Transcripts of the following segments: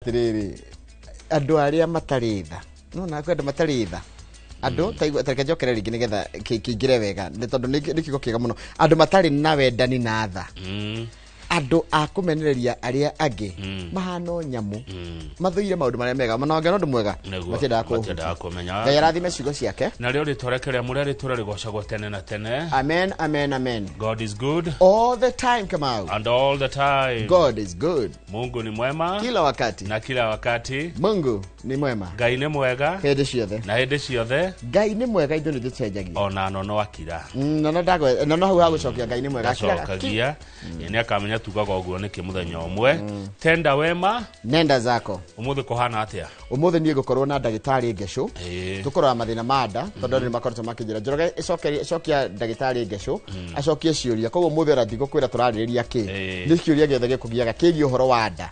Atĩrĩrĩ, andũ arĩa matarĩ tha, nona kwĩ andũ matarĩ tha, andũ taigua, tareke njokere rĩngĩ nĩgetha kĩingĩre wega, nĩ tondũ nĩ kiugo kĩega mũno, andũ matarĩ na wendani na tha, andũ a kũmenereria arĩa angĩ, mahana o nyamũ, mathũire maũndũ marĩa mega, mana wangĩona ũndũ mwega matiendaga kũũhutia. Matiendaga kũmenya. Ngai arathime ciugo ciake. Narĩo rĩtwa rĩake rĩa mũrĩa rĩtũre rĩgocagwo tene na tene. Amen, amen, amen. God is good all the time, Kamau. And all the time. God is good. Mungu ni mwema kila wakati. Na kila wakati. Mungu ni mwema. Ngai nĩ mwega hĩndĩ ciothe. Na hĩndĩ ciothe. Ngai nĩ mwega, ithuĩ nĩ tũcenjagia. Ona nono akira. Nono ndagwe nono hau hagũcokia Ngai nĩ mwega. Akiraga ki. Acokagia nĩ akamenya tugaga ũguo nĩkĩ mũthenya ũmwe tenda wema. Nenda zako. Ũmũthĩ kũhana atĩa? Ũmũthĩ niĩ ngũkorwo na ndagĩtarĩ Ngecũ, tũkũrora mathĩna ma nda, tondũ andũ nĩ makoretwo makĩnjĩra, Njoroge, ĩcokia ndagĩtarĩ Ngecũ acokie ciũria. Koguo ũmũthĩ ona ndigũkwĩra tũrarĩrĩria kĩ. Nĩ kĩũria gĩothe gĩkũgiaga kĩgiĩ ũhoro wa nda,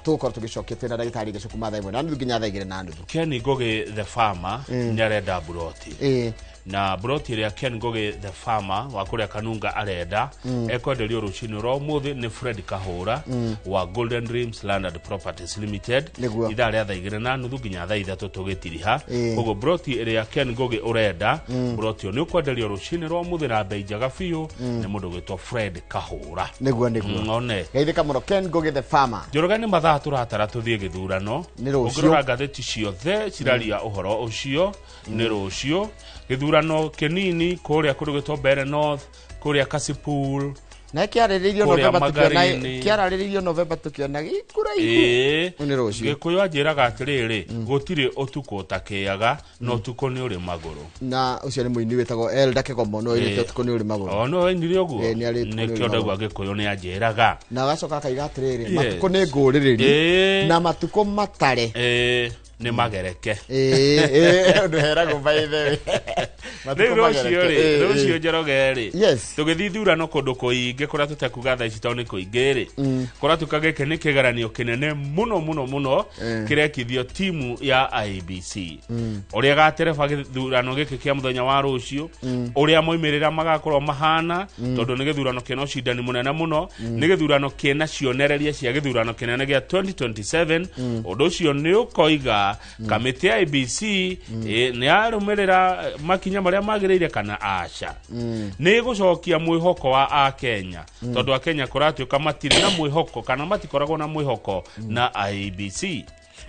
tũgũkorwo tũgĩcokia twĩna ndagĩtarĩ Ngecũ kuma 1:30 nginya 2:30. Ken Ngũgĩ the farmer nĩ arenda mburoti. Na mburoti ĩrĩa Ken Ngũgĩ the farmer wa kũrĩa Kanunga arenda ekwenderio rũcinĩ rwa ũmũthĩ nĩ Fred Kahũra wa Golden Dreams Land and Properties Limited. Ithaa rĩa 2:30 nginya 3:00 tũgĩtiriha. Koguo mburoti ĩrĩa Ken Ngũgĩ ũrenda, mburoti ĩyo nĩ ũkwenderio rũcinĩ rwa ũmũthĩ na mbei njega biũ nĩ mũndũ ũgwĩtwo Fred Kahũra. Nĩguo. One. Geithĩka mũno, Ken Ngũgĩ the farmer. Njoroge, nĩ mathaa tũratara tũthiĩ gĩthurano. Nĩ rũciũ. Ũngĩrora ngathĩti ciothe ciraria ũhoro ũcio, nĩ rũciũ gĩthurano kĩnini kũrĩa kũndũ gwĩtwo Mbeere North, kũrĩa Kasipul. Na kĩarĩrĩirio Kũrĩa November tũkĩona. Magarini. Kĩararĩrĩirio November tũkĩona gĩkũraihu. Nĩ rũciũ. Gĩkũyũ anjĩraga atĩrĩrĩ, gũtirĩ ũtukũ ũtakĩaga, na ũtukũ nĩ ũrĩ magũrũ. Na ũcio nĩ mũini wĩtagwo Elda Kĩgomo no oigĩte ũtukũ nĩ ũrĩ magũrũ. O no oinire ũguo. Ĩĩ, nĩ arĩ ũtukũ nĩ ũrĩ Nĩkĩo ndaigua magũrũ. Gĩkũyũ nĩ anjĩraga. Na agacoka akaiga atĩrĩrĩ, matukũ nĩ ngũrĩrĩri na matukũ matare. Ĩĩ, nĩ magereke. Ĩĩ, ũndũ heragwo, by the way. Rĩu rũciũ rĩ, rũciũ Njoroge rĩ, tũgĩthiĩ ithurano kũndũ kũingĩ kũrĩa tũtekuga thaa ici tondũ nĩ kũingĩ rĩ, kũratuĩka gĩkĩ nĩ kĩgeranio kĩnene mũno mũno mũno kĩrekithio timu ya IEBC, ũrĩa ĩgatereba gĩthurano gĩkĩ kĩa mũthenya wa rũciũ, ũrĩa moimĩrĩra magakorwo mahana, tondũ nĩ gĩthurano kĩna ũcindani mũnene mũno, nĩ gĩthurano kĩna cionereria cia gĩthurano kĩnene gĩa 2027. Ũndũ ũcio nĩ ũkoiga kamĩtĩ ya IEBC nĩ yarũmĩrĩra makinya marĩa magĩrĩire kana aca, nĩ ĩgũcokia mwĩhoko wa akenya, tondũ akenya kũratuĩka matirĩ na mwĩhoko kana matikoragwo na mwĩhoko na IEBC.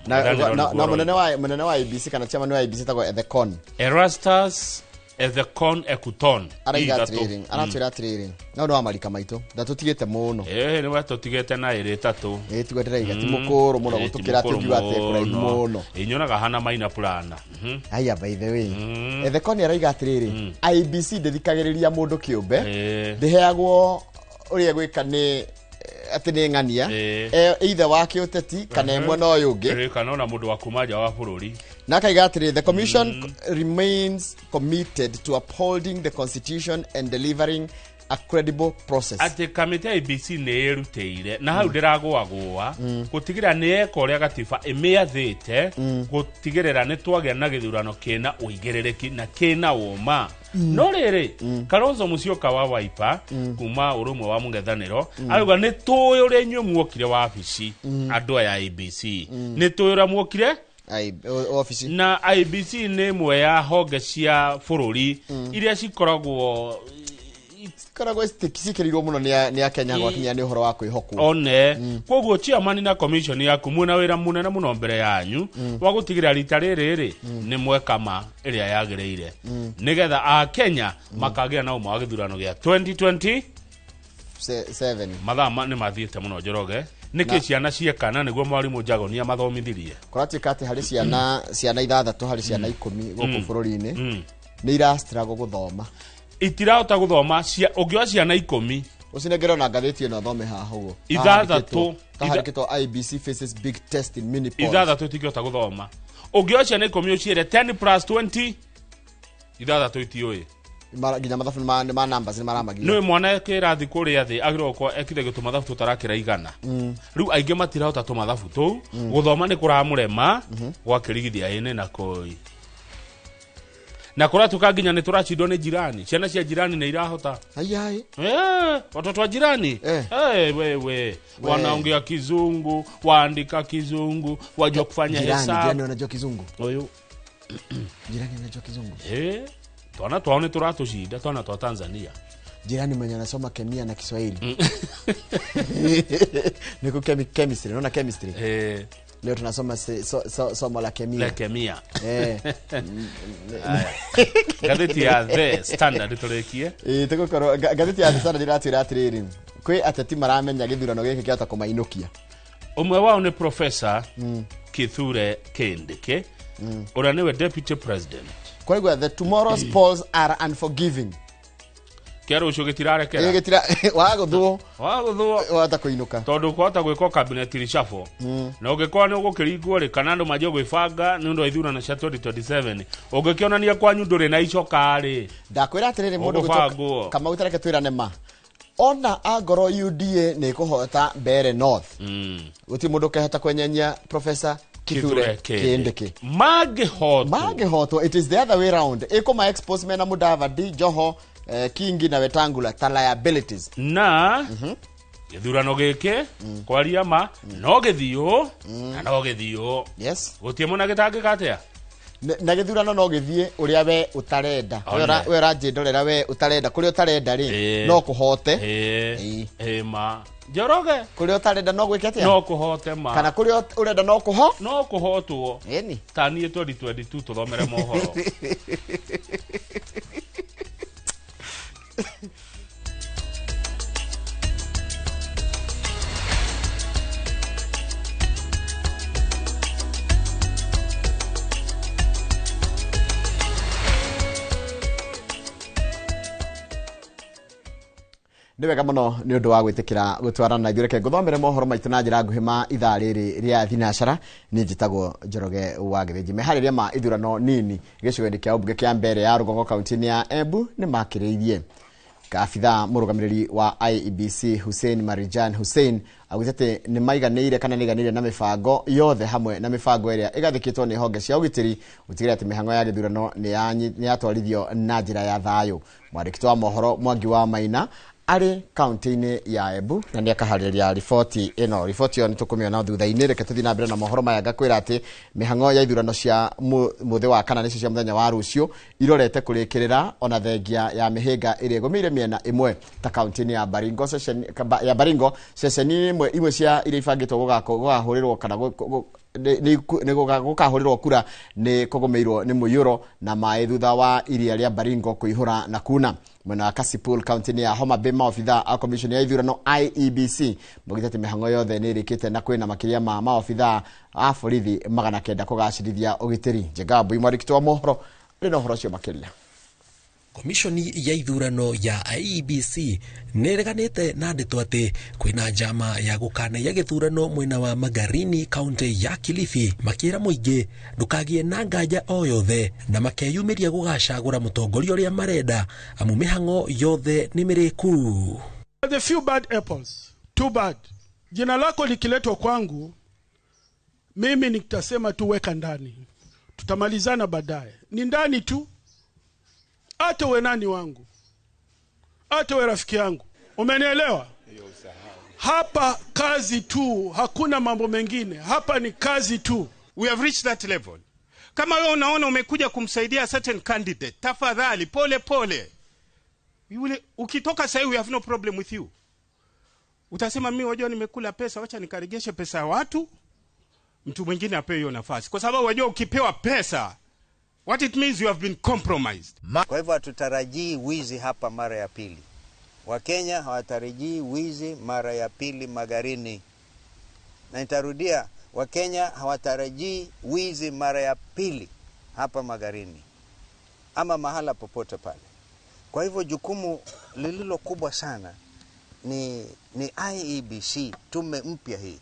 Na, na mũnene wa IEBC kana chairman wa IEBC etagwo Ethekon. Erastus Ethekon Ekuton. Araiga Ithatũ. atĩrĩrĩ, aratwĩra atĩrĩrĩ, na ũndũ wa marika maitũ ndatũtigĩte mũno. Ĩĩ, nĩ wetũtigĩte na ĩrĩ ĩtatũ. Ĩĩ, tiguo ndĩraiga, ti mũkũrũ mũno gũtũkĩra atĩ ũngiuga atĩ kũraihu mũno. Ĩ, nyonaga hana maina plana. Aya, by the way, Ethekon araiga atĩrĩrĩ, IEBC ndĩthikagĩrĩria mũndũ kĩũmbe, ndĩheagwo ũrĩa gwĩka nĩ atĩ nĩ ng'ania, either wa kĩũteti kana ĩmwe na ũyũ ũngĩ. Ĩĩ, kana ona mũndũ wa kuma nja wa bũrũri. Na akaiga atĩrĩ, the commission remains committed to upholding the constitution and delivering a credible process. Atĩ kamĩtĩ ya IEBC nĩ ĩrutĩire na hau ndĩragũagũa gũtigĩrĩra nĩ yeka ũrĩa gatiba ĩmĩathĩte, gũtigĩrĩra nĩ twagĩa na gĩthurano kĩna ũigĩrĩrĩki na kĩna ũma. No rĩrĩ, Kalonzo Musyoka wa Wiper kuma ũrũmwe wa mũng'ethanĩro arauga, nĩ tũĩ ũrĩa inyuĩ muokire wabici, andũ aya IEBC, nĩ tũĩ ũrĩa muokire Obici. Na IEBC nĩ ĩmwe ya honge cia bũrũri iria cikoragwo cikoragwo cikĩrĩirwo mũno nĩ akenya gwakinya nĩ ũhoro wa kwĩhokwo. One koguo chairman na commission yaku mwĩna wĩra mũnene mũno mbere yanyu wa gũtigĩrĩra rita rĩrĩ rĩ nĩ mweka ma ĩrĩa yagĩrĩire, nĩgetha akenya makagĩa na ũma wa gĩthurano gĩa 2020 Seven. Mathaa nĩ mathiĩte mũno, Njoroge. Nĩkĩ ciana cieka na nĩguo mwarimũ Njagonia mathomithirie? Kũratuĩka atĩ harĩ ciana 6 harĩ ciana 10 gũkũ bũrũri-inĩ nĩ irastruggle gũthoma. Itirahota gũthoma cia ũngĩoya ciana 10. Ũcinengere ona ngathĩti ĩno thome haha ũguo. 6. Kahandĩkĩtwo IEBC faces big test in mini polls. 6 itingĩhota gũthoma. Ũngĩoya ciana 10 ũciĩre 10 plus 20, 6 itiũĩ. Nginya mathabu nĩ ma numbers nĩ maramagia. Nĩ mwana kĩrathi kũrĩa thĩ agĩrĩirwo gũkorwo ekire tũmathabu tũtarakĩra 100. Rĩu aingĩ matirahota tũmathabu tũu, gũthoma nĩ kũramũrema gwakĩrigithia ĩnĩ na kũi. Na kũratuĩka nginya nĩ tũracindwo nĩ jirani, ciana cia jirani nĩ irahota. Ayai. Watoto wa jirani wewe wanaongea kizungu, waandika kizungu, wajua kufanya hesabu. Jirani wanajua kizungu. Oyo. Jirani anajua kizungu. Twana twaone turatucinda twana twa Tanzania. Jirani mwenye anasoma kemia na Kiswahili. Niko chemistry, unaona chemistry? Leo tunasoma somo la kemia. La kemia. Gazeti ya The Standard turekie. Tugukorwo gazeti ya The Standard iratwira atiriri. Kwi ateti maramenya githurano giki kiahota kumainukia. Umwe wao ni Professor Kithure Kindiki. Uria niwe Deputy President. Kwa hivyo the tomorrow's polls are unforgiving. Kero ucio gitirarekera. Gitira waguthuo. Waguthuo. Wahota kuinuka. Tondu kwahota gwikwo cabinet reshuffle. Na ungikorwo ni ugukiringwo ri kana andu manjie gwibanga ni undu wa ithurano cia 2027. Ungikionania kwanyu nduri na icoka ri. Ndakwira atiriri mundu gwitwo Kamau tareke twirane ma. Ona angorwo UDA ni kuhota Mbeere North. Guti mundu kehota kwenyenya Professor Kithure Kindiki. Mangihotwo. It is the other way round. Ikuma expose mena Mudavadi, Joho, Kingi na Wetangula ta liabilities. Na githurano giki kwaria ma no githio na no githio. Yes. Gutie muna gitangika atia? Na githurano no githie uria we utarenda. We uranjindorera we utarenda kuria utarenda ri no kuhote. Ma Njoroge kuria utarenda no gwike atia? No kuhote ma. Kana kuria urenda no kuho? No kuhotwo. Eni. Ta nie 2022 tuthomere mohoro. Nĩ wega mũno nĩ ũndũ wa gwĩtĩkĩra gũtwarana na ithuĩ. Reke ngũthomere mohoro maitũ na njĩra nguhĩ ma ithaa rĩrĩ rĩa thinacara. Niĩ njĩtagwo Njoroge wa Gĩthĩnji. Meharĩria ma ithurano nini gĩcigo-inĩ kĩa ũmbunge kĩa Mbeere ya Rũgongo kaunti-inĩ ya Embu nĩ makĩrĩirie. Abithaa mũrũgamĩrĩri wa IEBC Hussein Marijan Hussein augĩte atĩ nĩ maiganĩire kana nĩ na mĩbango yothe hamwe na mĩbango ĩrĩa ĩgathĩkĩtwo nĩ honge cia ũgitĩri gũtigĩrĩra atĩ mĩhang'o ya gĩthurano nĩ yatwarithio na njĩra ya thayũ. Mwandĩki wa mohoro Mwangi wa Maina arĩ kaunti-inĩ ya Embu na nĩ akaharĩria riboti ĩno. Riboti ĩyo nĩ tũkũmĩona thutha-inĩ. Reke tũthiĩ na mbere na mohoro maya ngakwĩra atĩ mĩhang'o ya ithurano cia mũthĩ wa kana nĩcio cia mũthenya wa rũciũ irorete kũrĩkĩrĩra ona thengia ya mĩhĩnga ĩrĩa ĩgũmĩire mĩena ĩmwe ta kaunti-inĩ ya Baringo. Ya Baringo ceceni imwe cia iria ibangĩtwo gũkahũrĩrwo kana gũkahũrĩrwo kura nĩ kũgũmĩirwo nĩ mũiyũro na maĩ thutha wa iria rĩa Baringo kũihũra na kuna. Mwena wa Kasipul kaunti-inĩ ya Homa Bay maobithaa a commission ya ithurano IEBC maugĩte atĩ mĩhang'o yothe nĩ ĩrĩkĩte na kwĩna makĩria ma maobithaa a borithi 900 kũgacĩrithia ũgitĩri. Njenga Mbui mwandĩki wa mohoro arĩ na ũhoro ũcio makĩria. Komishoni ya ithurano ya IEBC nĩreganĩte na ndeto atĩ kwĩna njama ya gũkanaia gĩthurano mwena wa Magarini kaunti ya Kilifi, makĩra mũingĩ ndũkagĩe na nganja o yothe na makeyumĩria gũgacagũra mũtongoria ũrĩa marenda amu mĩhang'o yothe nĩ mĩrĩku. The few bad apples, too bad. Jina lako likiletwa kwangu, mimi nitasema tu weka ndani, tutamalizana baadaye. Ni ndani tu. Hata we nani wangu, hata we rafiki yangu, umenielewa? Hapa kazi tu, hakuna mambo mengine. Hapa ni kazi tu. We have reached that level. Kama wewe unaona umekuja kumsaidia certain candidate, tafadhali pole pole. Ukitoka sasa, we have no problem with you. Utasema mimi wajua nimekula pesa, wacha nikaregeshe pesa ya watu. Mtu mwingine apewe hiyo nafasi. Kwa sababu wajua ukipewa pesa, what it means you have been compromised. Kwa hivyo hatutarajii wizi hapa mara ya pili. Wakenya hawatarajii wizi mara ya pili Magarini. Na nitarudia, Wakenya hawatarajii wizi mara ya pili hapa Magarini ama mahala popote pale. Kwa hivyo jukumu lililo kubwa sana ni IEBC, tume mpya hii.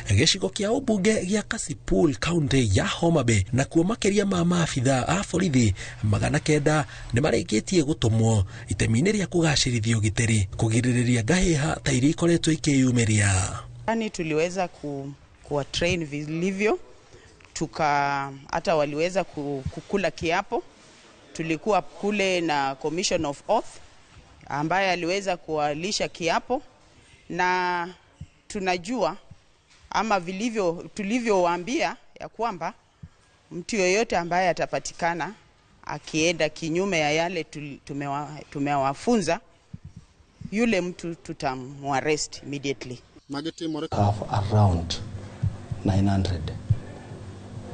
Gĩcigo kĩa ũmbunge gĩa Kasipul kaunti ya Homa Bay na kuo makĩria ma maabithaa a borithi 900 nĩ marĩkĩtie gũtũmwo itemi-inĩ rĩa kũgacĩrithia ũgitĩri kũgirĩrĩria ngahĩha ta iria ikoretwo ikĩyumĩria. Yani tuliweza kuwa train vilivyo, tuka hata waliweza kukula kiapo Tulikuwa kule na Commission of Oath ambaye aliweza kuwalisha kiapo, na tunajua ama vilivyo tulivyowaambia ya kwamba mtu yoyote ambaye atapatikana akienda kinyume ya yale tumewafunza, yule mtu tutamuarrest immediately. Have around 900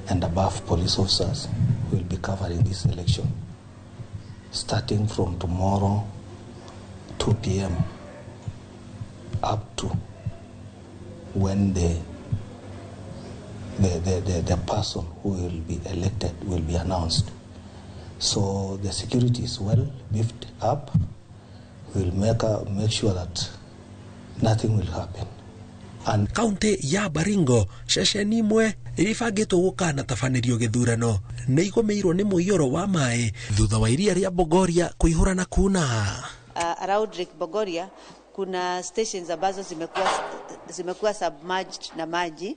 and above police officers will be covering this election starting from tomorrow 2 p.m. up to when the person who will be elected will be announced. So the security is well beefed up. We'll make sure that nothing will happen. And kaunti ya Baringo ceceni imwe iria ibangĩtwo gũkanatabanĩrio gĩthurano nĩ igũmĩirwo nĩ mũiyũro wa maĩ thutha wa iria rĩa Bogoria kũihũra na kuna. Around Lake Bogoria kuna stations ambazo zimekuwa submerged na maji,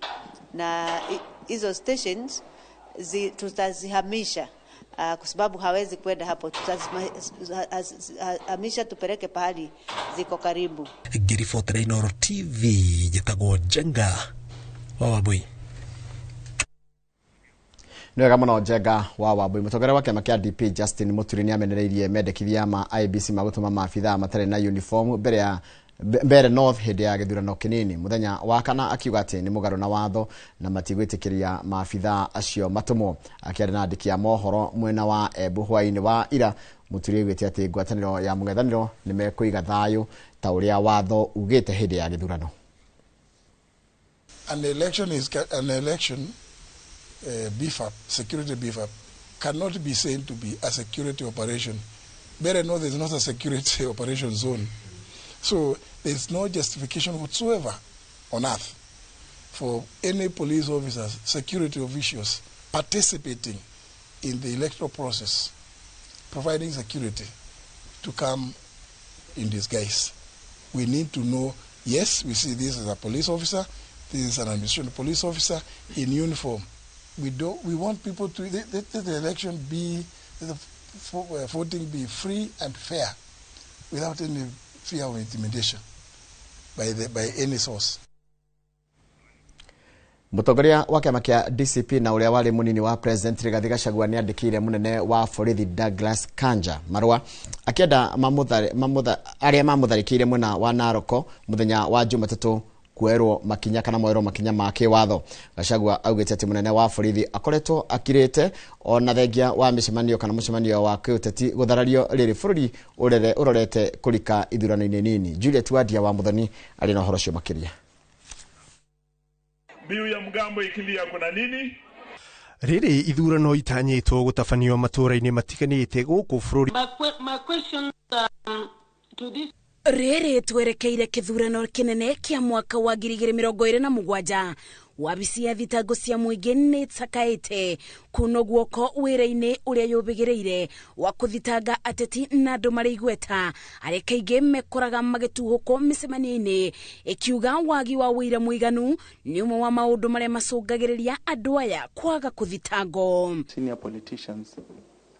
na hizo stations tutazihamisha kwa sababu hawezi kwenda hapo, tutazihamisha tupeleke pahali ziko karibu. Ngĩribotera Inooro TV njĩtagwo Njenga wa Wambui. Nĩ wega mũno Njenga wa Wambui. Mũtongoria wa kĩama kĩa DP Justin Muturi nĩ amenereirie mendekithia ma IEBC ma gũtũma maabithaa matarĩ na uniform mbere ya Mbeere North hĩndĩ ya gĩthurano kĩnini mũthenya wa kana, akiuga atĩ nĩ mũgarũ na watho na matigwĩtĩkĩria maabithaa acio matũmwo. Akĩaria na andĩki a mohoro mwena wa Embu hwaĩ-inĩ wa ira, Muturi augĩte atĩ ngwatanĩro ya mũng'ethanĩro nĩ mekũiga thayũ ta ũrĩa watho ugĩte hĩndĩ ya gĩthurano. An election is an election beef up, security beef up cannot be said to be a security operation. Mbeere North is not a security operation zone. So there's no justification whatsoever on earth for any police officers, security officials participating in the electoral process, providing security, to come in disguise. We need to know, yes, we see this as a police officer, this is an administration police officer in uniform. We want people to let the election be, the voting be free and fair, without any fear of intimidation by any source. Mũtongoria wa kĩama kĩa DCP na ũrĩa warĩ mũnini wa President Rigathi Gachagua nĩ andĩkĩire mũnene wa borithi Douglas Kanja marũa akĩenda arĩa mamũtharĩkĩire mwena wa Naroko mũthenya wa Jumatatũ kuoerwo makinya kana moerwo makinya ma kĩwatho. Gachagua augĩte atĩ mũnene wa borithi akoretwo akirĩte ona thengia wa mĩcemanio kana mũcemanio wa kĩũteti gũtharario rĩrĩ bũrũri ũrorete kũrika ithurano-inĩ nini. Juliet Wadia wa Muthoni arĩ na ũhoro ũcio makĩria. Mbiu ya mgambo ikilia kuna nini? Rĩrĩ ithurano itanyĩtwo gũtabanio matũũra-inĩ matiganĩte gũkũ bũrũri. My question to this Rĩrĩ twerekeire kĩthurano kĩnene kĩa mwaka wa 2027 wabici ya thitango cia mũingĩ nĩ ĩcakaĩte kuno guoko wĩra-inĩ ũrĩa yũbĩgĩrĩire wa kũthitanga ateti na andũ marĩ igweta arĩa kaingĩ mekoraga magĩtuhũkwo mĩcemanio-inĩ, ĩkiuga wagi wa ũira mũiganu nĩ ũmwe wa maũndũ marĩa macũngagĩrĩria andũ aya kwaga kũthitangwo. Senior politicians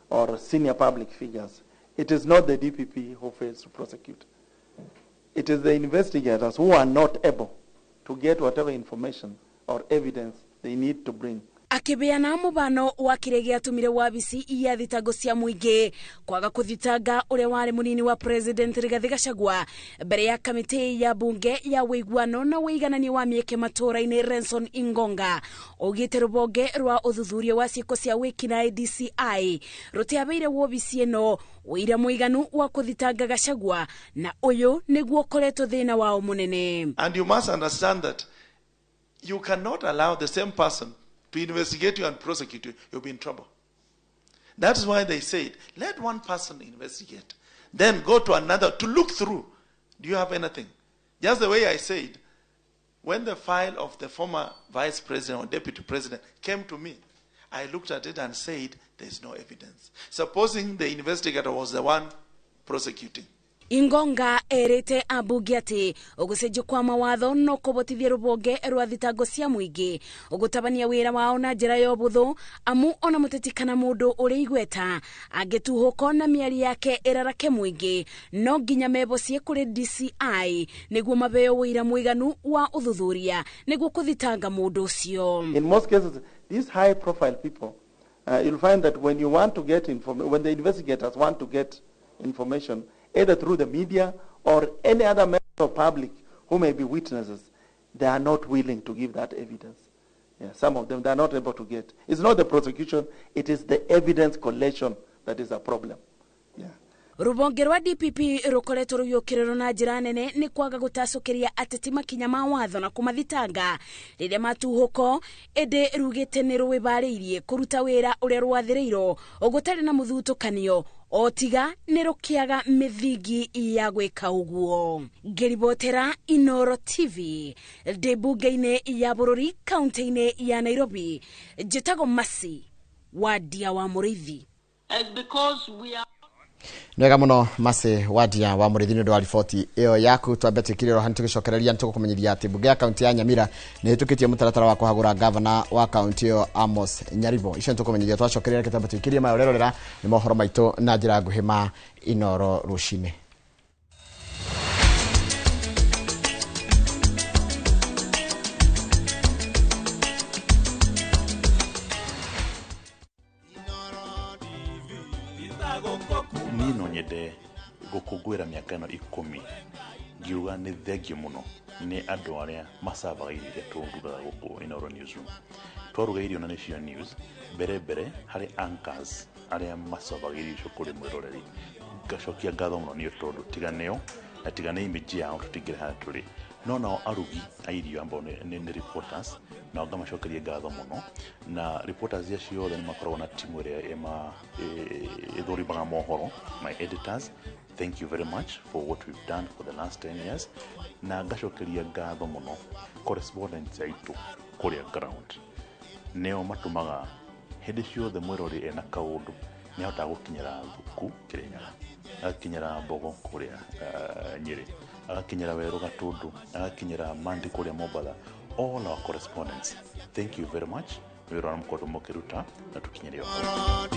or senior public figures, it is not the DPP who fails to prosecute. It is the investigators who are not able to get whatever information or evidence they need to bring. Akĩbeana mũbano wa kĩrĩa gĩatũmire wabici ya thitango cia mũingĩ kwaga kũthitanga ũrĩa warĩ mũnini wa President Rigathi Gachagua mbere ya kamĩtĩ ya bunge ya ũiguano na ũiganania wa mĩeke matũũra-inĩ Renson Ingonga augĩte rũhonge rwa ũthuthuria wa ciĩko cia wĩkinaĩ DCI rũtiabeire wobici ĩno ũira mũiganu wa kũthitanga Gachagua, na ũyũ nĩguo ũkoretwo thĩna wao mũnene. And you must understand that you cannot allow the same person to investigate you and prosecute you, you'll be in trouble. That's why they said, let one person investigate, then go to another to look through. Do you have anything? Just the way I said, when the file of the former vice president or deputy president came to me, I looked at it and said, there's no evidence. Supposing the investigator was the one prosecuting. Ingonga erĩte ambunge atĩ ũgũcenjio kwa mawatho no kũbotithie rũbonge rwa thitango cia mũingĩ ũgũtabania wĩra wao na njĩra ya ũbũthũ, amu ona mũteti kana mũndũ ũrĩ igweta angĩtuhũko na mĩario yake ĩrarake mũingĩ no nginya mebocie kũrĩ DCI nĩguo mabeo wĩira mũiganu wa ũthuthuria nĩguo kũthitanga mũndũ ũcio. In most cases, these high profile people, you'll find that when you want to get information, when the investigators want to get information, either through the media or any other member of public who may be witnesses, they are not willing to give that evidence. Yeah, some of them, they are not able to get. It's not the prosecution, it is the evidence collection that is a problem. Yeah. Rubonge rwa DPP rukoretwo rũgĩũkĩrĩrwo na njĩra nene nĩ kwaga gũtacũkĩria ateti makinya ma watho na kũmathitanga rĩrĩa matuhũko, ĩndĩ rugĩte nĩ rwĩbarĩirie kũruta wĩra ũrĩa rwathĩrĩirwo gũtarĩ na mũthutũkanio o tiga nĩ rũkĩaga mĩthingi ya gwĩka ũguo. Ngĩribotera Inoro TV ndĩ mbunge-inĩ ya bũrũri kaunti-inĩ ya Nairobi, njĩtagwo Masi Wadia wa Mũrĩithi. Nĩwega mũno Masi Wadia wa Mũrĩithi nĩ ũndũ wa riboti ĩyo yaku. Twambe twĩkire roho nĩtũgĩcokereria nĩtũgũkũmenyithia atĩ mbunge ya kaunti ya Nyamira nĩ ĩhĩtũkĩtie mũtaratara wa kũhagũra gavana wa kaunti ĩyo Amos Nyaribo. Icio nĩtũkũmenyithia twacokereria, reke twambe twĩkĩrie maya ũrerorera nĩ mohoro maitũ na njĩra nguhĩ ma Inoro rũcinĩ. Niĩ no nyende gũkũngũĩra mĩaka ĩno 10 ngiuga nĩ thengiũ mũno nĩ andũ arĩa macavaga irio iria tũrugaga gũkũ Inoro Newsroom. Twaruga irio na nĩcio news mbere mbere harĩ anchors arĩa macavaga irio icio kũrĩ mwĩroreri. Ngacokia ngatho mũno nĩ tondũ tiga nĩo na tiga nĩ image yao tũtingĩrĩ harĩa tũrĩ. No nao arugi a irio ambao nĩ reporters, nao ngamacokeria ngatho mũno. Na reporters acio othe nĩ makoragwo na timu ĩrĩa ĩthũrimaga mohoro, my editors, thank you very much for what we've done for the last 10 years. Na ngacokeria ngatho mũno correspondents aitũ kũrĩa ground, nĩo matũmaga hĩndĩ ciothe mwĩrori ena kaũndũ nĩ ahotaga gũkinyĩra Thuku Kĩrĩnyaga, agakinyĩra Mbogo kũrĩa Nyĩrĩ, agakinyĩra Werũ Gatũndũ, agakinyĩra Mandi kũrĩa Mombatha. All our correspondents, thank you very much nĩ wĩra ũrĩa mũkoretwo mũkĩruta na tũkinyĩre o hau.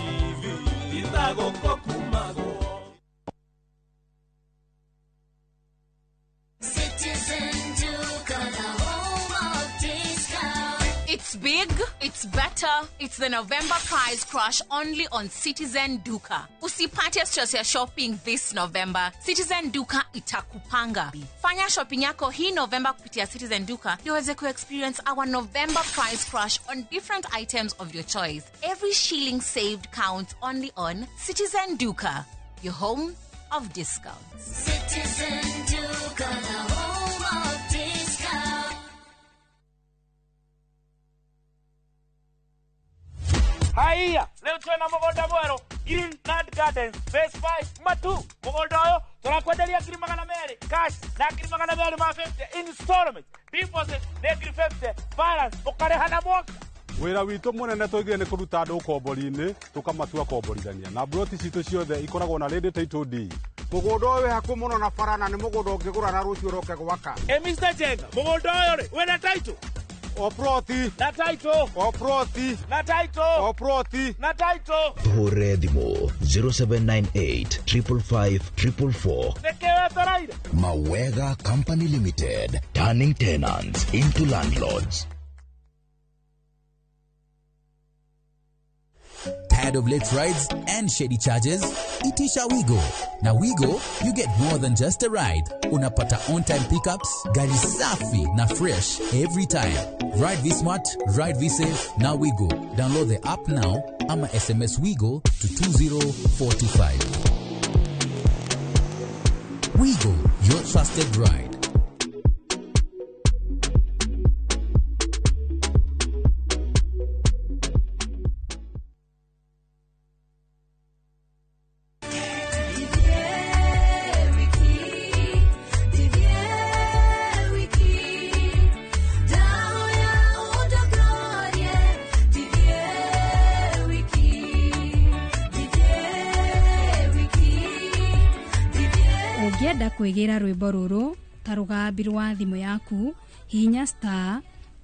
It's big, it's better, it's the November price crash only on Citizen Duka. Usipate stress ya shopping this November. Citizen Duka itakupanga. Fanya shopping yako hii November kupitia Citizen Duka ndio uweze ku-experience our November price crash on different items of your choice. Every shilling saved counts only on Citizen Duka, your home of discounts. Citizen Duka, the home of discounts. Haiya, leo twena mũgũnda mwerũ Green Land Gardens Phase 5 Matu. Mũgũnda ũyũ tũrakwenderia 200,000 cash na 250,000 installment, deposit nĩ 50,000, balance ũkarĩha na mwaka. Wĩra witũ mũnene tũigire nĩ kũruta andũ ũkombori-inĩ tũkamatua komborithania, na mburoti citũ ciothe ikoragwo na ready title deed. Mũgũnda ũyũ wĩ hakuhĩ mũno na bara na nĩ mũgũnda ũngĩgũra na rũciũ ũroke gwaka. Mr. Jenga, mũgũnda ũyũ rĩ wĩna title? O ploti na title, o ploti na title, o ploti na title. Hũre thimũ 0798 555 444. Nĩkĩ wetereire? Mawega Company Limited, turning tenants into landlords. Tired of late rides and shady charges? Itisha Wigo. Na Wigo, you get more than just a ride. Unapata on-time pickups, gari safi na fresh every time. Ride V-Smart, ride V-Safe, na Wigo. Download the app now ama SMS Wigo to 20425. Wigo, your trusted ride. Ũngĩenda kwĩgĩra rwĩmbo rũrũ ta rũgambi rwa thimũ yaku, hihinya star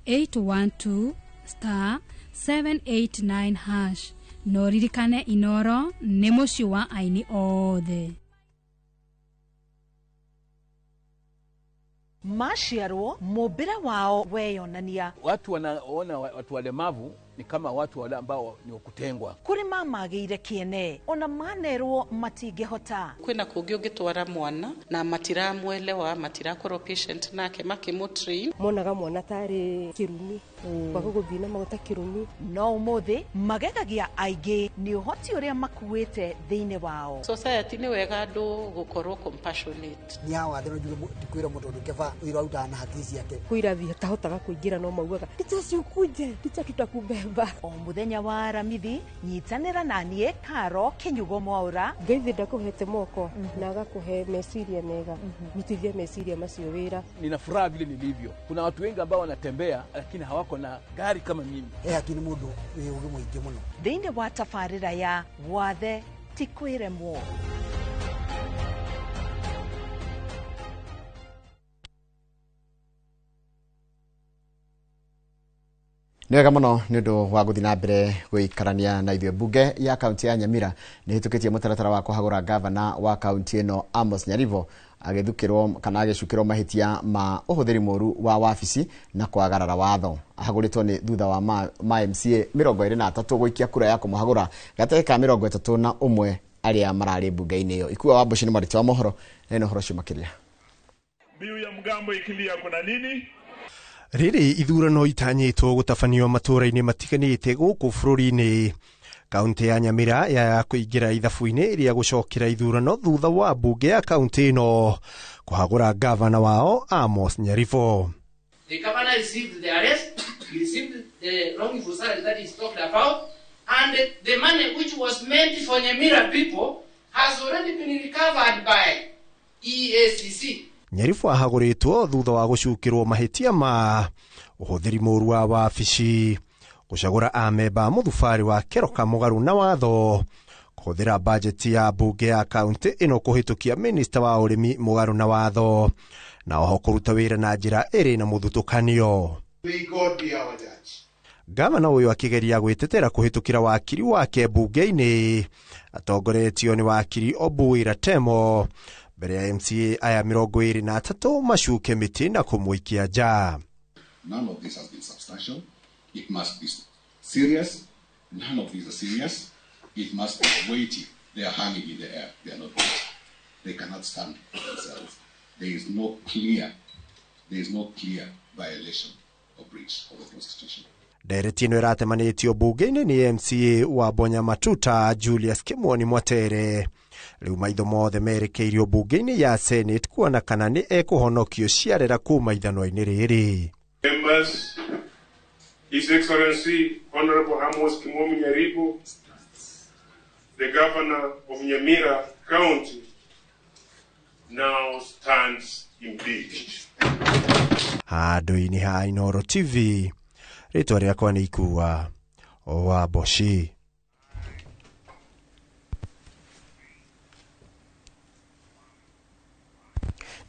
812 star 789 hash. No ririkane Inoro nĩ mũciĩ wa aini othe. Maciarwo mũmbĩre wao weyonania. Watu wanaona watu walemavu ni kama watu wale ambao ni wakutengwa. Kũrĩ mamagĩire kĩene ona manerwo matingĩhota. Kwĩna kũngĩ ũngĩtwara mwana na matiramwelewa, matirakorwo patient nake makĩmũtrain. Monaga mwana tarĩ kĩrumi, kwaga gũthiĩ na maguta kĩrumi. No ũmũthĩ magegagia aingĩ nĩ ũhoti ũrĩa makuĩte thĩinĩ wao. Society nĩ wega andũ gũkorwo compassionate. Nĩ hawa thĩ no njuge ndikwĩra mũndũ ũndũ keba wĩra arutaga na hakiri ciake. Kwĩ irathi atahotaga kũingĩra no maugaga ticha siukuje, ticha tutakubeba. O mũthenya wa Aramithi nyitanĩra na niĩ Karo Kinyugo Mwaura. Ngai thĩ ndakũhete moko na agakũhe meciria mega, rutithia meciria macio wĩra. Nina furaha vile nilivyo. Kuna watu wengi ambao wanatembea lakini hawako na gari kama mimi. Hakiri mũndũ wĩ ũgĩ mũingĩ mũno. Thĩinĩ wa tabarĩra ya Wathe ti kwĩremwo. Nĩ wega mũno nĩ ũndũ wa gũthiĩ na mbere gũikarania na ithuĩ. Mbunge ya kaunti ya Nyamira nĩ ĩhĩtũkĩtie mũtaratara wa kũhagũra gavana wa kaunti ĩno Amos Nyaribo agĩthukĩrwo kana agĩcukĩrwo mahĩtia ma ũhũthĩri mũru wa wabici na kwagarara watho. Ahagũrĩtwo nĩ thutha wa ma MCA 23 gũikia kura ya kũmũhagũra gatagatĩ ka 31 arĩa mararĩ mbunge-inĩ ĩyo. Ikua wa Mbuci nĩ mwandĩki wa mohoro na ĩno ũhoro ũcio makĩria. Mbiu ya mgambo ikilia kuna nini? Rĩrĩ ithurano itanyĩtwo gũtabanio matũũra-inĩ matiganĩte gũkũ bũrũri-inĩ. Kaunti ya Nyamira ya kũingĩra ithabu-inĩ rĩa gũcokera ithurano thutha wa mbunge ya kaunti ĩno kũhagũra gavana wao Amos Nyaribo. The governor received the arrest, he received the wrongful salary that is talked about, and the money which was meant for Nyamira people has already been recovered by EACC. Nyaribo ahagũrĩtwo thutha wa gũcukĩrwo mahĩtia ma ũhũthĩri mũru wa wabici, gũcagũra amemba mũthubarĩ wa Keroka mũgarũ na watho, kũhũthĩra bajeti ya mbunge ya kaunti ĩno kũhĩtũkia minista wa ũrĩmi mũgarũ na watho, na oho kũruta wĩra na njĩra ĩrĩ na mũthutũkanio. Gavana ũyũ akĩgeria gwĩtetera kũhĩtũkĩra wakiri wake mbunge-inĩ atongoretio nĩ wakiri Obuira Temo mbere ya MCA aya 23 macuke mĩtĩ na kũmũikia nja. None of this has been substantial. It must be serious. None of these are serious. It must be weighty. They are hanging in the air. They are not weighty. They cannot stand for themselves. There is no clear violation or breach of the Constitution. Ndereti ĩno ĩratemanĩtio mbunge-inĩ nĩ MCA wa Bonya Matuta Julius Kimwoni Mwatere. Rĩu maitho mothe merekeirio mbunge-inĩ ya Senate kuona kana nĩ ekũhonokio ciarera kuma ithanwa-inĩ rĩrĩ. Members, His Excellency Honorable Amos Kimomi Nyaribo, the Governor of Nyamira County, now stands impeached. Handũ-inĩ ha Inooro TV, rĩtwa rĩakwa nĩ Ikua wa Mboci.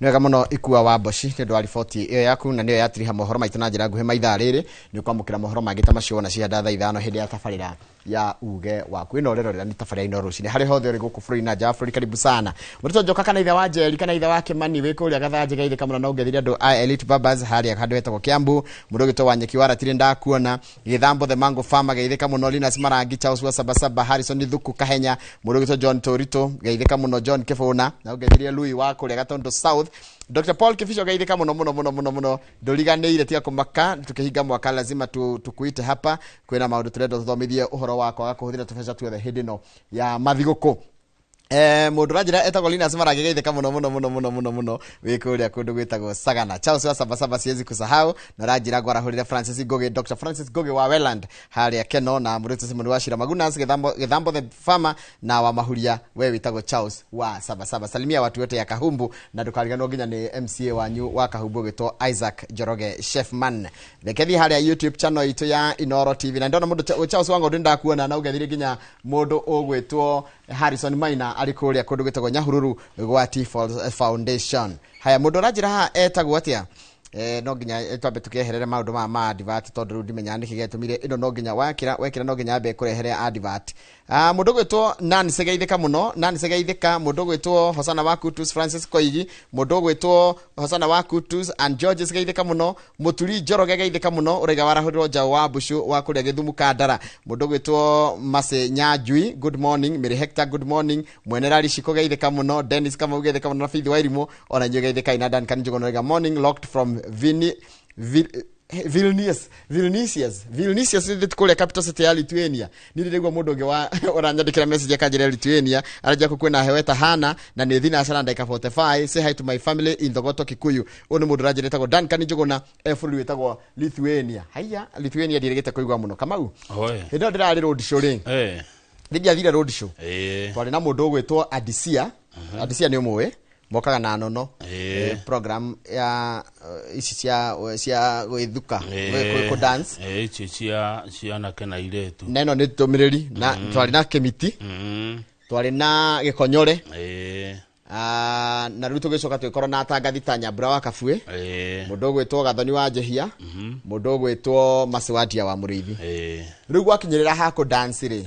Nĩ wega mũno Ikua wa Mboci nĩ ũndũ wa riboti ĩyo yaku, na nĩyo yatiriha mohoro maitũ na njĩra nguhĩ maithaa rĩrĩ. Nĩ ũkwamũkĩra mohoro mangĩ ta macio wona cihanda thaa 5 hĩndĩ ya tabarĩra ya uge waku. Ĩno ũrerorera nĩ tabarĩra ino rũcinĩ harĩ hothe ũrĩ gũkũ bũrũri na nja wa bũrũri. Karibu sana mũrutwo Njoka kana ithe wa Njeri kana ithe wa Kĩmani wĩ kũrĩa Gathanjĩ geithĩka mũno na ũngethire andũ a Elite Barbers harĩa handũ hetagwo Kiambu. Mũndũ ũgĩtwo wa Nyeki wa Ratiri ndakuona, Gĩthambo the Mango Farmer geithĩka mũno, Linus Marangi Charles wa Sabasaba, Harrison Thuku Kahenya, mũndũ ũgĩtwo John Torito geithĩka mũno, John Kĩbũna na ũngethire Louis wa kũrĩa Gatondo South, Dr. Paul Kifisho geithĩka mũno mũno mũno mũno mũno. Ndũriganĩire tiga kũmaka, tukihinga mwaka lazima tukuite hapa kwĩna maũndũ tũrenda tũthomithie ũhoro wa kwaga kũhũthĩra tũbeca tuothe hĩndĩ ĩno ya mathigũkũ. Mũndũ ũranjĩra etagwo Linus Marangi geithĩka mũno mũno mũno mũno mũno mũno wĩ kũrĩa kũndũ gwĩtagwo Sagana. Charles wa Sabasaba siwezi kusahau na ũranjĩra ngwarahũrĩre Francis Ngugi, Dr. Francis Ngugi wa Welland harĩa Keno, na mũrĩtu Simon wa Shira Magunas, Gĩthambo the Farmer na wa Mahuria, we wĩtagwo Charles wa Sabasaba. Salimia watu wote ya Kahumbu na ndũkariganĩrwo nginya nĩ MCA wanyu wa Kahumbu ũgĩtwo Isaac Njoroge Chefman. Reke thiĩ harĩa YouTube channel itũ ya Inooro TV na ndona mũndũ Charles wa Ng'ondu ndakuona na ũgethire nginya mũndũ ũgwĩtwo Harrison Maina Arĩ kũrĩa kũndũ gwĩtagwo Nyahururu gwa T Falls Foundation. Haya, mũndũ ũranjĩra haha etagwo atĩa? No nginya twambe tukeherere maũndũ maya ma advert tondũ rĩu ndimenyaga nĩkĩ gĩatũmire ĩno no nginya wakĩra wekĩra no nginya ambe kũrehere advert. Mũndũ ũgwĩtwo Nancy Geithĩka mũno, Nancy Geithĩka, mũndũ ũgwĩtwo Hosana wa Kutus Francis Koigi, mũndũ ũgwĩtwo Hosana wa Kutus and Georges Geithĩka mũno, Mũturi Njoroge Geithĩka mũno, ũraiga warahũrĩrwo njaũ wa Mbucu wa kũrĩa Gĩthumu Kandara, mũndũ ũgwĩtwo Mase Nyanjui, good morning, Mary Hector, good morning, Mwene Rari Shiko Geithĩka mũno, Dennis Kamau Geithĩka mũno na Faith Wairimu, ona inyuĩ geithĩkai na Duncan Njuguna ũraiga morning locked from Vini, Vilnius, Vilnius, Vilnius nĩ kũrĩa capital city ya Lithuania. Nĩ ndĩraigua mũndũ ũngĩ wa ũranyandĩkĩra message akanjĩra Lithuania, aranjia kũ kwĩna hewe ta hana na nĩ thinacara ndagĩka 45. Say hi to my family in Thogoto Kikuyu. Ũyũ nĩ mũndũ ũranjĩra etagwo Duncan Njuguna, e bũrũri wĩtagwo Lithuania. Haiya, Lithuania ndĩrĩgĩte kũigua mũno. Kamau. Oe. Hĩndĩ ĩyo ndĩrarĩ road show rĩ. Nĩ ndiathire road show. Twarĩ na mũndũ ũgwĩtwo Adisia. Adisia nĩ ũmũĩ. Mokaga na nono. Program ya ici cia cia gwĩthuka, kũ dance. Ici cia cianake na irĩtu. Na ĩno nĩ ndũmĩrĩri na twarĩ na kĩmiti, twarĩ na gĩkonyore, na rĩu tũgĩcoka tũgĩkorwo na atangathi ta Nyambura wa Kabue, mũndũ ũgwĩtwo Gathoni wa Njehia, mũndũ ũgwĩtwo Masiwadia wa Mũrĩithi. Rĩu gwakinyĩrĩra ha kũ dance rĩ,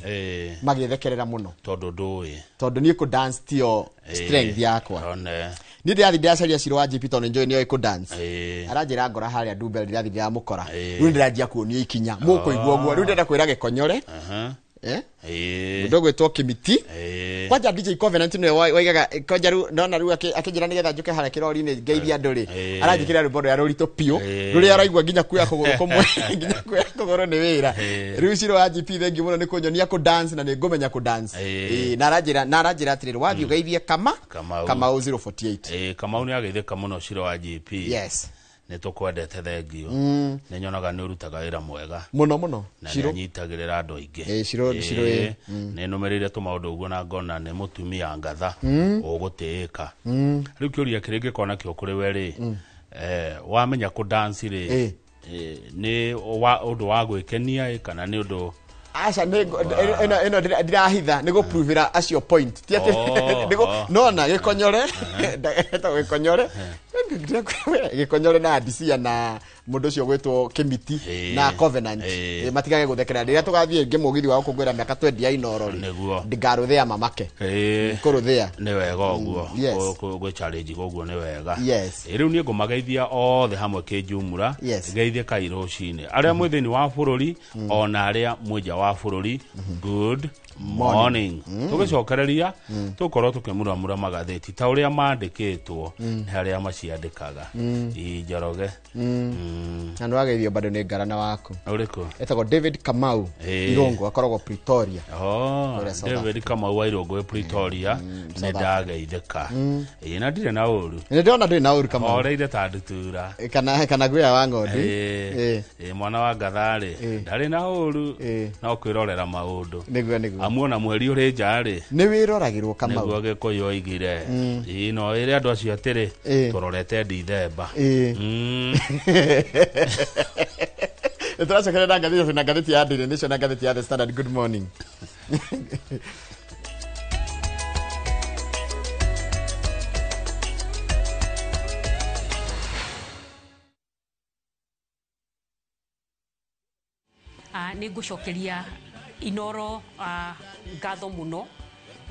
magĩthekerera mũno tondũ ndũĩ, tondũ niĩ kũ dance tio strength yakwa. Niĩ ndĩrathiĩ ndĩracaria Ciro wa GP tondũ nĩnjũĩ nĩoĩ kũ dance. Aranjĩra ngora harĩa Ndumberi ndĩrathiĩ ndĩramũkora. Rĩu ndĩranjia kuonio ikinya mũkũigua ũguo. Rĩu ndĩrenda kwĩra gĩkonyore, mũndũ ũgwĩtwo Kĩmiti, kwanja DJ Covenant nĩwe waigaga kwanja rĩu ndona rĩu akĩnjĩra nĩgetha njũke harĩa kĩrori-inĩ ngeithie andũ rĩ, aranjĩkĩra rwĩmbo rũrĩa rũritũ biũ, rũrĩa araigua nginya kuoya kũgũrũ kũmwe nginya kuoya kũgũrũ nĩ wĩra. Rĩu Ciro wa GP thengiũ mũno nĩ kũnyonia kũ dance na nĩ ngũmenya kũ dance. Na aranjĩra atĩrĩrĩ, wathiĩ ũgeithie Kamau Kamau 048. Kamau nĩ ageithĩka mũno Ciro wa GP. Yes. Nĩ tũkwendete thengio. Nĩ nyonaga nĩ ũrutaga wĩra mwega mũno mũno. Na nĩ anyitagĩrĩra andũ aingĩ. Ciro Nĩ nũmĩrĩire tũmaũndũ ũguo na ngona nĩ mũtumia ngatha ũgũtĩĩka. Rĩu kĩũria kĩrĩa ingĩkorwo nakĩo kũrĩ we rĩ, wamenya kũ dance rĩ, nĩ ũndũ wa gwĩkenia kana nĩ ũndũ aca nĩ ĩno ndirahitha nĩ gũpruvĩra acio point ti atĩ nona gĩkonyore etagwo gĩkonyore, gĩkonyore na Adisia na mũndũ ũcio ũgwĩtwo Kĩmiti na Covenant, matigage gũthekera rĩrĩa tũgathiĩ ngĩ mũgithi wa gũkũngũĩra mĩaka 20 ya Inooro rĩ, ndingarũthĩa mamake kũrũthĩa. Nĩ wega ũguo, gwĩ challenge ũguo nĩ wega. Yes. Rĩu niĩ ngũmageithia othe hamwe kĩnjumura, ngeithie kai rũcinĩ arĩa mwĩ thĩinĩ wa bũrũri ona arĩa mwĩ nja wa bũrũri, good morning. Tũgĩcokereria tũkorwo tũkĩmuramura magathĩti ta ũrĩa mandĩkĩtwo nĩ harĩa maciandĩkaga. Njoroge. Na nĩwageithio bado nĩ ngarana waku ũrĩkũ? Etagwo David Kamau Irungu, akoragwo Pretoria. David Kamau wa Irungu Pretoria, nĩ ndageithĩka. Na ndirĩ na ũru. Nĩ ndĩrona ndũrĩ na ũru Kamau. Oreire ta ndutura. Kana guoya wa ng'ondu. Mwana wa ngatha rĩ, ndarĩ na ũru, no kwĩrorera maũndũ. Nĩguo nĩguo. Amuona mweri ũrĩ nja rĩ, nĩ wĩroragĩrwo Kamau. Nĩguo Gĩkũyũ oigire. No ĩre andũ acio atĩrĩ, tũrorete Dithemba. Tũracokeria na ngathĩti na ngathĩti ya Daily Nation na ngathĩti ya The Standard. Good morning. Nĩ ngũcokeria Inooro ngatho mũno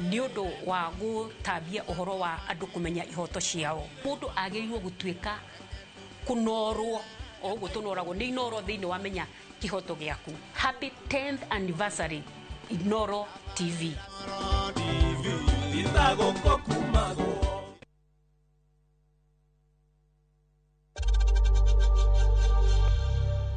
nĩ ũndũ wa gũtambia ũhoro wa andũ kũmenya ihoto ciao. Mũndũ agĩrĩirwo gũtuĩka kũnorwo o ũguo tũnoragwo nĩ Inooro thĩinĩ wa menya kĩhoto gĩaku. Happy 10th anniversary Inooro TV.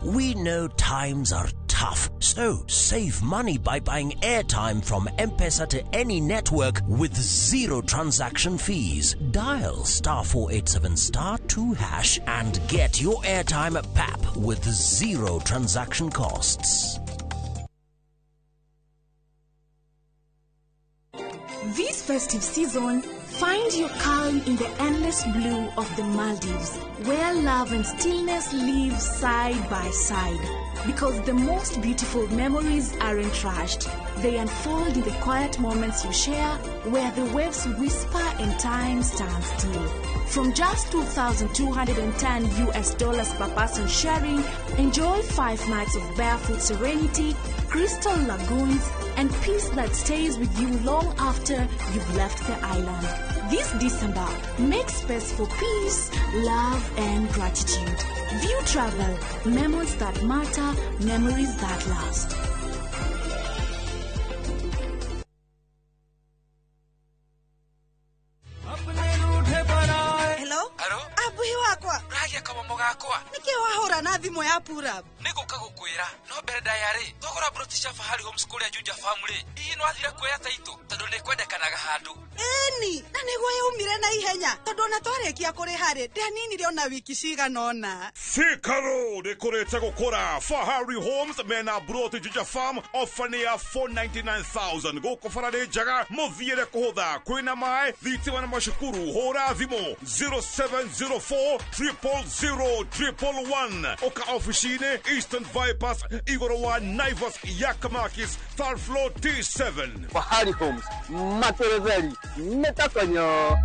We know times are tough, so save money by buying airtime from M-Pesa to any network with zero transaction fees. Dial *487*2# and get your airtime at PAP with zero transaction costs. This festive season, find your calm in the endless blue of the Maldives, where love and stillness live side by side. Because the most beautiful memories aren't rushed. They unfold in the quiet moments you share, where the waves whisper and time stands still. From just $2,210 per person sharing, enjoy 5 nights of barefoot serenity, crystal lagoons, and peace that stays with you long after you've left the island. This December, make space for peace, love, and gratitude. View Travel, memories that matter, memories that last. Hello? Abuhi wakwa. Uragia kamomo gakwa. Niki wahura na thimu ya pura. Niguka gukwira no mbere ndayari thogora broti cia Fahari Homes kuria Juja Family. Hihi no athira kuoya taito tondu ni kwendekanaga handu. Eni, na niguo yaumire na ihenya tondu ona twarikia kuriha ri ndianinire ona wiki cigana ona. Thika Road ikurite gukura. Fahari Homes mena broti Juja Farm ofa ni ya 499,000 guku bara ni njega muthiire kuhutha kwina mai thitima na macukuru. Hura thimu 0704 000 111 oka ofici-inĩ Eastern Bypass igũrũ wa Naivas Yakamakis third floor T7. Fahari Homes materetheri metakonyo.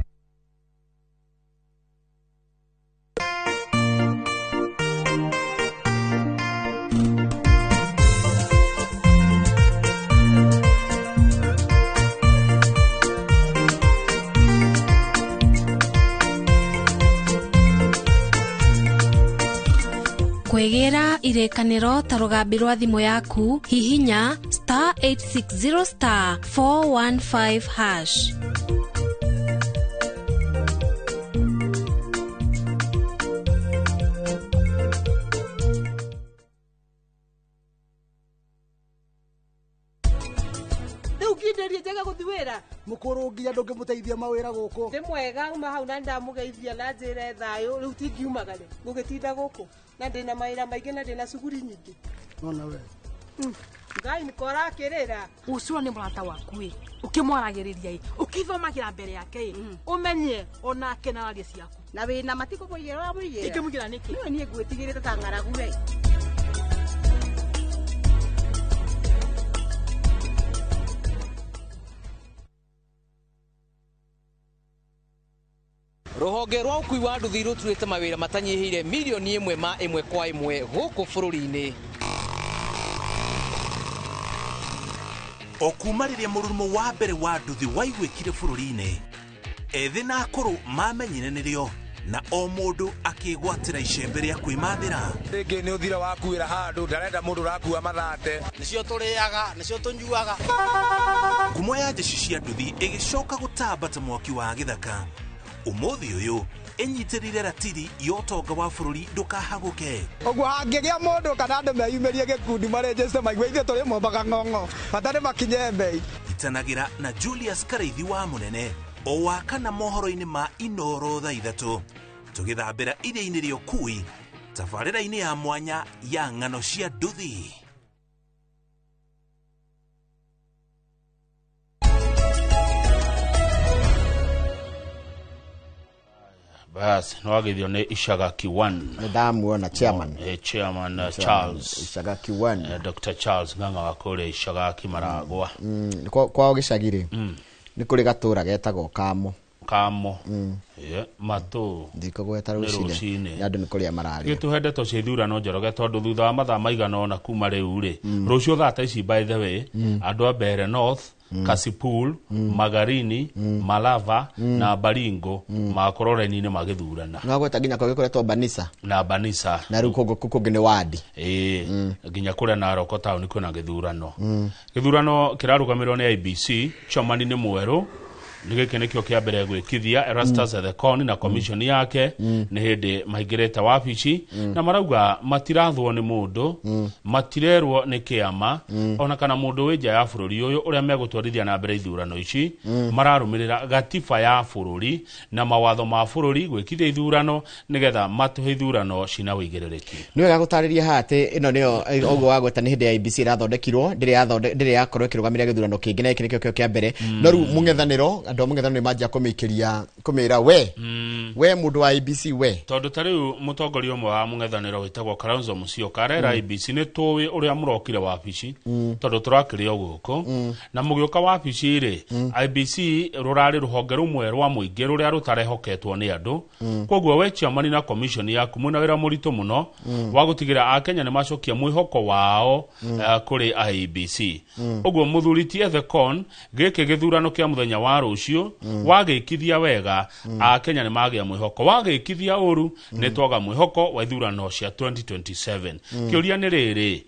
Kwĩgĩra irĩkanĩro ta rũgambi rwa thimũ yaku, hihinya star 860 star 415 hash. Mukuru nginya ndungimuteithia mawira guku. Ndi mwega uma hau na ndamugeithia na njire thayo riu tingiumaga ri ngugitinda guku na ndina mawira maingi na ndina cuguri nyingi. Nona we Ngai nikora kirira ucio ni murata waku i ukimwaragiriria i ukithomagira mbere yake i umenye onake na arie ciaku na wina matiko muigera wa muigera ikimugira niki niwe nie ngwitigirite ta ng'aragu we. Ruhonge rwa ukui wa nduthi ruturite mawira matanyihire milioni 1 ma 1 kwa 1 guku bururi-ini. O kuma riria mururumo wa mbere wa nduthi waiguikire bururi-ini, ethi na akuru mamenyire nirio na o mundu akigwatira icembe ria kwimathira. Ringi ni uthira wakuira handu ndarenda mundu urakua mathate. Nicio turiaga nicio tunyuaga. Ngumo ya jeshi cia nduthi igicoka gutamba ta mwaki wa githaka. Umuthi uyu inyitirire ratiri ya utonga wa bururi ndukahaguke. Uguo hangigia mundu kana andu meyumirie gikundi marejeste maigue ithuĩ tũrĩ mombaga ng'ong'o bata nĩ makinye mbei. Itanagĩra na Julius Karaithi wa Munene o wa kana mohoro-inĩ ma Inoro thaa 3 tũgĩthambĩra iria-inĩ rĩa ũkui tabarĩra-inĩ ya mwanya ya ng'ano cia nduthi. Bas, no agithio ni Ishagaki 1. Ndamuona chairman. Chairman Charles. Ishagaki 1. Dr. Charles Ng'ang'a wa kũrĩa Ishagaki Maragwa. Kwao gĩcagi-rĩ, nĩ kũrĩ gatũra getagwo Kamo. Kamo. Yeah, matũ. Ndikũgweta rũcinĩ. Andũ nĩ kũrĩa mararĩa. Gĩtũhe ndeto cia ithurano Njoroge tondũ thutha wa mathaa maigana ũna kuma rĩu rĩ, rũciũ thaa ta ici by the way, andũ a Mbeere North, Kasipul, Magarini, Malava na Baringo makorwo raini-inĩ magĩthurana. Nĩwagweta nginya kũrĩa gũkoretwo Banisa. Na Banisa. Na rĩu kũngĩ nĩ wadi. Ĩĩ, nginya kũrĩa Narok town kwĩna gĩthurano. Gĩthurano kĩrarũgamĩrĩrwo nĩ IEBC, chairman nĩ mwerũ. Nĩ gĩkĩ nĩkĩo kĩa mbere gwĩkithia Erastus Ethekon na commission yake nĩ hĩndĩ maingĩrĩte wabici na marauga matirathwo nĩ mũndũ, matirerwo nĩ kĩama ona kana mũndũ wĩ nja ya bũrũri ũyũ ũrĩa megũtwarithia na mbere ithurano ici. Mararũmĩrĩra gatiba ya bũrũri na mawatho ma bũrũri gwĩkithia ithurano nĩgetha matũhe ithurano cina wĩigĩrĩrĩki. Nĩ wega gũtarĩria haha atĩ ĩno nĩyo ũguo wagweta nĩ hĩndĩ ya IEBC ĩrathondekirwo, ndĩrĩ yakorwo ĩkĩrũgamĩrĩra gĩthurano kĩngĩ na gĩkĩ nĩkĩo kĩo kĩa mbere. No rĩu mũng'ethanĩro andũ a mũng'ethanĩro nĩ manjia kũmĩikĩria kũmĩra we we mũndũ wa IEBC we Tondũ ta rĩu mũtongoria ũmwe wa mũng'ethanĩro wĩtagwo Kalonzo Musyoka arera IEBC nĩ tũĩ ũrĩa mũrokire wabici, tondũ tũrakĩrĩ o gũkũ na mũgĩũka wabici rĩ, IEBC rũrarĩ rũhonge rũmwe rwa mũingĩ rũrĩa rũtarehoketwo nĩ andũ. Koguo we chairman na commission yaku mwĩna wĩra mũritũ mũno wa gũtigĩra akenya nĩ macokia mwĩhoko wao kũrĩ IEBC. Ũguo mũthuri ti Ethekon, gĩkĩ gĩthurano kĩa mũthenya wa rũciũ wagĩkithia wega, akenya nĩ magĩa mwĩhoko, wagĩkithia ũru nĩ twaga mwĩhoko wa ithurano cia 2027. Kĩũria nĩ rĩrĩ,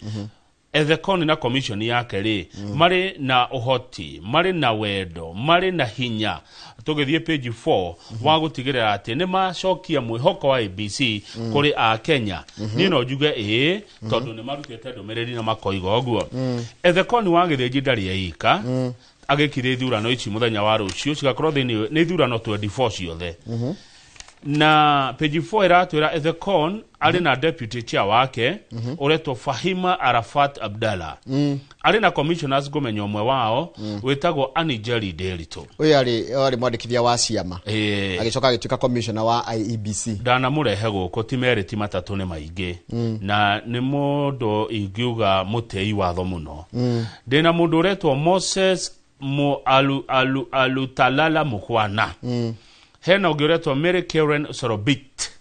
Ethekon na commission yake rĩ, marĩ na ũhoti, marĩ na wendo, marĩ na hinya, tũgĩthiĩ page 4, wa gũtigĩrĩra atĩ nĩ macokia mwĩhoko wa IEBC kũrĩ akenya? Niĩ no njuge ĩĩ, tondũ nĩ marutĩte ndũmĩrĩri na makoiga ũguo. Ethekon wa Gĩthĩnji ndarĩ eika agĩkire ithurano ici mũthenya wa rũciũ cigakorwo thĩinĩ nĩ ithurano 24 ciothe. Na page 4 ĩratwĩra Ethekon arĩ na deputy chair wake ũretwo Fahima Arafat Abdallah, arĩ na commissioners, ngũmenya ũmwe wao wĩtagwo Anijeri Nderitu. Ũyũ arĩ mwandĩkithia wa ciama, agĩcoka agĩtuĩka commissioner wa IEBC. Ndanamũrehe gũkũ ti merĩ ti matatũ, nĩ maingĩ, na nĩ mũndũ ingiuga mũtĩi watho mũno. Ndĩna mũndũ ũretwo Moses Mo alu, alu, Alutalala Mukhwana, hena ũngĩ ũretwo Mary Karen Sorobit,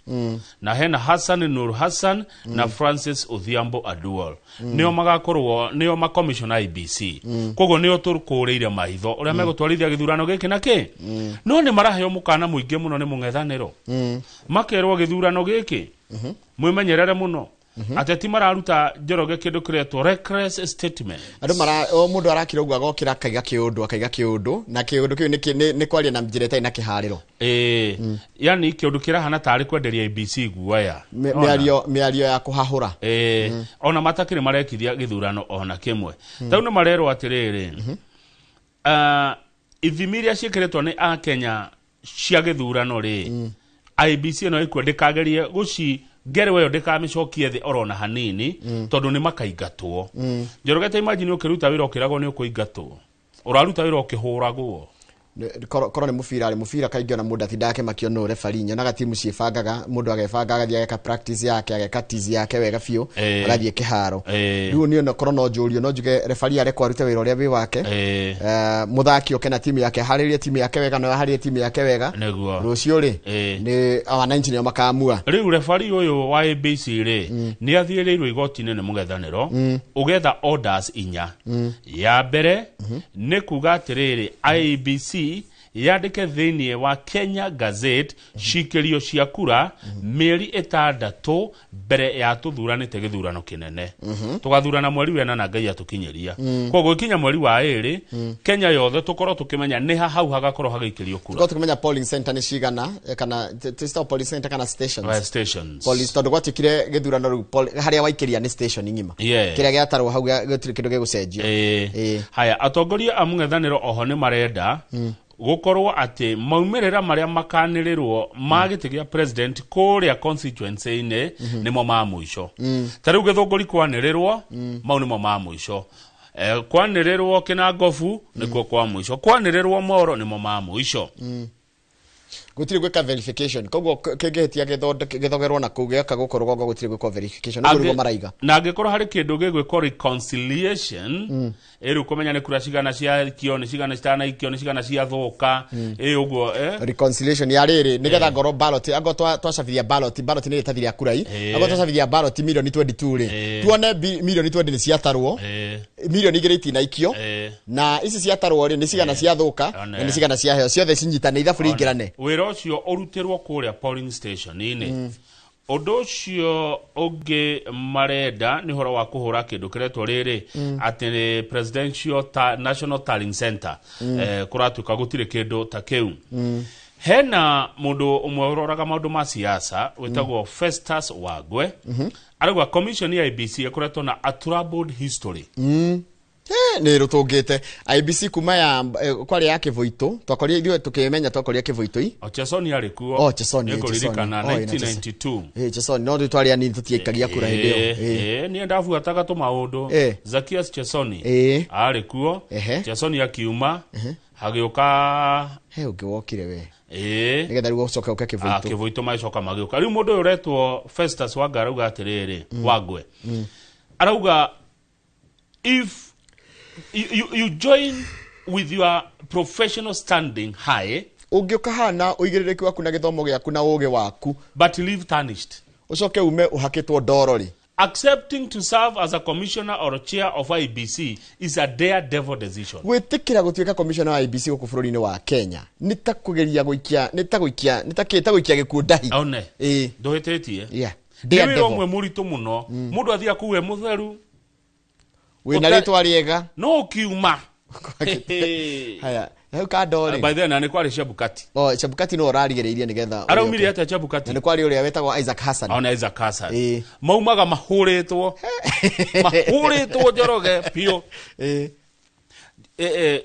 na hena Hassan Nur Hassan na Francis Odhiambo Aduol. Nĩo magakorwo nĩo makomishona IEBC. Koguo nĩo tũkũrĩire maitho ũrĩa megũtwarithia gĩthurano gĩkĩ na kĩ. No nĩ maraheo mũkana mũingĩ mũno nĩ mũng'ethanĩro, makerwo gĩthurano gĩkĩ mwĩmenyerere mũno, ateti mararuta Njoroge kĩndũ kĩretwo reckless statement. Andũ mara o mũndũ arakira ũguo agokĩra akaiga kĩũndũ, akaiga kĩũndũ, na kĩũndũ kĩu nĩ kwaria na njĩra ĩtarĩ na kĩharĩro. Ĩĩ, yani kĩũndũ kĩrahana tarĩ kwenderia IEBC guoya. Mĩario ya kũhahũra. Ĩĩ, ona matakĩrĩ marekithia gĩthurano ona kĩmwe. Tarĩu nĩ marerwo atĩrĩrĩ, ithimi iria ciĩkĩrĩtwo nĩ akenya cia gĩthurano rĩ, IEBC ĩno ĩkuo ndĩkagerie gũci ngerwa ĩyo, ndĩkamĩcokie thĩ orona hanini, tondũ nĩ makaingatwo. Njoroge, ta imagine ũkĩruta wĩra ũkĩragwo nĩ ũkũingatwo, ũraruta wĩra ũkĩhũragwo. Korwo nĩ mũbira rĩ, mũbira kaingĩ ona mũndũ atindaga akĩmakio nũ referee. Nyonaga timu ciĩbangaga, mũndũ agebanga, agathiĩ ageka practice yake, ageka tizi yake wega biũ, agathiĩ kĩharo. Rĩu niĩ ona korwo no njũrio, no njuge referee arekwo arute wĩra ũrĩa wĩ wake. Mũthaki oke na timu yake, harĩrie timu yake wega, na harĩrie timu yake wega. Rũciũ rĩ, nĩ wananchi nĩo makamua. Rĩu refari ũyũ wa IEBC rĩ, nĩ athiĩrĩirwo igoti-inĩ nĩ mũng'ethanĩro ũgetha orders inya. Ya mbere nĩ kuga atĩrĩrĩ, IEBC yandĩke thĩinĩ wa Kenya Gazette cikĩrio cia kura mĩeri 6 mbere ya tũthuranĩte gĩthurano kĩnene. Tũgathurana mweri wena na Ngai atũkinyĩria. Koguo ikinya mweri wa 2, Kenya yothe tũkorwo tũkĩmenya nĩ ha hau hagakorwo hagĩikĩrio kura. Tukorwo tukĩmenya polling center nĩ cigana, kana tũcitagwo polling center kana stations? Stations. Police, tondũ gwatuĩkire gĩthurano rĩu harĩa waikĩria nĩ station ng'ima. Kĩrĩa gĩatarwo hau gũtirĩ kĩndũ gĩgũcenjio. Haya, atongoria a mũng'ethanĩro oho nĩ marenda gũkorwo atĩ maumĩrĩra marĩa makanĩrĩrwo ma gĩtĩ gĩa president kũrĩa constituency-inĩ nĩmo ma mũico. Ta rĩu Gĩthũngũri kwanĩrĩrwo, mau nĩmo ma mũico. Kwanĩrĩrwo Kĩnangobu nĩkuo kwa mũico, kwanĩrĩrwo Moro nĩmo ma mũico. Gũtirĩ gwĩka verification, koguo kĩngĩhĩtia gĩthogerwo na kũu gĩoka gũkũ rũgongo, gũtirĩ gwĩkwo verification, ũguo nĩguo maraiga. Na angĩkorwo harĩ kĩndũ gĩgwĩkwo reconciliation, ĩ rĩu kũmenya nĩ kura cigana ciaikio, nĩ cigana citanaikio, nĩ cigana ciathũka, ĩ ũguo. Reconciliation ya rĩrĩ nĩgetha ngorwo ballot angorwo twacabithia ballot nĩ rĩtathi rĩa kura i angorwo twacabithia ballot milioni 22 rĩ, tuone milioni 20 nĩ ciatarwo, milioni 2 itinaikio, na ici ciatarwo rĩ, nĩ cigana ciathũka na nĩ cigana ciaheo, ciothe cinyitane, ithabu rĩingĩrane. Wĩra ũcio ũrutĩrwo kũrĩa polling station-inĩ. Ũndũ ũcio ũngĩ marenda nĩ ũhoro wa kũhũra kĩndũ kĩretwo rĩrĩ atĩ nĩ presidential national tallying center. Kũratuĩka gũtirĩ kĩndũ ta kĩu. Hena mũndũ ũmwe ũroraga maũndũ ma siasa wĩtagwo Festus Wangwe, arauga commission ya IEBC ĩkoretwo na a troubled history. Nä rå tå ngä te IEBC kuma ya kwarä ya kä bå twakorire ithuä tå kä menya twakorire kä bå O Chesoni arĩ kuo. Oh, Chesoni, Nĩngũririkana. Chesoni. Oh, ĩna 1992. Chesoni, no rä twarä anini tå tiaikagia kura hä ndä ä yo. Niĩ ndabuataga tũmaũndũ. Zakias Chesoni arĩ kuo. Chesoni akiuma. Hagĩũka he ũngĩ wokire we. Ĩĩ. Nĩgetha rĩu ũcoke ũke Kĩbũitũ. Kĩbũitũ magĩcoka magĩũka. Rĩu mũndũ ũyũ ũretwo Festus Wanga arauga atĩrĩrĩ, Wangwe arauga if you join with your professional standing high, ũngĩũka hana ũigĩrĩrĩki waku na gĩthomo gĩaku na ũgĩ waku, but leave tarnished, ũcoke ume ũhakĩtwo ndoro rĩ. Accepting to serve as a commissioner or chair of IBC is a daredevil decision. Gwĩtĩkĩra gũtuĩka commissioner wa IBC gũkũ bũrũri-inĩ wa Kenya nĩ ta kũgeria gũikia, nĩ ta gũikia, nĩ ta kĩ, ta gũikia gĩkuũ ndahi. One. Ĩĩ. Ndũhĩtĩtie. Yeah. Nĩ wĩra Daredevil. ũmwe mũritũ mũno. Mũndũ athiaga kũu e mũtheru. Wĩna rĩtwa rĩega. No ũkiuma. Haya, hau kando rĩ. By then nĩ kwarĩ Chebukati. Oh, Chebukati no ũrarigĩrĩirie nĩgetha. Araumire atĩa Chebukati? Na nĩ kwarĩ ũrĩa wetagwo Isaac Hassan. Ona Isaac Hassan. Maumaga mahũrĩtwo. Mahũrĩtwo Njoroge biũ.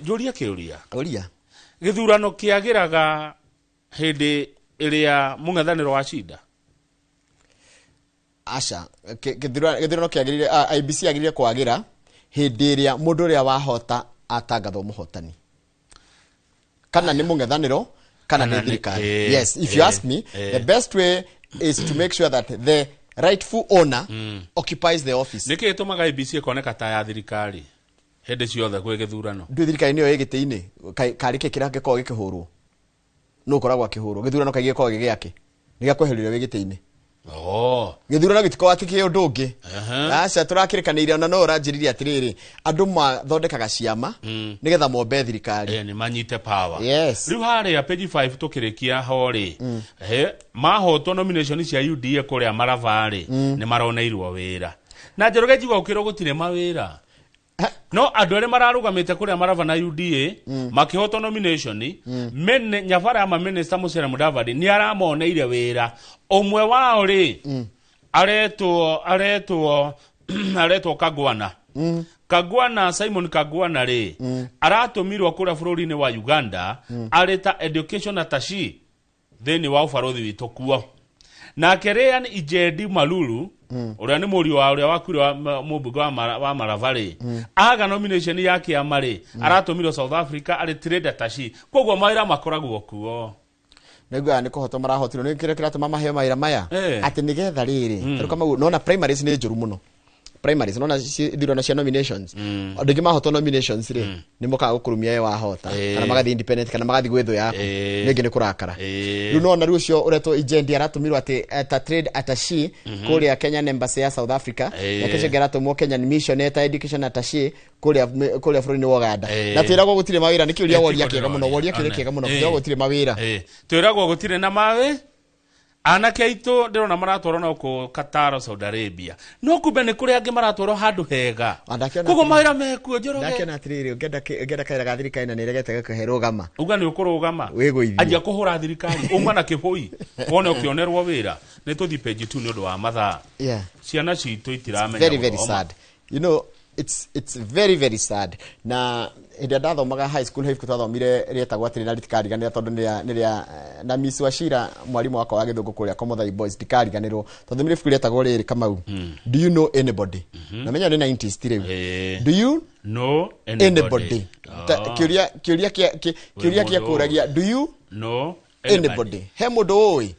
Njũrie kĩũria. Ũria. Gĩthurano kĩagĩraga hĩndĩ ĩrĩa mũng'ethanĩro wa cinda? Aca, gĩthurano kĩagĩrĩire, IBC yagĩrĩire kwagĩra hĩndĩ ĩrĩa mũndũ ũrĩa wahota atangathwo mũhotani. Kana nĩ mũng'ethanĩro, kana nĩ thirikari. Yes, if you ask me, the best way is to make sure that the rightful owner occupies the office. Nĩkĩ gĩtũmaga IBC ĩkoneka ta ya thirikari hĩndĩ ciothe kwĩ gĩthurano? Ndũĩ thirikari nĩyo ĩ gĩtĩ-inĩ, karĩ kĩ kĩrĩa gĩkoragwo gĩkĩhũrwo? Nũ ũkoragwo akĩhũrwo? Gĩthurano kaingĩ gĩkoragwo gĩ gĩake. Nĩ gĩa kweherio wĩ gĩtĩ-inĩ. Oh. Gĩthurano gĩtikoragwo atĩ kĩ ũndũ ũngĩ. Aca, tũrakĩrĩkanĩire ona no ũranjĩrire atĩrĩrĩ, andũ mathondekaga ciama nĩgetha mombe thirikari. Nĩ manyite power. Yes. Rĩu harĩa page 5 tũkĩrĩkia ho rĩ, mahotwo nomination cia UDA kũrĩa Marava rĩ, nĩ maroneirwo wĩra. Na Njoroge njigua ũkĩrwo gũtirĩ mawĩra. No andũ arĩa mararũgamĩte kũrĩa Marava na UDA makĩhotwo nomination, mene nyabara ya maminista Musalia Mudavadi nĩ aramoneire wĩra. Ũmwe wao rĩ, aretwo Kagwana. Kagwana, Simon Kagwana rĩ, aratũmirwo kũrĩa bũrũri-inĩ wa Uganda arĩ ta education attaché thĩinĩ wa ũbarũthi witũ kuo. Nake Ryan Ijendi Malulu, ũrĩa nĩ mũriũ wa ũrĩa wakuire wa mũmbunge wa Marava rĩ, aga nomination ya kĩama rĩ, aratũmirwo South Africa arĩ trade attaché. Koguo mawĩra makoragwo kuo. Naiguaga nĩ kũhotwo marahotirwo, nĩ kĩrĩa kĩratũma maheo mawĩra maya atĩ nĩgetha rĩrĩ, tarĩu Kamau, nona primaries nĩ njũru mũno. Primaries, nona ithurano cia nominations. Andũ aingĩ mahotwo nominations rĩ, nĩ mokaga gũkũrumia we wahota, kana magathiĩ independent, kana magathiĩ gwĩ thũ yaku. Nĩ ũngĩ nĩ kũrakara. Rĩu nona rĩu ũcio ũretwo Ijendi aratũmirwo atĩ ta trade attaché kũrĩa Kenyan Embassy ya South Africa. Nake ũcio ũngĩ aratũmwo Kenyan Mission ta education attaché kũrĩa bũrũri-inĩ wa Uganda. Na twĩragwo gũtirĩ mawĩra, nĩ kĩũria woria kĩega mũno, woria kĩũria kĩega mũno, twĩragwo gũtirĩ mawĩra. Twĩragwo gũtirĩ na mawĩ. Anake aitũ ndĩrona maratwarwo no kũ Qatar, Saudi Arabia. No kumbe nĩ kũrĩ angĩ maratwarwo handũ hega. Koguo mawĩra mekuo Njoroge. Ndakĩona atĩrĩrĩ, ũngĩenda kawĩra ga thirikari na nĩregete gũkũhe rũgama. Uga nĩ ũkũrũgama. Wĩgũithie. Anjia kũhũra thirikari, uma na kĩbũi. Wone ũkĩonerwo wĩra. Nĩ tũthiĩ page 2 nĩ ũndũ wa mathaa. Ciana citũ itiramenya Very, very gũthoma. sad. You know, it's very, very sad. Na hĩndĩ ĩrĩa ndathomaga high school, high school twathomire rĩetagwo atĩrĩ na rĩtikariganĩra tondũ nĩ rĩa na Miss Wachira mwarimu wakwa wa gĩthũngũ kũrĩa Komothai Boys, ndikariganĩrwo. Twathomire ibuku rĩetagwo rĩrĩ Kamau. Do you know anybody? Na menya nĩ 90s ti rĩu. Do you know anybody? Kĩũria kĩa kũragia, do you know anybody? He mũndũ ũĩ?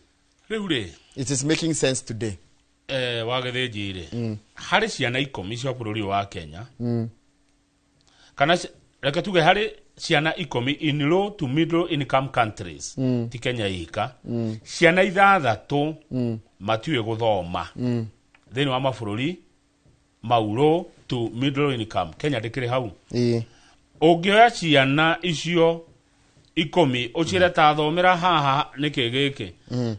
Rĩu rĩ, it is making sense today. Wa Gĩthĩnji rĩ, harĩ ciana 10 cia bũrũri wa Kenya, kana reke tuge harĩ ciana 10 in low to middle income countries, ti Kenya ika, ciana 6 matiũĩ gũthoma thĩinĩ wa mabũrũri mau low to middle income. Kenya ndĩkĩrĩ hau. Ũngĩoya ciana icio 10 ũciĩre ta thomera haha nĩkĩ gĩkĩ,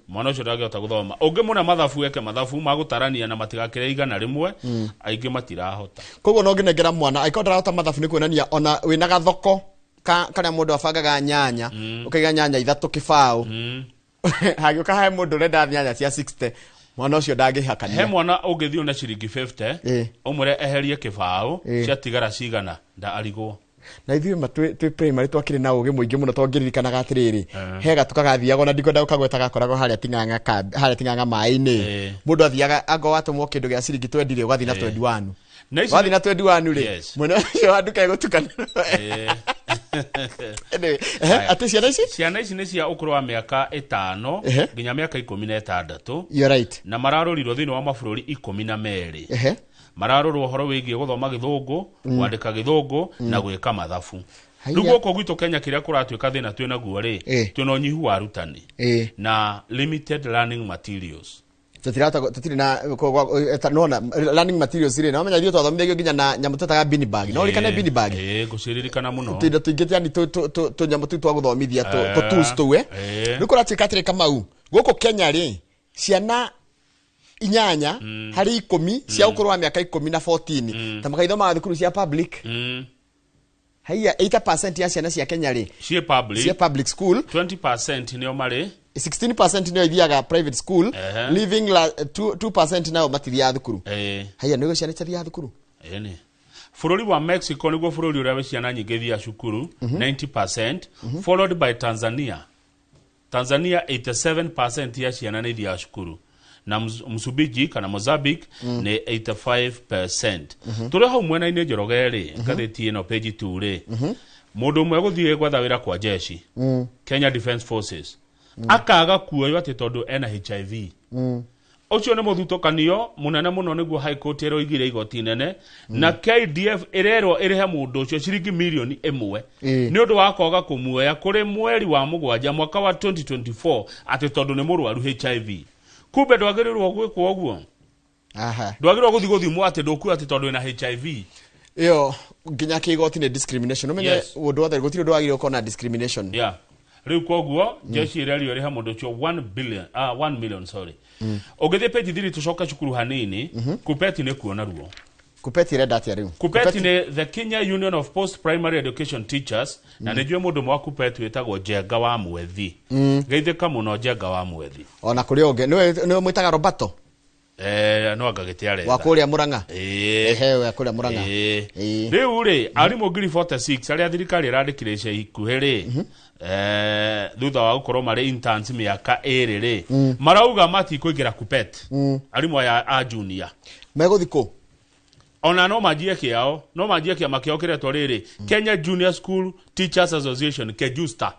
mwana ũcio ndangĩhota gũthoma. Ũngĩmũne mathabu eke mathabu magũtarania na matigakĩre 100, aingĩ matirahota. Koguo no ngĩnengera mwana angĩkorwo ndarahota mathabu nĩ kuonania ona wĩna gathoko karĩa mũndũ abangaga nyanya, ũkaiga nyanya 3 kĩbaũ, hagĩũka he mũndũ ũrenda nyanya cia 60, mwana ũcio ndangĩhakania. He mwana ũngĩthiĩ na ciringi 50, ũmwĩre eherie kĩbaũ, ciatigara cigana, nda arigwo. Na ithuĩ ma twĩ primary twakĩrĩ na ũgĩ mũingĩ mũno tongĩririkanaga atĩrĩrĩ, he gatuka gathiaga ona ndikwenda gũkagweta gakoragwo harĩa Ting'ang'a kambi, harĩa Ting'ang'a maĩ-inĩ. Mũndũ athiaga angorwo watũmwo kĩndũ gĩa ciringi 20 rĩ, ũgathiĩ na 21. Wathiĩ na 21 rĩ, mwena ũcio wa nduka ĩgũtukanĩrwo. Anyway, atĩ ciana ici? Ciana ici nĩ cia ũkũrũ wa mĩaka 5 nginya mĩaka 16. You're right. Na mararũrirwo thĩinĩ wa mabũrũri 12. Mararorwo ũhoro wĩgiĩ gũthoma gĩthũngũ, kwandĩka gĩthũngũ na gwĩka mathabu. Haiya. Rĩu gũkũ gwitũ Kenya kĩrĩa kũratuĩka thĩna twĩ naguo rĩ, twĩna ũnyihu wa arutani na limited learning materials. Tutirĩ na nona learning materials rĩ, na ũmenya ithuĩ twathomithagio nginya na nyamũ twetaga bean bag. No ũririkane bean bag? Ĩĩ, ngũciririkana mũno. Tũindo tũingĩ yani tũnyamũ tũu twa gũthomithia tũ tools tũu rĩu kũratuĩka atĩrĩ Kamau, gũkũ Kenya rĩ, ciana 8 harĩ 10 cia ũkũrũ wa mĩaka 10 na 14 ta makaithomaga thukuru cia public. Haiya, 80% ya ciana cia Kenya rĩ Ciĩ public. Cia public school. 20% nĩo marĩ 16% nĩo ithiaga private school, leaving 2% nao matithiaga thukuru. Haiya, nĩguo ciana itathiaga thukuru. Ĩni. Bũrũri wa Mexico nĩguo bũrũri ũrĩa wĩ ciana nyingĩ ithiaga cukuru, 90%, followed by Tanzania. Tanzania 87% ya ciana nĩ ithiaga cukuru, na Msumbiji kana Mozambique nĩ 85%. Tũrĩ hau mwena-inĩ Njoroge rĩ, ngathĩti ĩno page 2 rĩ, mũndũ ũmwe gũthiĩ gwetha wĩra kwa jeshi, Kenya Defence Forces, akaga kuoywo atĩ tondũ ena HIV. Ũcio nĩ mũthutũkanio mũnene mũno, nĩguo High Court ĩroigire igoti inene, na KDF ĩrerwo ĩrĩhe mũndũ ũcio ciringi mirioni 1 nĩ ũndũ wa kwaga kũmuoya kũrĩ mweri wa 7 mwaka wa 2024 atĩ tondũ nĩ mũrwaru HIV. Kumbe ndwagĩrĩirwo gwĩkwo ũguo. Ndwagĩrĩirwo gũthiĩ gũthimwo atĩ ndũkua atĩ tondũ wĩna HIV. Ĩyo nginya kĩgoti nĩ discrimination, ũmenye. Ũndũ wothe, gũtirĩ ũndũ wagĩrĩirwo gũkorwo na discrimination. Yeah. Rĩu koguo jeshi ĩrerio ĩrĩhe mũndũ ũcio 1 billion, 1 million, sorry. Ũngĩthiĩ page 3, tũcoke cukuru hanini, Kupeti nĩ kuona ruo. Kupeti ĩrenda atĩa rĩu? Kupeti nĩ the Kenya Union of Post Primary Education Teachers, na nĩ njũĩ mũndũ ũmwe wa Kupeti wĩtagwo Njenga wa Mwethi. Geithĩka mũno, Njenga wa Mwethi. Ona kũrĩ ũngĩ nĩwe mwĩtaga Roberto. No anga gĩtĩ aretha. Wa kũrĩa Mũrang'a. Ĩĩ. Ehe, wa kũrĩa Mũrang'a. Ĩĩ. Rĩu rĩ, arimũ 46,000 arĩa thirikari ĩrandĩkire ica ikuhĩ rĩ, thutha wa gũkorwo marĩ interns mĩaka 2 rĩ, marauga matikũingĩra Kupet. Arimũ aya a junior megũthi kũ? Ona no manjie kĩao, no manjie kĩama kĩao kĩretwo rĩrĩ, Kenya Junior School Teachers Association, Kejusta.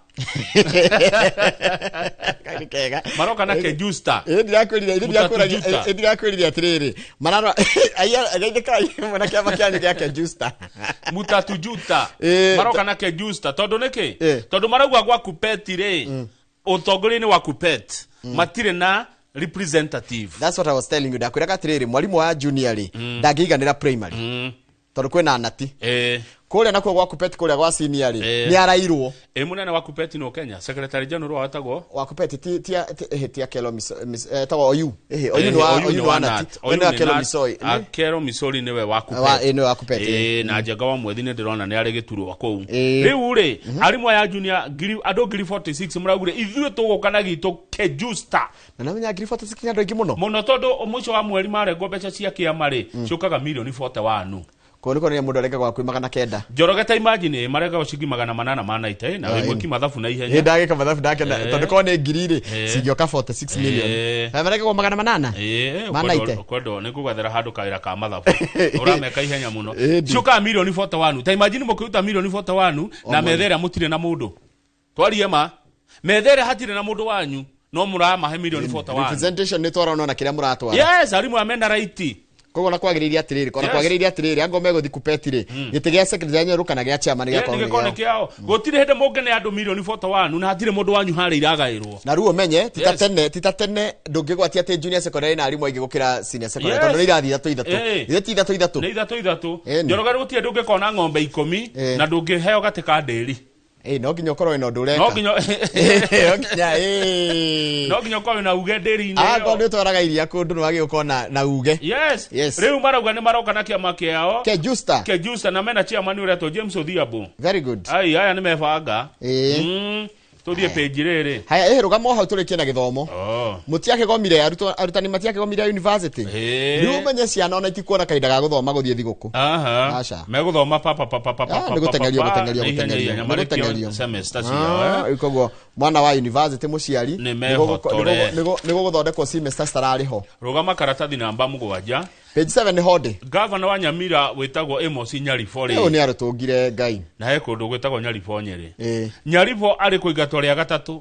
Kega. Maroka na Kejusta. Ĩ ndirakwĩrire, ĩ Mutatujuta. ndirakwĩrire, ĩ ndirakwĩrire atĩrĩrĩ, mararora aya, geithĩkai mwena kĩama kĩanyu gĩa Kejusta. Mutatujuta. Maroka na Kejusta tondũ nĩkĩ? Tondũ marauga gwa Kupeti rĩ, ũtongoria-inĩ wa Kupet matirĩ na representative. That's what I was telling you. Ndakwĩraga atĩrĩrĩ, mwarimũ wa junior rĩ, ndangĩiganĩra primary tondũ kwĩna anati kũrĩa, nakuo gwa Kupet kũrĩa gwa senior rĩ, nĩ arairwo. Ĩ mũnene wa Kupeti no Kenya secretary general wetagwo Wa Kupet ti Akelo etagwo Oyu. Ehe, Oyu nĩ wa, Oyu nĩ wa Nati. Oyu Oyu nĩ nĩ Akelo Nat. Misoi. Akelo Misori nĩwe wa Kupet. Ĩ, nĩwe wa Kupet, ĩ. Ĩ, na Njenga wa Mwethi nĩ ndĩrona nĩ arĩ gĩturwa kũu. Rĩu rĩ, arimũ aya junior ngiri, andũ 46,000 maraugire ithuĩ tũgũka na gitũ Kejusta. Na namenya 46,000 nĩ andũ aingĩ mũno. Mũno, tondũ mũico wa mweri marengwo mbeca cia kĩama rĩ, ciũkaga mirioni 41. Kũu nĩ kuonania mũndũ arengagwo hakuhĩ 900. Njoroge, ta imagine marengagwo ciringi 890 na wĩ mwĩki mathabu na ihenya. Ĩ ndagĩka mathabu ndakena, tondũ korwo nĩ ngiri rĩ, cingĩoka 46 million. Marengagwo 800. Ĩĩ, Manaite. Ũkwendwo nĩ ngũgwethera handũ kawĩra ka mathabu ũrameka ihenya mũno. Ĩndi. Ciũkaga mirioni 41. Ta imagine mũkĩruta mirioni 41 na mweri. metha ĩrĩa mũtirĩ na mũndũ, twarie ma, metha ĩrĩa hatirĩ na mũndũ wanyu, no mũramahe mirioni 41. Representation nĩ twarona ona kĩrĩa mũratwara. Yes, arimũ aya mena right. Koguo na kwagĩrĩire atĩrĩrĩ, kona kwagĩrĩire atĩrĩrĩ, angorwo megũthi Kupeti rĩ, gĩtĩ gĩa secretary general kana gĩa chairman gĩakorwo nĩ gĩkorwo nĩ kĩao. kĩao. Gũtirĩ hĩndĩ mũngĩne andũ mirioni 41 na hatirĩ mũndũ wanyu harĩa iragaĩrwo. Na rĩu ũmenye ti ta tene, ti ta tene ndũngĩgwatia atĩ junior secondary na arimũ aingĩ gũkĩra senior secondary, tondũ nĩ irathi ithatũ ithatũ. Ithe ti ithatũ ithatũ? Nĩ ithatũ ithatũ. Ĩni. Njoroge, gũtirĩ ndũngĩkona ng'ombe 10 na ndũngĩheo gatĩ ka ndĩri. Ĩ, no nginya ũkorwo wĩna ũndũ ũreka. No nginya. No nginya, ĩ. No nginya ũkorwo wĩna uge ndĩri-inĩ Angorwo ĩyo. nĩ ũtwaraga iria kũndũ, nĩ wagĩrĩirwo gũkorwo na uge. Yes. Yes. Rĩu marauga nĩ maroka na kĩama kĩao Kejusta. Kejusta, na mena chairman ũretwo James Odhiambo. Very good. Ai, aya nĩ mebanga. Ĩĩ. Tũthiĩ page rĩrĩ. Haya, ĩ rũgama o hau tũrĩkie na gĩthomo. Oh. Mũtiakĩgomire arutwo, arutani matiakĩgomire university. Ĩĩ. Rĩu ũmenye ciana ona itikuona kahinda ga gũthoma gũthiĩ thigũkũ. Aha. Aca. Megũthoma pa pa pa pa pa pa. Ah, nĩ gũteng'erio, pa, pa, gũteng'erio, na ihenya, gũteng'erio. ihenya, Nĩ marĩkio gũteng'erio. semester Ah, ciao, eh. rĩu koguo mwana wa university, mũciari Nĩ mehotore. nĩ gũgũthondekwo semester citararĩ ho. Rũgama karatathi namba 7. Page 7 nĩ honde. Gavana wa Nyamira wĩtagwo Amos Nyaribo Rĩu rĩ, nĩ arũtũngire Ngai. Na he kũndũ gwĩtagwo Nyaribo Nyĩrĩ. Ĩĩ. Nyaribo arĩ kũingatwo rĩa gatatũ.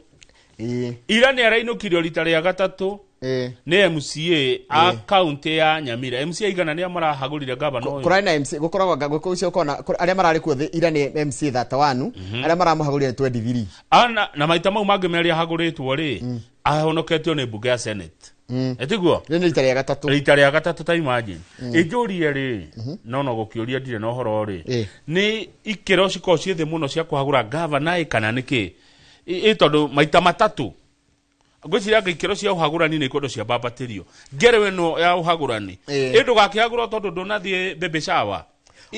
Ĩĩ. Ira nĩ arainũkirio rita rĩa gatatũ Ĩĩ. nĩ MCA a kaunti ya Nyamira. MCA igana nĩa marahagũrire gavana ũyũ? Kũrarĩ na MC gũkoragwo gũkũ ũcio ũkona arĩa mararĩ kuo ira nĩ MC 31, arĩa maramũhagũrire nĩ 23. Ana na maita mau mangĩ merĩ ahagũrĩtwo rĩ, ahonoketio nĩ mbunge ya Senate. Etiguo? Rĩu nĩ rita rĩa gatatũ. Rita rĩa gatatũ, ta imagine. Ĩnjũrie rĩ, no gũkĩũria ndirĩ na ũhoro rĩ. Nĩ ikĩro cikoragwo ciĩ thĩ mũno cia kũhagũra gavana ĩ kana nĩkĩ? Ĩ tondũ maita matatũ ngwĩciria anga ikĩro cia ũhagũrani nĩ ikwendwo ciambambatĩrio ngerewe ĩno ya ũhagũrani. Ĩ ndũgakĩhagũrwo tondũ ndũnathiĩ baby shower.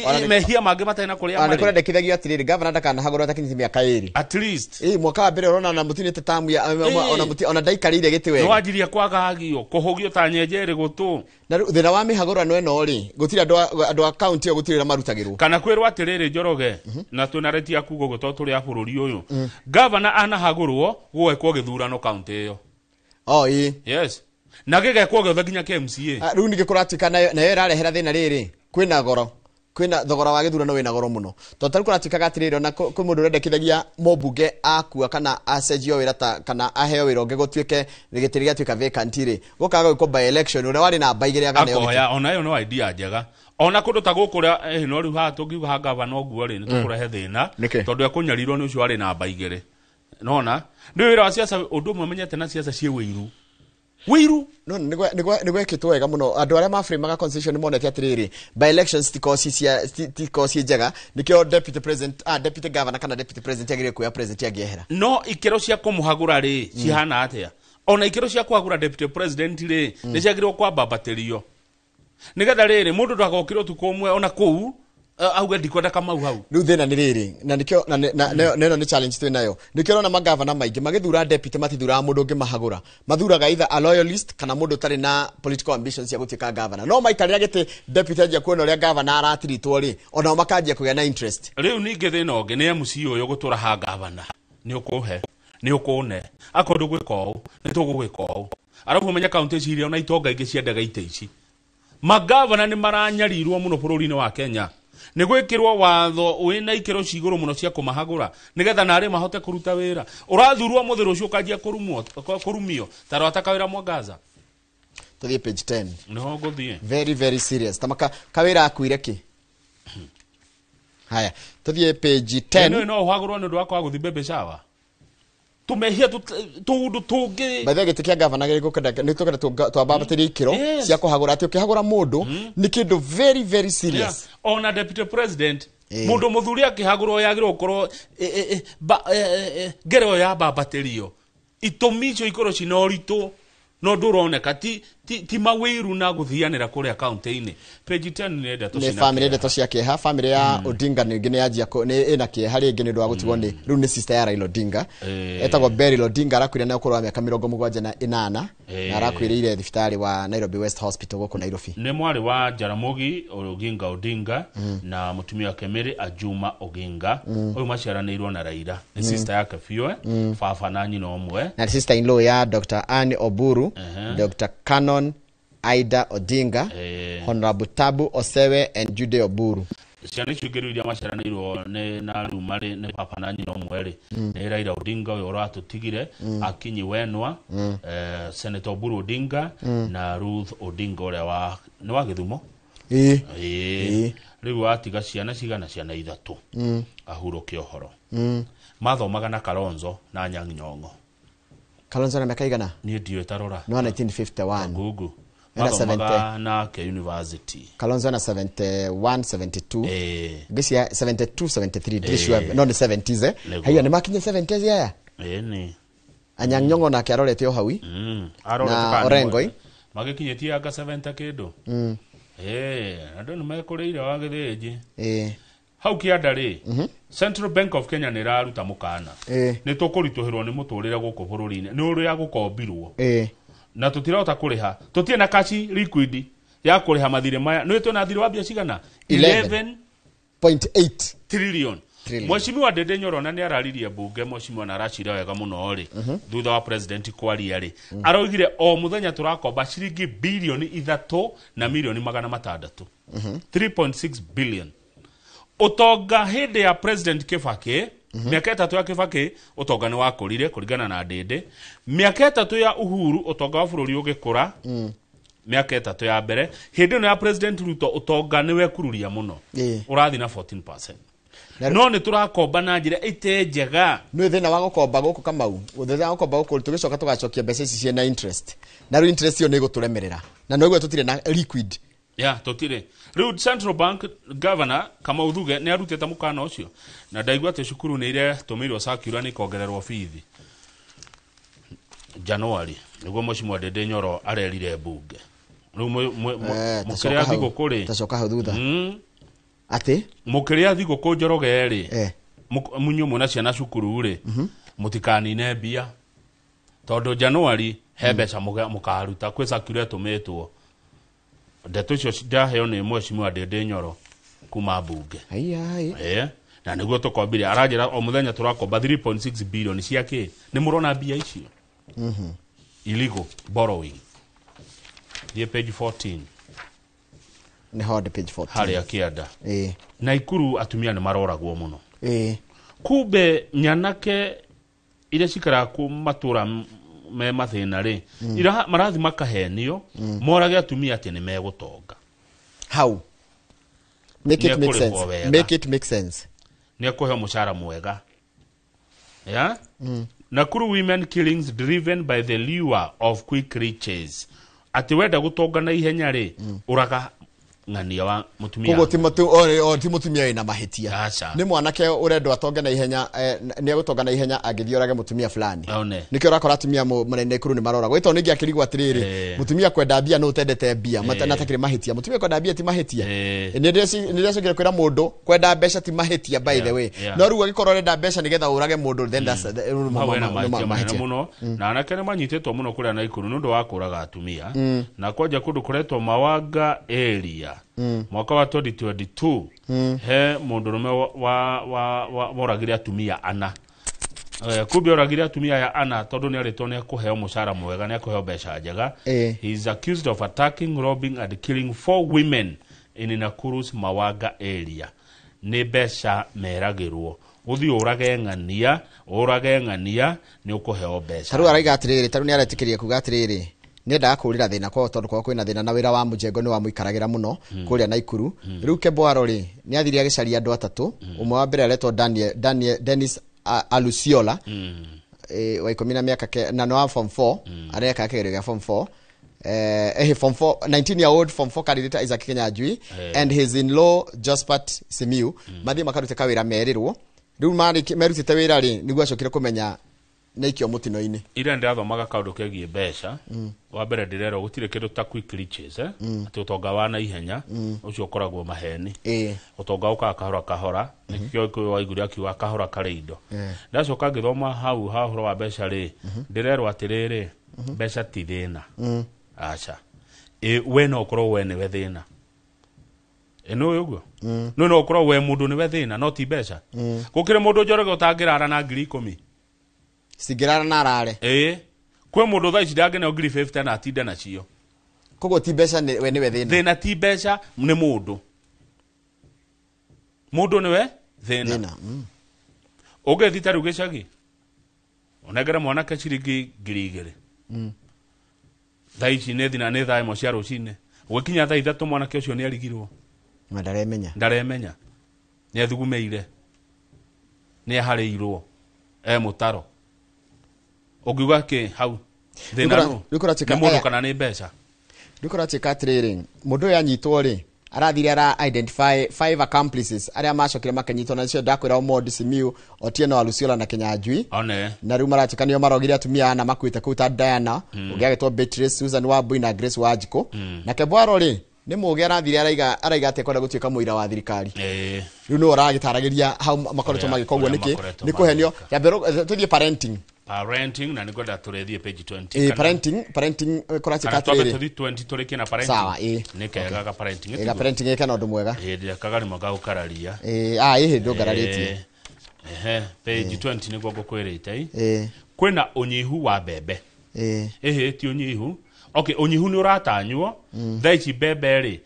Ona Mehia mangĩ matarĩ na kũrĩa Ona nĩ marĩ. kũrendekithagio atĩrĩrĩ, gavana ndakanahagũrwo atakinyĩtie mĩaka 2. At least. Ĩ mwaka wa mbere ũrona ona mũtinĩte tamu ya ona mũti ona ndaikarĩire gĩtĩ Nĩ wega. wanjirie kwagagio kũhũgio ta nyenje ĩrĩ gũtũ. Na rĩu thĩna wa mĩhagũrano ĩno rĩ, gũtirĩ andũ a kaunti ĩyo gũtirĩ wĩra marutagĩrwo. Kana kwĩrwo atĩrĩrĩ, Njoroge, na twĩna reti ya kuga ũguo tondũ tũrĩ a bũrũri ũyũ, gavana anahagũrwo gũgekwo gĩthurano kaunti ĩyo. Oh, ĩ. Yes, na gĩgekwo gĩothe nginya kĩa MCA. Ah, rĩu ningĩ kũratuĩka nayo ĩrarehera thĩna rĩrĩ, kwĩna goro, kwĩna thogora wa gĩthurano wĩna goro mũno, tondũ tarĩu kũratuĩkaga atĩrĩrĩ, ona kwĩ mũndũ ũrendekithagia mũmbunge akua kana acenjio wĩra ta kana aheo wĩra ũngĩ, gũtuĩke gĩtĩ gĩatuĩka vacant rĩ, gũkaga gwĩkwo by election, ũrĩa warĩ namba 2 akaneo gĩtĩ. Akoya ona ĩyo no idea njega ona kũndũ ta gũkũ ũrĩa no rĩu haha tũngiuga ha gavana ũguo rĩ, nĩ tũkũrehe thĩna. Nĩkĩ? Tondũ ekũnyarirwo nĩ ũcio warĩ namba 2. Nona nĩ wĩra wa ciaca, ũndũ ũmwe menyete na ciaca ciĩ wĩiru wĩiru. No nĩ gwekĩtwo wega mũno. Andũ arĩa maframaga constitution nĩ monete atĩrĩrĩ, by elections tikoragwo tikoragwo ciĩ njega, nĩkĩo deputy president, deputy governor kana deputy president agĩrĩire kuoya president angĩehera. No ikĩro cia kũmũhagũra rĩ, cihana atĩa? Ona ikĩro cia kũhagũra deputy president rĩ, nĩ ciagĩrĩirwo kwambambatĩrio nĩgetha rĩrĩ mũndũ ndagokĩre ũtukũ ũmwe ona kũu auge ndikwenda Kamau hau. Rĩu thĩna nĩ rĩrĩ, na nĩkĩo na ĩno nĩ challenge twĩ nayo, nĩkĩo ũrona magavana maingĩ magĩthura deputy matithuraga mũndũ ũngĩ mahagũra, mathuraga either a loyalist kana mũndũ ũtarĩ na political ambitions cia gũtuĩka gavana, no maikarĩra gĩtĩ deputy anjia kuona ũrĩa gavana aratiritwo rĩ, onao makanjia kũgĩa na interest. Rĩu ningĩ thĩna ũngĩ nĩ MC ũyũ gũtũra ha gavana, nĩ ũkũhe nĩ ũkũne akorwo ndũgwĩka ũũ nĩ tũgũgwĩka ũũ, arabu ũmenye kaunti ici iria ona itonga ingĩ ciendaga itĩ ici. Magavana nĩ maranyarirwo mũno bũrũri-inĩ wa Kenya, nĩ gwĩkĩrwo watho wĩna ikĩro cia igũrũ mũno cia kũmahagũra nĩgetha narĩ mahote kũruta wĩra. Ũrathurwo mũthĩ, rũciũ ũkanjia kũrumio ta rwata kawĩra Mwangaza. Tũthiĩ page 10. Nĩho ngũthiĩ. Very very serious tamaka kawĩra akuire kĩ. Haya, tũthiĩ page 10. Ĩno no ũhagũrwo nĩ ũndũ wa kwaga gũthiĩ baby shower, tũmehia tũũndũ tũngĩ. By the way, gĩtĩ kĩa gavana gĩgũkenda nĩ tũkenda twambambatĩrie ikĩro cia kũhagũra, atĩ ũkĩhagũra mũndũ nĩ kĩndũ very very serious. Yeah. Ona deputy president, mũndũ mũthuri akĩhagũrwo yagĩrĩirwo gũkorwo ngero ĩyo yambambatĩrio, itũmi icio ikorwo cina ũritũ no ndũroneka ti mawĩiru na gũthianĩra kũrĩa kaunti-inĩ. Page 10 nĩ ndeto Nĩ cina family kĩeha. Ndeto cia kĩeha, family ya Odinga ningĩ nĩ yanjia nĩ ĩna kĩeha rĩngĩ nĩ ũndũ wa gũtigwo nĩ rĩu nĩ sister ya Raila Odinga. Etagwo Beryl Odinga, arakuire na ũkũrũ wa mĩaka 78 na arakuĩrĩire thibitarĩ wa Nairobi West Hospital gũkũ Nairobi. Nĩ mwarĩ wa Jaramogi Oginga Odinga na mũtumia wake Mary Ajuma Oginga. Ũyũ maciaranĩirwo na Raila nĩ sister yake biũ, baba na nyina ũmwe. Na sister in law ya Dr. Anne Oburu, Dr. Canon Ida Odinga, Honorable Tabu Osewe and Jude Oburu. Ciana icio ingĩ rĩu iria maciaranĩirwo nĩ na rĩu marĩ nĩ baba na nyina ũmwe rĩ, nĩ Raila Odinga ũyũ ũratũtigire, Akinyi Wenwa, Senator Oburu Odinga na Ruth Odinga ũrĩa wa nĩ wa Gĩthumo. Ĩĩ. Ĩĩ. Rĩu atiga ciana cigana? Ciana ithatũ. Ahurũke ũhoro. Mathomaga na Kalonzo na Anyang' Nyong'o. Kalonzo na mĩaka igana? Niĩ ndiũĩ, tarora. Nĩ wa 1951. Google. Ena Mathomaga nake university. Kalonzo na 71, 72. Ngĩcia 72, 73, ndirĩ sure, no nĩ 70s, eh. Nĩguo. Haiya, nĩ makinya 70s aya. Ĩni. Anyang' Nyong'o nake arorete o hau. Arorete Na kana nĩ Orengo, mwega. Magĩkinyĩtie anga 70 kĩndũ. Andũ nĩ mekũrĩire wa gĩthĩnji. Hau kĩanda rĩ, Central Bank of Kenya nĩ ĩraruta mũkana nĩ tũkũritũhĩrwo nĩ mũtũrĩre gũkũ bũrũri-inĩ nĩ ũrĩa gũkombirwo na tũtirahota kũrĩha, tũtirĩ na cash liquid ya kũrĩha mathirĩ maya. Nĩ twĩna thirĩ wa mbia cigana? 11.8 trillion. Trillion. Mheshimiwa Ndindi Nyoro na nĩ araririe bunge, mheshimiwa na aracira wega mũno rĩ, thutha wa president kwaria rĩ, aroigire o mũthenya tũrakomba ciringi bilioni 3 na milioni 600, 3.6 billion. Ũtonga hĩndĩ ya president Kibaki, mĩaka 3 ya Kibaki ũtonga nĩ wakũrire kũringana na Ndindi. Mĩaka 3 ya Uhuru ũtonga wa bũrũri ũgĩkũra. Mĩaka 3 ya mbere hĩndĩ ĩno ya president Ruto ũtonga nĩ wekururia mũno, ũrathiĩ na 14%. No nĩ tũrakomba na njĩra ĩte njega. Nĩ thĩna wa gũkomba gũkũ Kamau, thĩna wa gũkomba gũkũ tũgĩcoka tũgacokia mbeca ici ciĩna interest, na rĩu interest ĩyo nĩ ĩgũtũremerera, na noguo tũtirĩ na liquid. Ya tũtirĩ. Rĩu Central Bank Governor Kamau Thuge nĩ arutĩte mũkana ũcio, na ndaigua atĩ cukuru nĩ iretũmĩirwo circular nĩ ikongererwo bithi January, nĩguo mheshimiwa Ndindi Nyoro arerire bunge. Rĩu mũkĩrĩa thigũkũ rĩ, tacoka hau thutha atĩ mũkĩrĩa thigũkũ Njoroge rĩ, munyuo mwĩna ciana cukuru rĩ, mũtikanine mbia tondũ January he mbeca mũkaruta kwĩ circular ĩtũmĩtwo. Ndeto icio ndaheo nĩ mheshimiwa Ndindi Nyoro kuma bunge. Na nĩguo tũkombire, aranjĩra o mũthenya tũrakomba 3.6 billion cia kĩ? Nĩ mũrona mbia icio? Illegal borrowing. Thiĩ page 14. Nĩ hod page 14. Harĩa kĩanda. Naikuru atumia nĩ maroragwo mũno. Kumbe nyanake iria cikaraga kũ matũra me mathĩna rĩ, marathi makahenio, morage atumia atĩ nĩ megũtonga. How? Make it make sense. Make it make sense. Nĩ ekũheo mũcara mwega. Yeah? Nakuru women killings driven by the lure of quick riches. Atĩ wenda gũtonga na ihenya rĩ, ũraga ng'ania wa mũtumia. Koguo ti mũtumia wĩna mahĩtia. Nĩ mwanake ũrendwo atonge na ihenya, nĩ egũtonga na ihenya angĩthiĩ orage mũtumia fulani. Nĩkĩo ũrakora atumia mũnene Nakuru nĩ maroragwo. Ĩtondũ ningĩ akĩrigwo atĩrĩrĩ, mũtumia kwenda mbia nũ ũtendete mbia, na atakĩrĩ mahĩtia. Mũtumia kwenda mbia ti mahĩtia. Nĩ ndĩracokire kwĩra mũndũ kwenda mbeca ti mahĩtia, by the way. No rĩu angĩkorwo ũrenda mbeca nĩgetha ũrage mũndũ, then that's mahĩtia mũno. Na anake nĩ manyitĩtwo mũno kũrĩa Nakuru nĩ ũndũ wa kũraga atumia. Na kwanja kũndũ kũretwo Mawanga area. Mwaka wa 2022 he mũndũrũme wa woragire atumia ana. Kumbe oragire atumia aya ana tondũ nĩ arĩtwo nĩ ekũheo mũcara mwega, nĩ ekũheo mbeca njega. He is accused of attacking, robbing and killing 4 women in Nakuru's Mawanga area. Nĩ mbeca meragĩrwo, ũthiĩ ũrage ng'ania, ũrage ng'ania nĩ ũkũheo mbeca. Tarĩu araiga atĩrĩrĩ, tarĩu nĩ aretĩkĩria kuga atĩrĩrĩ, nĩendaga kũrĩra thĩna kwao tondũ kwao kwĩna thĩna na wĩra wa mũjengo nĩ wamũikaragĩra mũno kũrĩa Naikuru. Rĩu Kebwaro rĩ, nĩ athire agĩcaria andũ atatũ. Ũmwe wa mbere aretwo Daniel Dennis Alusiola, wa 10 na mĩaka na nĩ wa form 4, areka kĩgerio gĩa form 4. Form 4, 19-year-old form 4 candidate Isaac Kinyanjui and his in-law Josephat Simiu mathiĩ makarute kawĩra merĩrwo. Rĩu merutĩte wĩra rĩ, nĩguo acokire kũmenya nĩ ikio mũtino-inĩ. Ira ndĩrathomaga kaũndũ kegiĩ mbeca. Wa mbere ndĩrerwo gũtirĩ kĩndũ ta quick riches, atĩ ũtonga wa na ihenya ũcio ũkoragwo maheni. Ũtonga ũkaga kahora kahora, nĩkĩo Gĩkũyũ waiguire akiuga kahora karĩ indo. Ndacoka ngĩthoma hau ha ũhoro wa mbeca rĩ, ndĩrerwo atĩrĩrĩ, mbeca ti thĩna. Aca. We no ũkorwo we nĩwe thĩna. Nĩũĩ ũguo? No ũkorwo we mũndũ nĩwe thĩna, no ti mbeca. Gũkĩrĩ mũndũ Njoroge ũtangĩrara na ngiri 10. Cingĩrara na arare. Kwĩ mũndũ thaa ici ndangĩneo ngiri 50 na atinde nacio. Koguo ti mbeca, we nĩwe thĩna. Thĩna ti mbeca, nĩ mũndũ. Mũndũ nĩwe thĩna. Ũngĩthiĩ ta rĩu gĩcagi, ũnengere mwanake ciringi ngiri 2. Thaa ici nĩ thina nĩ thaa 1 cia rũcinĩ. Ũgĩkinya thaa 3 mwanake ũcio nĩ arigirwo. Na ndaremenya. Ndaremenya. Nĩ athugumeire. Nĩ aharĩirwo. Mũtaro. Ũngiuga kĩ hau? Thĩna nũ? Nĩ mũndũ kana nĩ mbeca? Rĩu kũratuĩka atĩrĩrĩ, mũndũ ũyũ anyitwo rĩ, arathire ara identify 5 accomplices arĩa macokire makĩnyitwo, na nĩcio ndakwĩra Omondi, Simiu, Otieno, Alusiola na Kinyanjui. Na rĩu maratuĩka nĩo marogire atumia ana makuĩte kũu ta Diana, ũngĩ agĩtwo Beatrice, Susan Wambui na Grace Wanjikũ. Na Kebwaro rĩ, nĩ mũũgĩ, arathire araiga atĩ ekwenda gũtuĩka mũira wa thirikari. Rĩu nĩwe ũragĩtaragĩria hau makoretwo magĩka ũguo nĩkĩ, nĩ kũhenio. Tũthiĩ parenting. Parenting, na nĩngwenda tũrĩthiĩ page 20. Parenting kũratuĩka Kana twambe atĩrĩrĩ. tũthiĩ 20 tũrĩkie na parenting. Sawa, Nĩ kega ga parenting. Ga parenting ĩke na ũndũ mwega. Ĩĩ, kagarĩma ga gũkararia. Ĩhĩ ndũngararĩtie. Ehe, page 20 nĩguo ngũkwĩrĩte. Ĩĩ. Kwĩna ũnyihu wa mbembe. Ĩĩ. Ĩhĩ, ti ũnyihu, okay, ũnyihu nĩ ũratanywo. Thaa ici mbembe rĩ,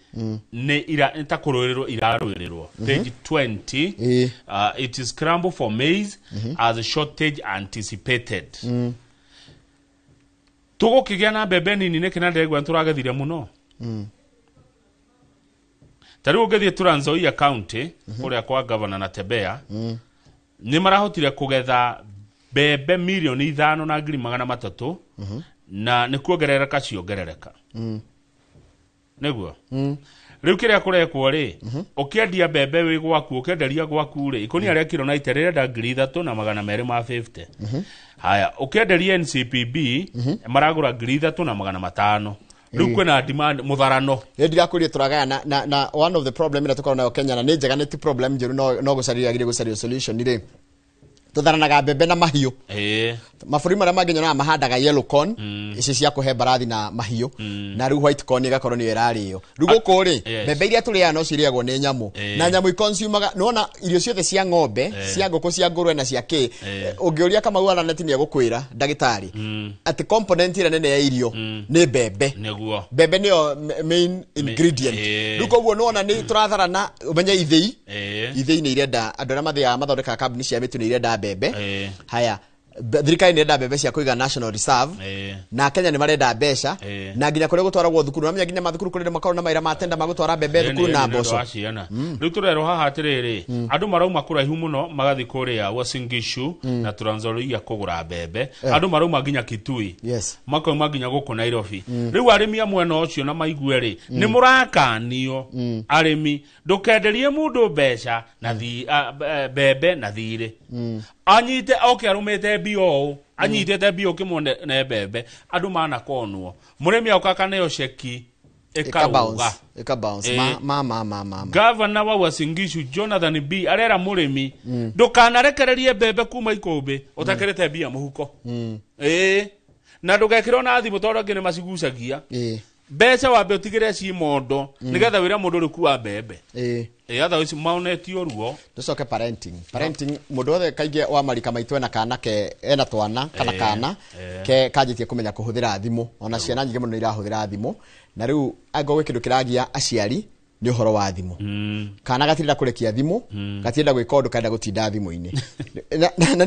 nĩ ira nĩ ta kũrũĩrĩrwo irarũĩrĩrwo. Page 20. It is scramble for maize as a shortage anticipated. Tũgũkĩgĩa na mbembe nini nĩkĩ na ndegwa nĩtũragethire mũno? Ta rĩu ũngĩthiĩ Trans Nzoia County, kũrĩa kwa Governor Natembeya, nĩ marahotire kũgetha mbembe 5,300,000, na nĩ kuongerereka ciongerereka. Nĩguo rĩu kĩrĩa kũrekwo rĩ, ũkĩendia mbembe wĩ gwaku, ũkĩenderia gwaku rĩ, ikũnia rĩa kiro 90 rĩrenda 3,250. Haya, ũkĩenderia NCPB maragũra 3,500. Rĩu kwĩna demand mũtharano. Nĩ ndirakwĩrire tũragaya na one of the problem ĩrĩa tũkoragwo nayo Kenya, na nĩ njega, nĩ ti problem njũru, no gũcaria yagĩrĩire gũcario solution rĩ, tũtharanaga mbembe na mahiũ. Mabũrũri marĩa mangĩ nyonaga mahandaga yellow corn, ici cia kũhe mbarathi na mahiũ, na rĩu white corn ĩgakorwo nĩyo ĩrarĩo. Rĩu gũkũ rĩ, mbembe iria tũrĩaga no cirĩagwo nĩ nyamũ, na nyamũ iconsumaga, nĩwona irio ciothe cia ng'ombe, cia ngũkũ, cia ngũrwe na cia kĩ, ũngĩũria Kamau Araneti nĩ egũkwĩra ndagĩtarĩ atĩ component ĩrĩa nene ya irio nĩ mbembe. Mbembe nĩyo main ingredient. Rĩu koguo nĩwona nĩ tũratharana, ũmenye ithĩi, ithĩi nĩ irenda andũ arĩa mathiaga mathondekaga kambuni cia mĩtu nĩ irenda mbembe. Haya, thirikari nĩ irenda mbembe cia kũiga national reserve, na Kenya nĩ marenda mbeca, na nginya kũrĩa gũtwaragwo thukuru, namenya nginya mathukuru kũrĩ makoragwo na mawĩra ma tenda ma gũtwara mbembe thukuru na mboco. Wa ciana. Rĩu tũrerwo haha atĩrĩrĩ, andũ marauma kũraihu mũno magathiĩ kũrĩa Uasin Gishu na Trans Nzoia kũgũra mbembe. Andũ marauma nginya Kitui, makauma nginya gũkũ Nairobi. Rĩu arĩmi a mwena ũcio na maigue rĩ, nĩ mũrakanio arĩmi, ndũkenderie mũndũ mbeca na mbembe na thirĩ, anyite oke arũmĩte mbia ũũ, anyitĩte mbia ũkĩmwone ne mbembe. Andũ manakonwo, mũrĩmi oka akaneo ceki ĩkarũga. Ĩka bounce. Ma ma ma ma ma ma. Gavana wa Uasin Gishu Jonathan B arera mũrĩmi, ndũkanarekererie mbembe kuma ikũmbĩ ũtakĩrĩte mbia mũhuko. Ĩĩ, na ndũgekĩrwo na thimũ tondũ angĩ nĩ macigucagia. Mbeca wambe ũtigĩre ci mondo, nĩgetha wĩre mũndũ rĩu kua mbembe. Ĩĩ, otherwise maonetio ruo. Tucoke parenting. Parenting, mũndũ wothe kaingĩ wa marika maitũ ena kana ke ena twana kana kana ke kanjĩtie kũmenya kũhũthĩra thimũ, ona ciana nyingĩ mũno nĩ irahũthĩra thimũ, na rĩu angĩkorwo gwĩ kĩndũ kĩragia aciari nĩ ũhoro wa thimũ. Kana gatirenda kũrekia thimũ, gatirenda gwĩka ũndũ, karenda gũtinda thimũ-inĩ. Na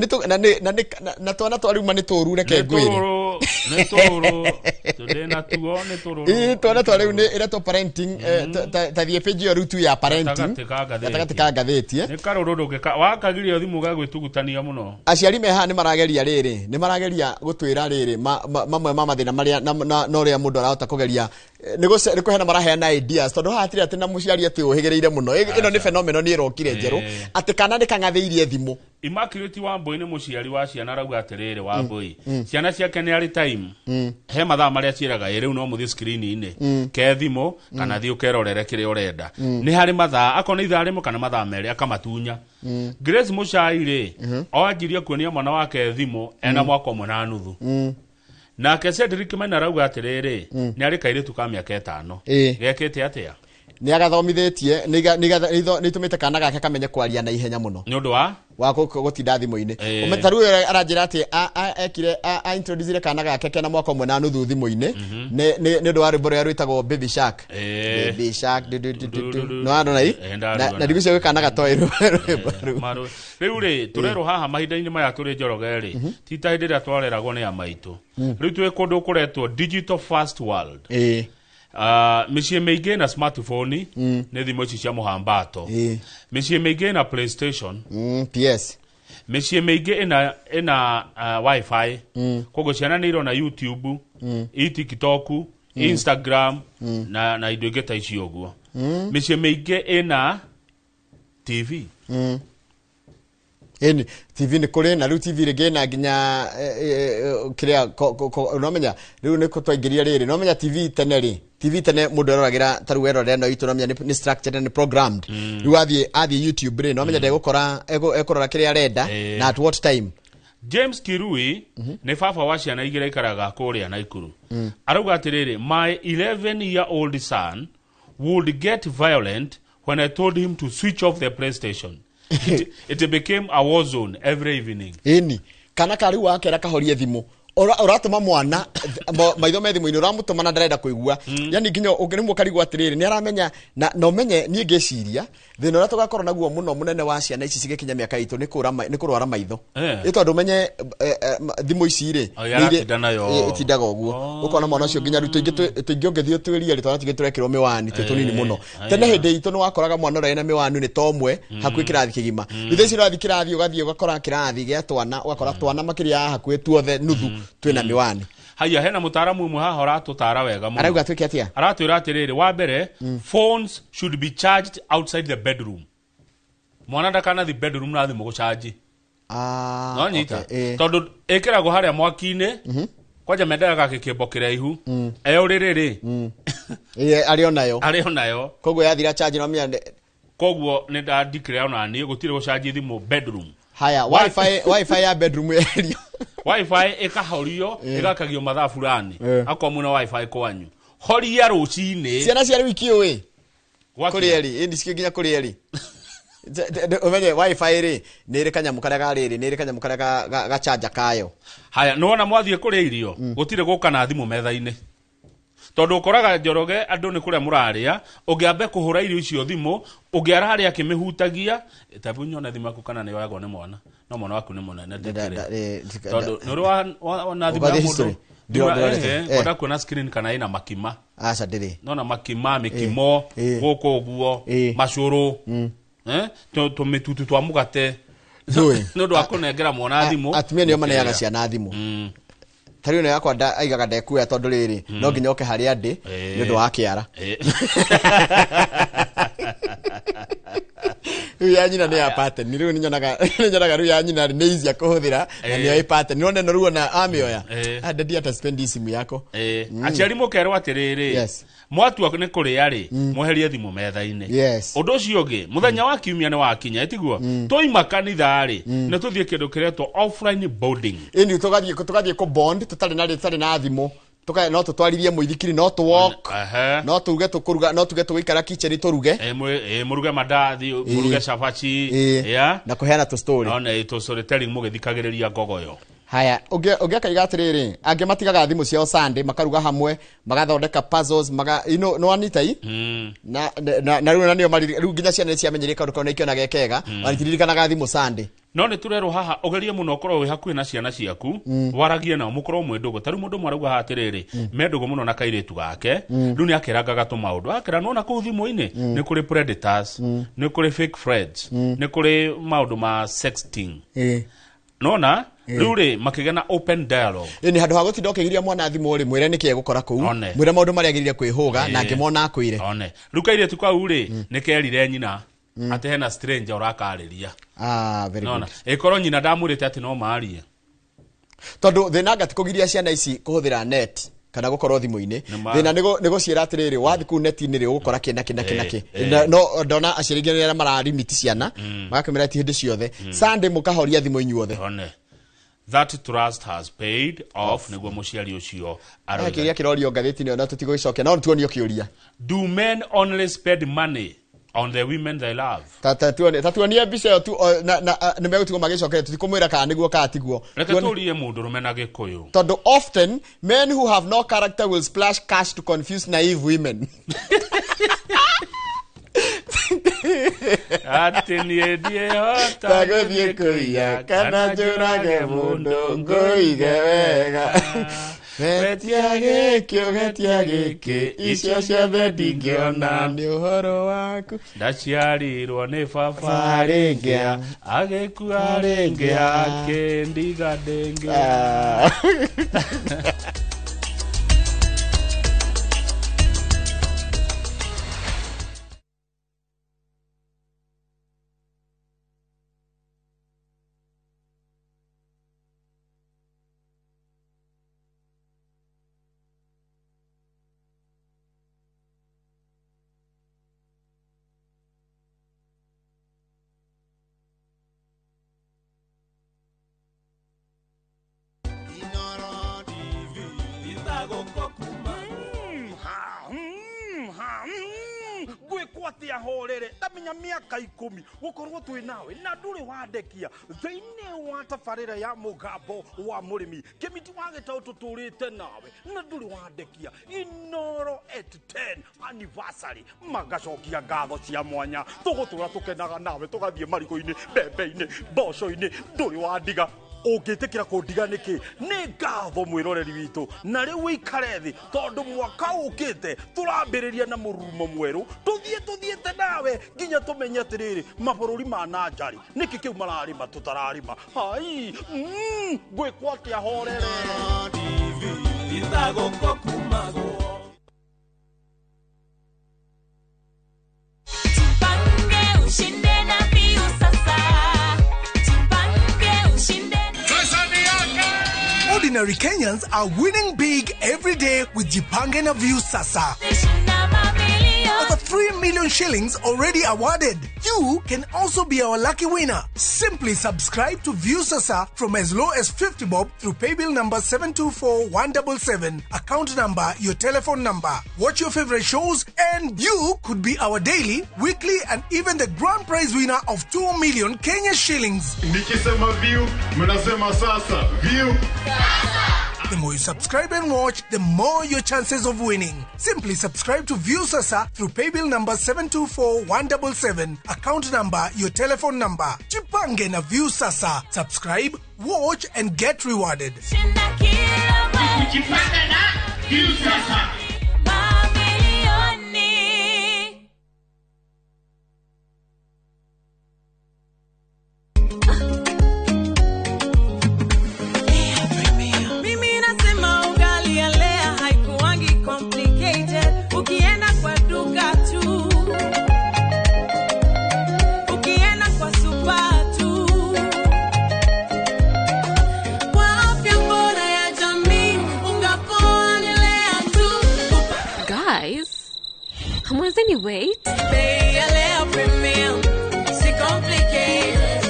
nĩ na twana twa rĩu ma nĩ tũru, reke ngwĩre. Nĩ tũrũ tũndĩ natuo nĩ tũrũrũ. Ĩĩ, twana twa rĩu nĩ ĩretwo parenting, ta thiĩ page ĩyo rĩu tu ya parenting. Gatagatĩ ka ngathĩti. Gatagatĩ ka ngathĩti, eh. Nĩ karũrũ ndũngĩka wakagirio thimũ gagwĩtugutania mũno. Aciari me haha nĩ marageria rĩrĩ, nĩ marageria gũtwĩra rĩrĩ mamwe ma mathĩna marĩa na ũrĩa mũndũ arahota kũgeria, nĩ kũheana maraheana ideas, tondũ haha hatirĩ atĩ na mũciari atĩ ũhĩgĩrĩire mũno. Ĩno nĩ phenomenon ĩrokire njerũ, atĩ kana nĩ kang'athĩirie thimũ. Immaculate Wambui nĩ mũciari wa ciana, arauga atĩrĩrĩ, Wambui, ciana ciake nĩ arĩ time, he mathaa marĩa ciĩraga, ĩ rĩu no mũthiĩ screen-inĩ, ke thimũ kana thiĩ ũkerorere kĩrĩa ũrenda. Nĩ harĩ mathaa, akorwo nĩ ithaa rĩmwe kana mathaa 2, akamatunya. Grace Mũcai rĩ, oanjirie kuonia mwana wake thimũ ena mwaka 1.5. Nake Cedric Maina arauga atĩrĩrĩ, nĩ arĩ kairĩtu ka mĩaka 5. Gekĩte atĩa? Nĩ agathomithĩtie, nĩ itũmĩte kana gake kamenye kwaria na ihenya mũno. Nĩ ũndũ wa wa gũtinda thimũ-inĩ. Ta rĩu aranjĩra atĩ ekire a introducire kana gake kena mwaka 1.5 thimũ-inĩ nĩ ũndũ wa rwĩmbo rũrĩa rwĩtagwo Baby Shark. Baby Shark du du du du du. Nĩ warona i? Ndarũona. Na ndigũcio gwĩ kana gatoĩ rwĩmbo rũu. Rĩu rĩ, tũrerwo haha mahinda-inĩ maya tũrĩ, Njoroge rĩ, ti ta hĩndĩ ĩrĩa twareragwo nĩ amaitũ. Rĩu twĩ kũndũ kũretwo digital first world. Mĩciĩ mĩingĩ ĩna smartphone, nĩ thimũ ici cia mũhambato. Mĩciĩ mĩingĩ ĩna PlayStation. PS. Mĩciĩ mĩingĩ ĩna WiFi, koguo ciana nĩ irona YouTube, i TikTok, Instagram na indo ingĩ ta icio ũguo. Mĩciĩ mĩingĩ ĩna TV. Ĩni, TV nĩ kũrĩ na rĩu TV rĩngĩ na nginya kĩrĩa nomenya rĩu nĩ twaingĩria rĩrĩ, nomenya TV tene rĩ, TV tene mũndũ eroragĩra, ta rĩu erorera ĩno itũ, nomenya nĩ structured na nĩ programmed. Rĩu athiĩ YouTube rĩ, nomenya ndegũkora, ekũrora kĩrĩa arenda na at what time. James Kirui nĩ baba wa ciana 2, aikaraga kũrĩa Naikuru. Arauga atĩrĩrĩ, "My 11-year-old son would get violent when I told him to switch off the PlayStation." It became a war zone every evening. Ĩni kana karĩu wakera kahorie thimũ, ũratũma mwana maitho me thimũ-inĩ, ũramũtũma na ndarenda kũigua. Yani nginya ũngĩrĩmwo karigwo atĩrĩrĩ, nĩ aramenya na ũmenye. Niĩ ngĩciria thĩna ũrĩa tũgakorwo naguo mũno mũnene wa ciana ici cigĩkinya mĩaka itũ nĩ nĩ kũrwara maitho. Ĩ tondũ ũmenye thimũ ici rĩ, Oh, yaratinda nayo. Ĩtindaga ũguo, ũkona mwana ũcio nginya rĩu tũingĩ ũngĩthiĩ ũtuĩrie rĩ, twana tũingĩ tũrekĩrwo mĩwani twĩ tũnini mũno. Tene hĩndĩ itũ nĩ wakoraga mwana ũrĩa ena mĩwani nĩ ta ũmwe hakuhĩ kĩrathi kĩgima. Rĩu thaa ici ũrathiĩ kĩrathi, ũgathiĩ ũgakora kĩrathi gĩa twana, ũgakora twana makĩria ya hakuhĩ tuothe nuthu twĩna mĩwani. Haya, hena mũtaaramu ũmwe haha ũratũtara wega mũno. Arauga twĩke atĩa? Aratwĩra atĩrĩrĩ, wa mbere, phones should be charged outside the bedroom. Mwana ndakanathi bedroom na thimũ gũcanji. Ah, no nyita. Okay, Tondũ ĩkĩragwo harĩa mwaki-inĩ, kwanja mendaga gakĩkĩmbo kĩraihu e ũrĩrĩ rĩ. Arĩ onayo. Arĩ onayo. Koguo yathira charge no menya. Koguo nĩ ndandikire ona niĩ gũtirĩ gũcanji thimũ bedroom. Haya, wifi ya bedroom yerio. Wifi ĩkahorio, ĩgakagio mathaa fulani. Akorwo mwĩna wifi kwanyu, horia rũcinĩ. Ciana cia rĩu ikĩũĩ Gwakĩa. kũrĩ eri ĩndi cikĩ nginya kũrĩ eri. Ũmenye wifi rĩ, nĩ ĩrĩ kanyamũ karĩa ga rĩrĩ, nĩ ĩrĩ kanyamũ karĩa gachanja kayo. Haya, nĩwona mwathiĩ kũrĩa irio, gũtirĩ gũka na thimũ metha-inĩ, tondũ ũkoraga Njoroge andũ nĩ kũrĩa mũrarĩa, ũngĩambe kũhũra irio icio thimũ, ũngĩ ararĩa akĩmĩhutagia. Tabu nyone thimũ yaku kana nĩ yoyagwo nĩ mwana, no mwana waku nĩ mũnene ndĩkĩrĩ. Tondũ nĩ ũrĩ na thimũ ya Ũgathiĩ mũndũ history. thimũ Ndĩrorete. Kwenda kuona screen kana ĩna makima. Aca, ndĩrĩ. Nona makima, mĩkimo gũkũ ũguo, macũrũ, tũmĩtutu twa mũgate. Ndũĩ. Nĩ ũndũ wa kũnengera mwana thimũ. Atumia nĩo maneaga Ũkĩrĩa. ciana thimũ. Ta rĩu ĩno yakwa aigaga ndekuoya, tondũ rĩrĩ, no nginya oke harĩa ndĩ nĩ ũndũ wa kĩara. Rĩu ya nyina nĩ ya pattern. Rĩu nĩ nyonaga rĩu ya nyina nĩ easy kũhũthĩra na nĩoĩ pattern. Nĩwona ĩno rĩu ona amĩoya. Ah, daddy ata spend simu yako. Aciari mũkerwo atĩrĩrĩ, mwatua nĩ kũrĩa rĩ, mweherie thimũ metha-inĩ. Ũndũ ũcio ũngĩ, mũthenya wa kiumia nĩ wakinya, ĩtiguo twaima kanitha rĩ, nĩ tũthiĩ kĩndũ kĩretwo offline boarding. Ĩni tũgathiĩ kũ bond tũtarĩ na thimũ. No tũtwarithie mũithikiri, no tũ walk, no tuge tũkũruga, no tuge tũgũikara kitchen tũruge. Mũruge mandathi, mũruge cabaci ya na kũheana tũ story. One tũ storytelling mũgĩthikagĩrĩria ngogoyo. Haya, ũngĩ akaiga atĩrĩrĩ, angĩ matigaga thimũ ciao Sunday, makaruga hamwe, magathondeka puzzles, maga you know, no anita i na rĩu na nĩo rĩu nginya ciana nĩ ciamenyerie kaũndũ kau na ikĩona ge kega, ona itiririkanaga thimũ Sunday. No nĩ tũrerwo haha ũgerie mũno ũkorwo wĩ hakuhĩ na ciana ciaku, waragie nao, mũkorwo mwĩ ndũgũ. Ta rĩu mũndũ ũmwe arauga haha atĩrĩrĩ, me ndũgũ mũno na kairĩtu gake. Rĩu nĩ akerangaga tũmaũndũ, akera nona kũu thimũ-inĩ nĩ kũrĩ predators, nĩ kũrĩ fake friends, nĩ kũrĩ maũndũ ma sexting. Nona rĩu rĩ, makĩgĩa na open dialogue. Ĩni handũ ha gũtinda ũkĩgiria mwana thimũ rĩ, mwĩre nĩkĩ egũkora kũu. One. Mwĩre maũndũ marĩa agĩrĩire kwĩhũga na angĩmona akwĩre. One rĩu kairĩtu kau rĩ, nĩ kerire nyina atĩ hena stranger ũrakarĩria. Ah, very Nona good. ĩkorwo nyina ndamwĩrĩte atĩ no marie. Tondũ thĩna anga ti kũgiria ciana ici kũhũthĩra net kana gũkorwo thimũ-inĩ. Nĩ Thĩna nĩ gũciĩra atĩrĩrĩ, wathiĩ kũu net-inĩ rĩ, ũgũkora kĩ na kĩ na kĩ na kĩ. No ndona aciari aingĩ arĩa mararimiti ciana, magakĩmĩra ti hĩndĩ ciothe. Sunday mũkahoria thimũ inyuothe. One that trust has paid off, nĩguo mũciari ũcio aroiga. Kĩũria kĩrorio ngathĩti-inĩ ĩyo no tũtigũgĩcokia, no tuonio kĩũria. Do men only spend money on the women they love? Ta tuonie mbica ĩyo tu na nĩ megũtigwo magĩcokeria, tũtikũmwĩra kana nĩguo kana tiguo. Reke tũrie mũndũrũme na Gĩkũyũ. Tondũ often men who have no character will splash cash to confuse naive women. Atĩ niĩ ndiĩhota Ta gũthiĩ kũiya kana njũrage mũndũ ngũige wega. Getia gĩkĩ ũgetia gĩkĩ, icio ciothe ndingĩona nĩ ũhoro waku. Ndaciarirwo nĩ baba Baba rĩngĩ, agĩkua rĩngĩ, akĩndiga ndĩngĩ. Atia horere tamenya miaka 10 gukorwo twi nawe na nduri wandekia thiini wa tabarira ya mugambo wa murimi kimiti wa gitau tuturite nawe na nduri wandekia Inoro at 10 anniversary magacokia ngatho cia mwanya tugutura tukenaga nawe tugathie mariko-ini mbembe-ini mboco-ini nduri wandiga ungitikira kundiga niki ni ngatho mwiroreri witu na riu wikare thi tondu mwaka ukite turambiriria na murumo mweru tuthie tuthiete nawe nginya tumenye atiriri mabururi ma nanjari niki kiu mararima tutararima hai ngwikwo atia horere Jipange ushinde na Viusasa. Jipange ushinde. Ordinary Kenyans are winning big every day with Jipange na Viusasa. Over 3 million shillings already awarded. You can also be our lucky winner. Simply subscribe to Viusasa from as low as 50 bob through paybill number 724177, account number, your telephone number. Watch your favorite shows and you could be our daily, weekly and even the grand prize winner of 2 million Kenya shillings. Nikisema view, mnasema sasa. View. The more you subscribe and watch, the more your chances of winning. Simply subscribe to Viusasa through paybill number 724177, account number, your telephone number. Jipange na Viusasa. Subscribe, watch and get rewarded. Jipange na Viusasa. Mamilioni. Mimi nasema ugali ya Lea haikuangi complicated. Ukienda kwa duka tu, ukienda kwa super tu. Kwa afya bora ya jamii, unga poa ni Lea tu. Guys, hamwezeni wait? Bei ya Lea Premium, si complicated.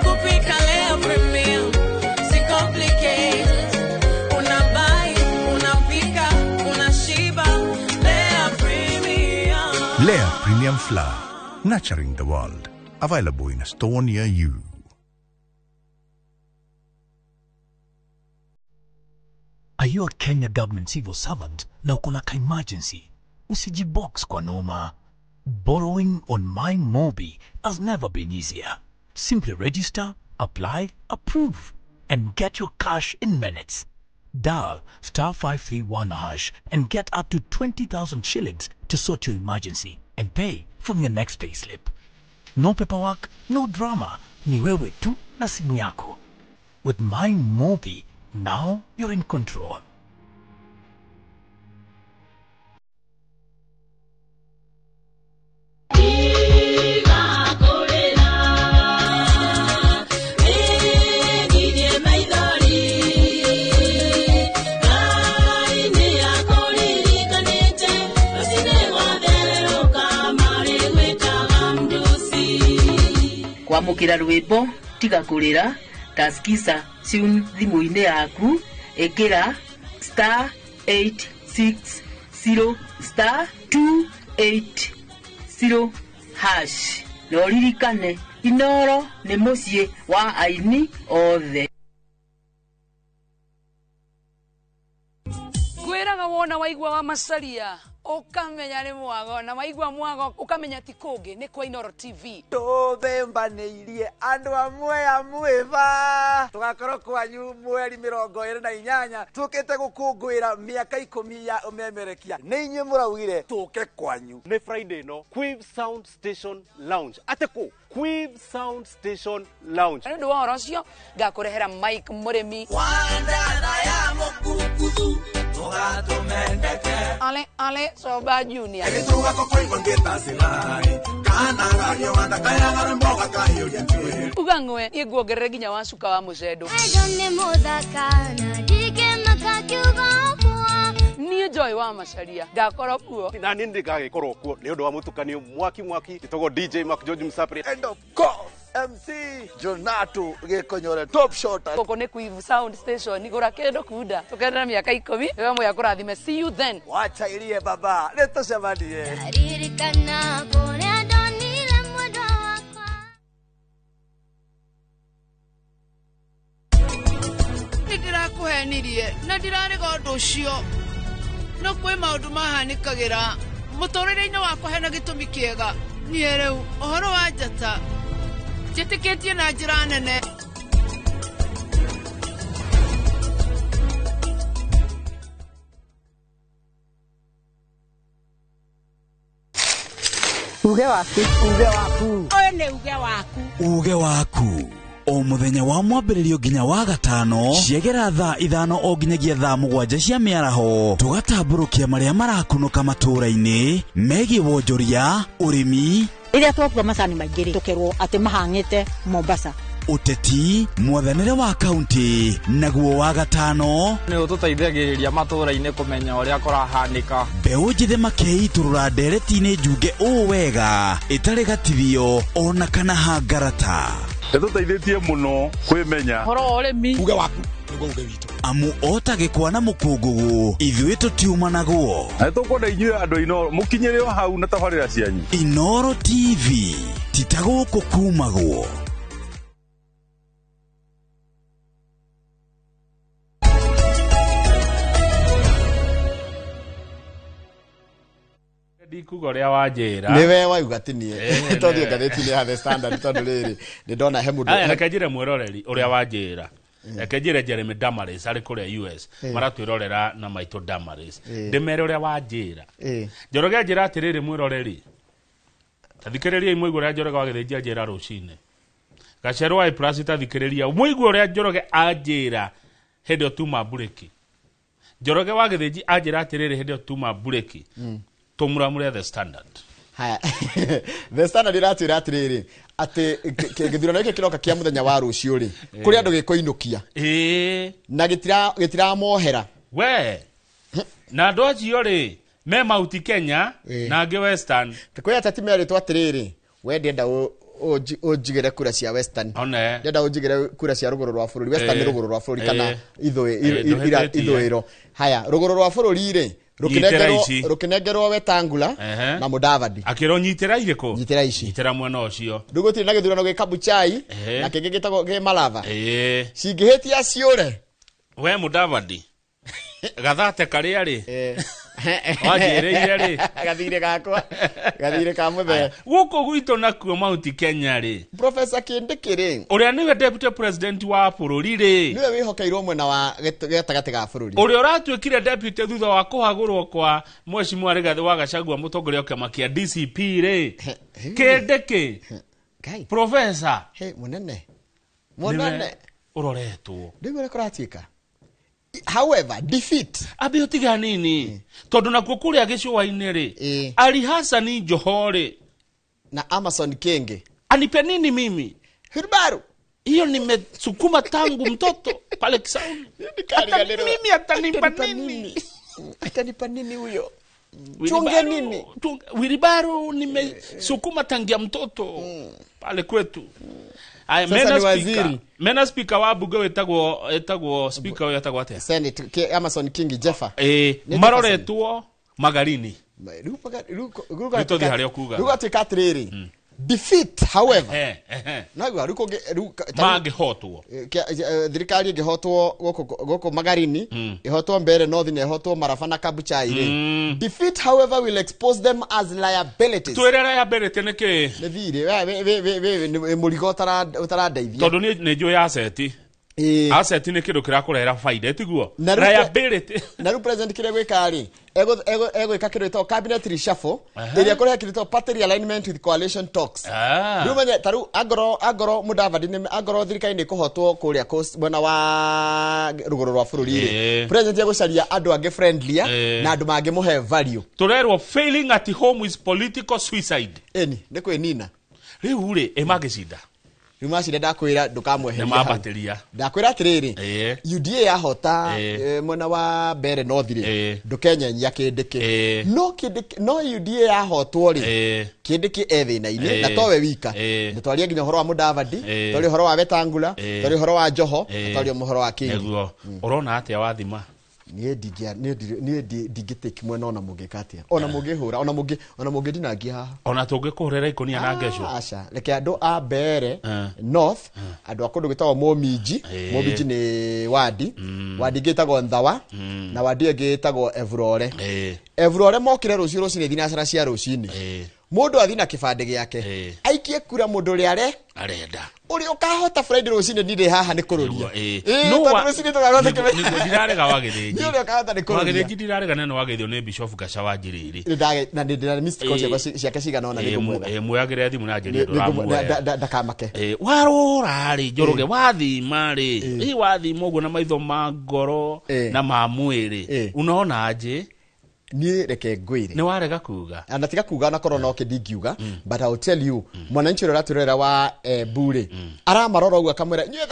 Kupika Lea Premium, si complicated. Unabuy, unapika, unashiba. Lea Premium. Lea Premium Flour, nurturing the world. Available in a store near you. Are you a Kenya government civil servant na uko na ka emergency? Usijibox kwa noma. Borrowing on MyMobi has never been easier. Simply register, apply, approve, and get your cash in minutes. Dial star 531 hash and get up to 20,000 shillings to sort your emergency and pay from your next payslip. No paperwork, no drama. Ni wewe tu na simu yako. With MyMobi, now you're in control. Kwamũkĩra rwĩmbo tiga kũrĩra taskisa tune thimũ-inĩ yaku ĩkĩra star 860 star 280 hash na ũririkane Inoro nĩ mũciĩ wa aini othe. Ngwĩraga wona waigua wa Macaria ukamenya nĩ mwago na waigua mwago ukamenya ti kũngĩ nĩ kwa Inoro TV. Tũthembanĩirie andũ amwe a mwĩba tũgakorwo kwanyu mweri 28 tũkĩte gũkũngũĩra mĩaka 10 ya ũmemerekia nĩ inyuĩ mũraugire tũke kwanyu. Nĩ Friday no Quiv Sound Station Lounge atĩkũ Quiv Sound Station Lounge. Nĩ ũndũ wa ũhoro ũcio ngakũrehera Mike Mũrĩmi Wandana ya mũkurukuthu Ale ale Soba Junior. Uga ng'we niĩ nguongerere nginya wa cuka wa mũcendo. Niĩ Joy wa Macaria ngakorwo kuo. Na niĩ ndigagĩkorwo kuo nĩ ũndũ wa mũtukanio mwaki mwaki ĩtagwo DJ Mark George Msapri. And of course MC Jonato Gĩkonyore top shot. Gũkũ nĩ Quivu Sound Station, gũra kĩndũ kunda. Tũkenere mĩaka 10, wewe moya kũrathime. See you then. Wacha irie baba, nĩ tũcemanie. Ririkana kũrĩa ndonire mwendwa wakwa. Nĩ ndĩrakũhenirie na ndirarega ũndũ ũcio, no kwĩ maũndũ mahanĩkagĩra mũtũrĩre-inĩ wakwa hena gĩtũmi kĩega. Niĩ rĩu ũhoro wa njata njĩtĩkĩtie na njĩra nene. Uge waku, uge waku. Ũyũ nĩ uge waku. Uge waku. O muthenya wa mwambĩrĩrio nginya wa gatano ciegera thaa 5 o nginyagia thaa 7 cia mĩaraho tũgatambũrũkia marĩa marakunũka matũũra-inĩ megiĩ wonjoria, ũrĩmi, Rĩrĩa twakua macani maingĩ rĩ, tũkerwo atĩ mahang'ĩte Mombasa. Ũteti, mwathanĩre wa kaunti, naguo wa gatano nĩ ũtũteithagĩrĩria matũũra-inĩ kũmenya ũrĩa kũrahanĩka. Mbeũ njĩthĩ makeitũrũra ndereti-inĩ njunge ũũ wega ĩtarĩ gatithio ona kana hangarata. Ĩtũteithĩtie mũno kwĩmenya. Ũhoro wa ũrĩmi. Uge waku nĩguo uge witũ. Amu ota gĩkwa na mũkũngũgũ ithuĩ tũtiumanagwo. Na nĩtũkwenda inyuĩ andũ a Inooro mũkinyĩre o hau na tabarĩra cianyu. Inooro TV ti ta gũkũ kumagwo. Ndikuga ũrĩa wanjĩra. Nĩwe wauga ti niĩ. Tondũ ngathĩti-inĩ ya The Standard tondũ rĩrĩ nĩ ndona he mũndũ. Aya, reke njĩre mwĩroreri ũrĩa wanjĩra. Reke njĩre Jeremy Damaris arĩ kũrĩa US maratwĩrorera na maitũ Damaris. Ndĩmere ũrĩa wanjĩra. Njoroge anjĩra atĩrĩrĩ mwĩroreri. Tathikĩrĩriai mũigue ũrĩa Njoroge wa Gĩthĩnji anjĩra rũcinĩ. Gacerũ wa A+ tathikĩrĩria mũigue ũrĩa Njoroge anjĩra hĩndĩ ĩyo tuma mburĩki. Njoroge wa Gĩthĩnji anjĩra atĩrĩrĩ hĩndĩ ĩyo tuma mburĩki. Tũmuramure The Standard. Haya. The Standard iratwĩra atĩrĩrĩ atĩ gĩthurano gĩkĩ kĩroka kĩa mũthenya wa rũciũ rĩ kũrĩ andũ gĩkũinũkia na gĩtiramohera we na andũ acio rĩ me Mauti Kenya na angĩ Western. Kwĩ ateti merĩtwo atĩrĩrĩ we ndĩenda ũnjigĩre kura cia Western, ndĩenda ũnjigĩre kura cia rũgũrũ rwa bũrũri. Western nĩ rũgũrũ rwa bũrũri kana ithũĩro. Haya, rũgũrũ rwa bũrũri rĩ rũkĩnengerwo Wetangula na Mudavadi. Akĩrwo nyitĩra irĩkũ? Nyitĩra ici. Nyitĩra mwena ũcio. Rĩu gũtirĩ na gĩthurano gĩ Kabuchai na kĩngĩ gĩtagwo gĩ Malava. Cingĩhĩtia ciũre. We Mudavadi gathate karĩa rĩ wanjĩrĩire rĩ gathirĩ gakwa gathirĩ ka mũthee gũkũ gwitũ nakuo Mount Kenya rĩ Professor Kindiki rĩ ũrĩa nĩwe deputy president wa bũrũri rĩ nĩwe wĩhokeirwo mwena wa gatagatĩ ga bũrũri ũrĩa ũratuĩkire deputy thutha wa kũhagũrwo kwa Mheshimiwa Rigathĩ wa Gachagua mũtongoria wa kĩama kĩa DCP rĩ Kindiki Professor mũnene mũnene ũroretwo rĩu ũrĩa kũratuĩka. However, defeat ambe ũtiga nini tondũ nakuo kũrĩa gĩcũa-inĩ rĩ Ali Hassan Joho rĩ na Amason Kingi anipe nini mimi Hurubaru hiyo nimesukuma tangu mtoto pale Kisauni. Mimi atanipa nini? Atanipa nini huyo? Chunge nini? Wilibaru nimesukuma tangia mtoto pale kwetu. Aya, mena speaker wa bunge wetagwo speaker ũyũ etagwo atĩa? Senate Amason Kingi Jeffa. Maroretwo Magarini. Nĩtũthiĩ harĩa ũkugaga. Rĩu gatuĩka atĩrĩrĩ defeat however naigua rĩu mangĩhotwo thirikari ĩngĩhotwo gũkũ Magarini ĩhotwo Mbeere North na ĩhotwo Maraba na Kabuchai rĩ defeat however will expose them as liabilities. Twĩre liability nĩ kĩĩ? Nĩ thirĩ wĩ mũrigo ũtarandeithia tondũ niĩ nĩ njũĩ asset. Asset nĩ kĩndũ kĩrakũrehera faida tiguo liability. Na rĩu president kĩrĩa gwĩka rĩ egwĩka kĩndũ gĩtagwo cabinet reshuffle ĩrĩa kũrehe kĩndũ gĩtagwo party realignment with coalition talks. Rĩu menye ta rĩu angorwo Mudavadi angorwo thirikari nĩ ĩkũhotwo kũrĩa mwena wa rũgũrũ rwa bũrũri rĩ president egũcaria andũ angĩ friendlier na andũ mangĩmũhe value. Tũrerwo failing at home is political suicide. Ĩni nĩ kwĩnina. Rĩu rĩ ĩ mangĩcinda Rĩu macire ndakwĩra ndũkamweheria Nĩ hau. mambatĩria. Ndakwĩra atĩrĩrĩ, UDA yahota mwena wa Mbeere North rĩ, ndũkenyenyia Kindiki. No Kindiki, no UDA yahotwo rĩ, Kindiki e thĩna-inĩ na towe wika. Nĩ twaria nginya ũhoro wa Mudavadi, twaria ũhoro wa Wetangula, twaria ũhoro wa Joho, na twaria ũhoro wa Kingi. Nĩguo. Ũrona atĩa wathima? Niĩ ndingĩtĩki mwena ona mũngĩka atĩa, ona mũngĩhũra, ona mũngĩndinangia haha. Ona tũngĩkũhũrĩra ikũnia na ngeco. Aca, reke andũ a Mbeere North, andũ a kũndũ gwĩtagwo Mũminji. Mũminji nĩ wadi, wadi ĩngĩ ĩtagwo Nthawa, na wadi ĩngĩ ĩtagwo Evurore. Evurore mokire rũciũ rũcinĩ thinacara cia rũcinĩ. Mũndũ athiĩ na kĩbandĩ gĩake, aikie kura mũndũ ũrĩa arenda. Ũrĩa ũkahota Friday rũcinĩ ndirĩ haha nĩ kũrũria. No Tondũ rũcinĩ tũgagota Nĩguo ndirarega Wagĩthĩnji. Nĩ ũrĩa ũkahota nĩ kũrũria. Wagĩthĩnji ndirarega na nĩ wageithio nĩ Bishop Gaca wa Njiriri. Na nĩ ndĩna missed call ciake cigana ũna, nĩ ngũmwetha. Muoyagĩre thimũ na njĩrie ndũramuoya. Ndakamake. Warora rĩ, Njoroge, wathima rĩ, ĩ wathima ũguo na maitho ma ngoro na ma mwĩrĩ, unaona aje? Niĩ reke ngwĩre. Nĩ warega kuga. Na tiga kuga na korwo no kĩ ndingiuga, but I will tell you, mwananchi ũrĩa ũratwĩrorera wa Embu rĩ, aramarora ũguo akamwĩra, inyuĩ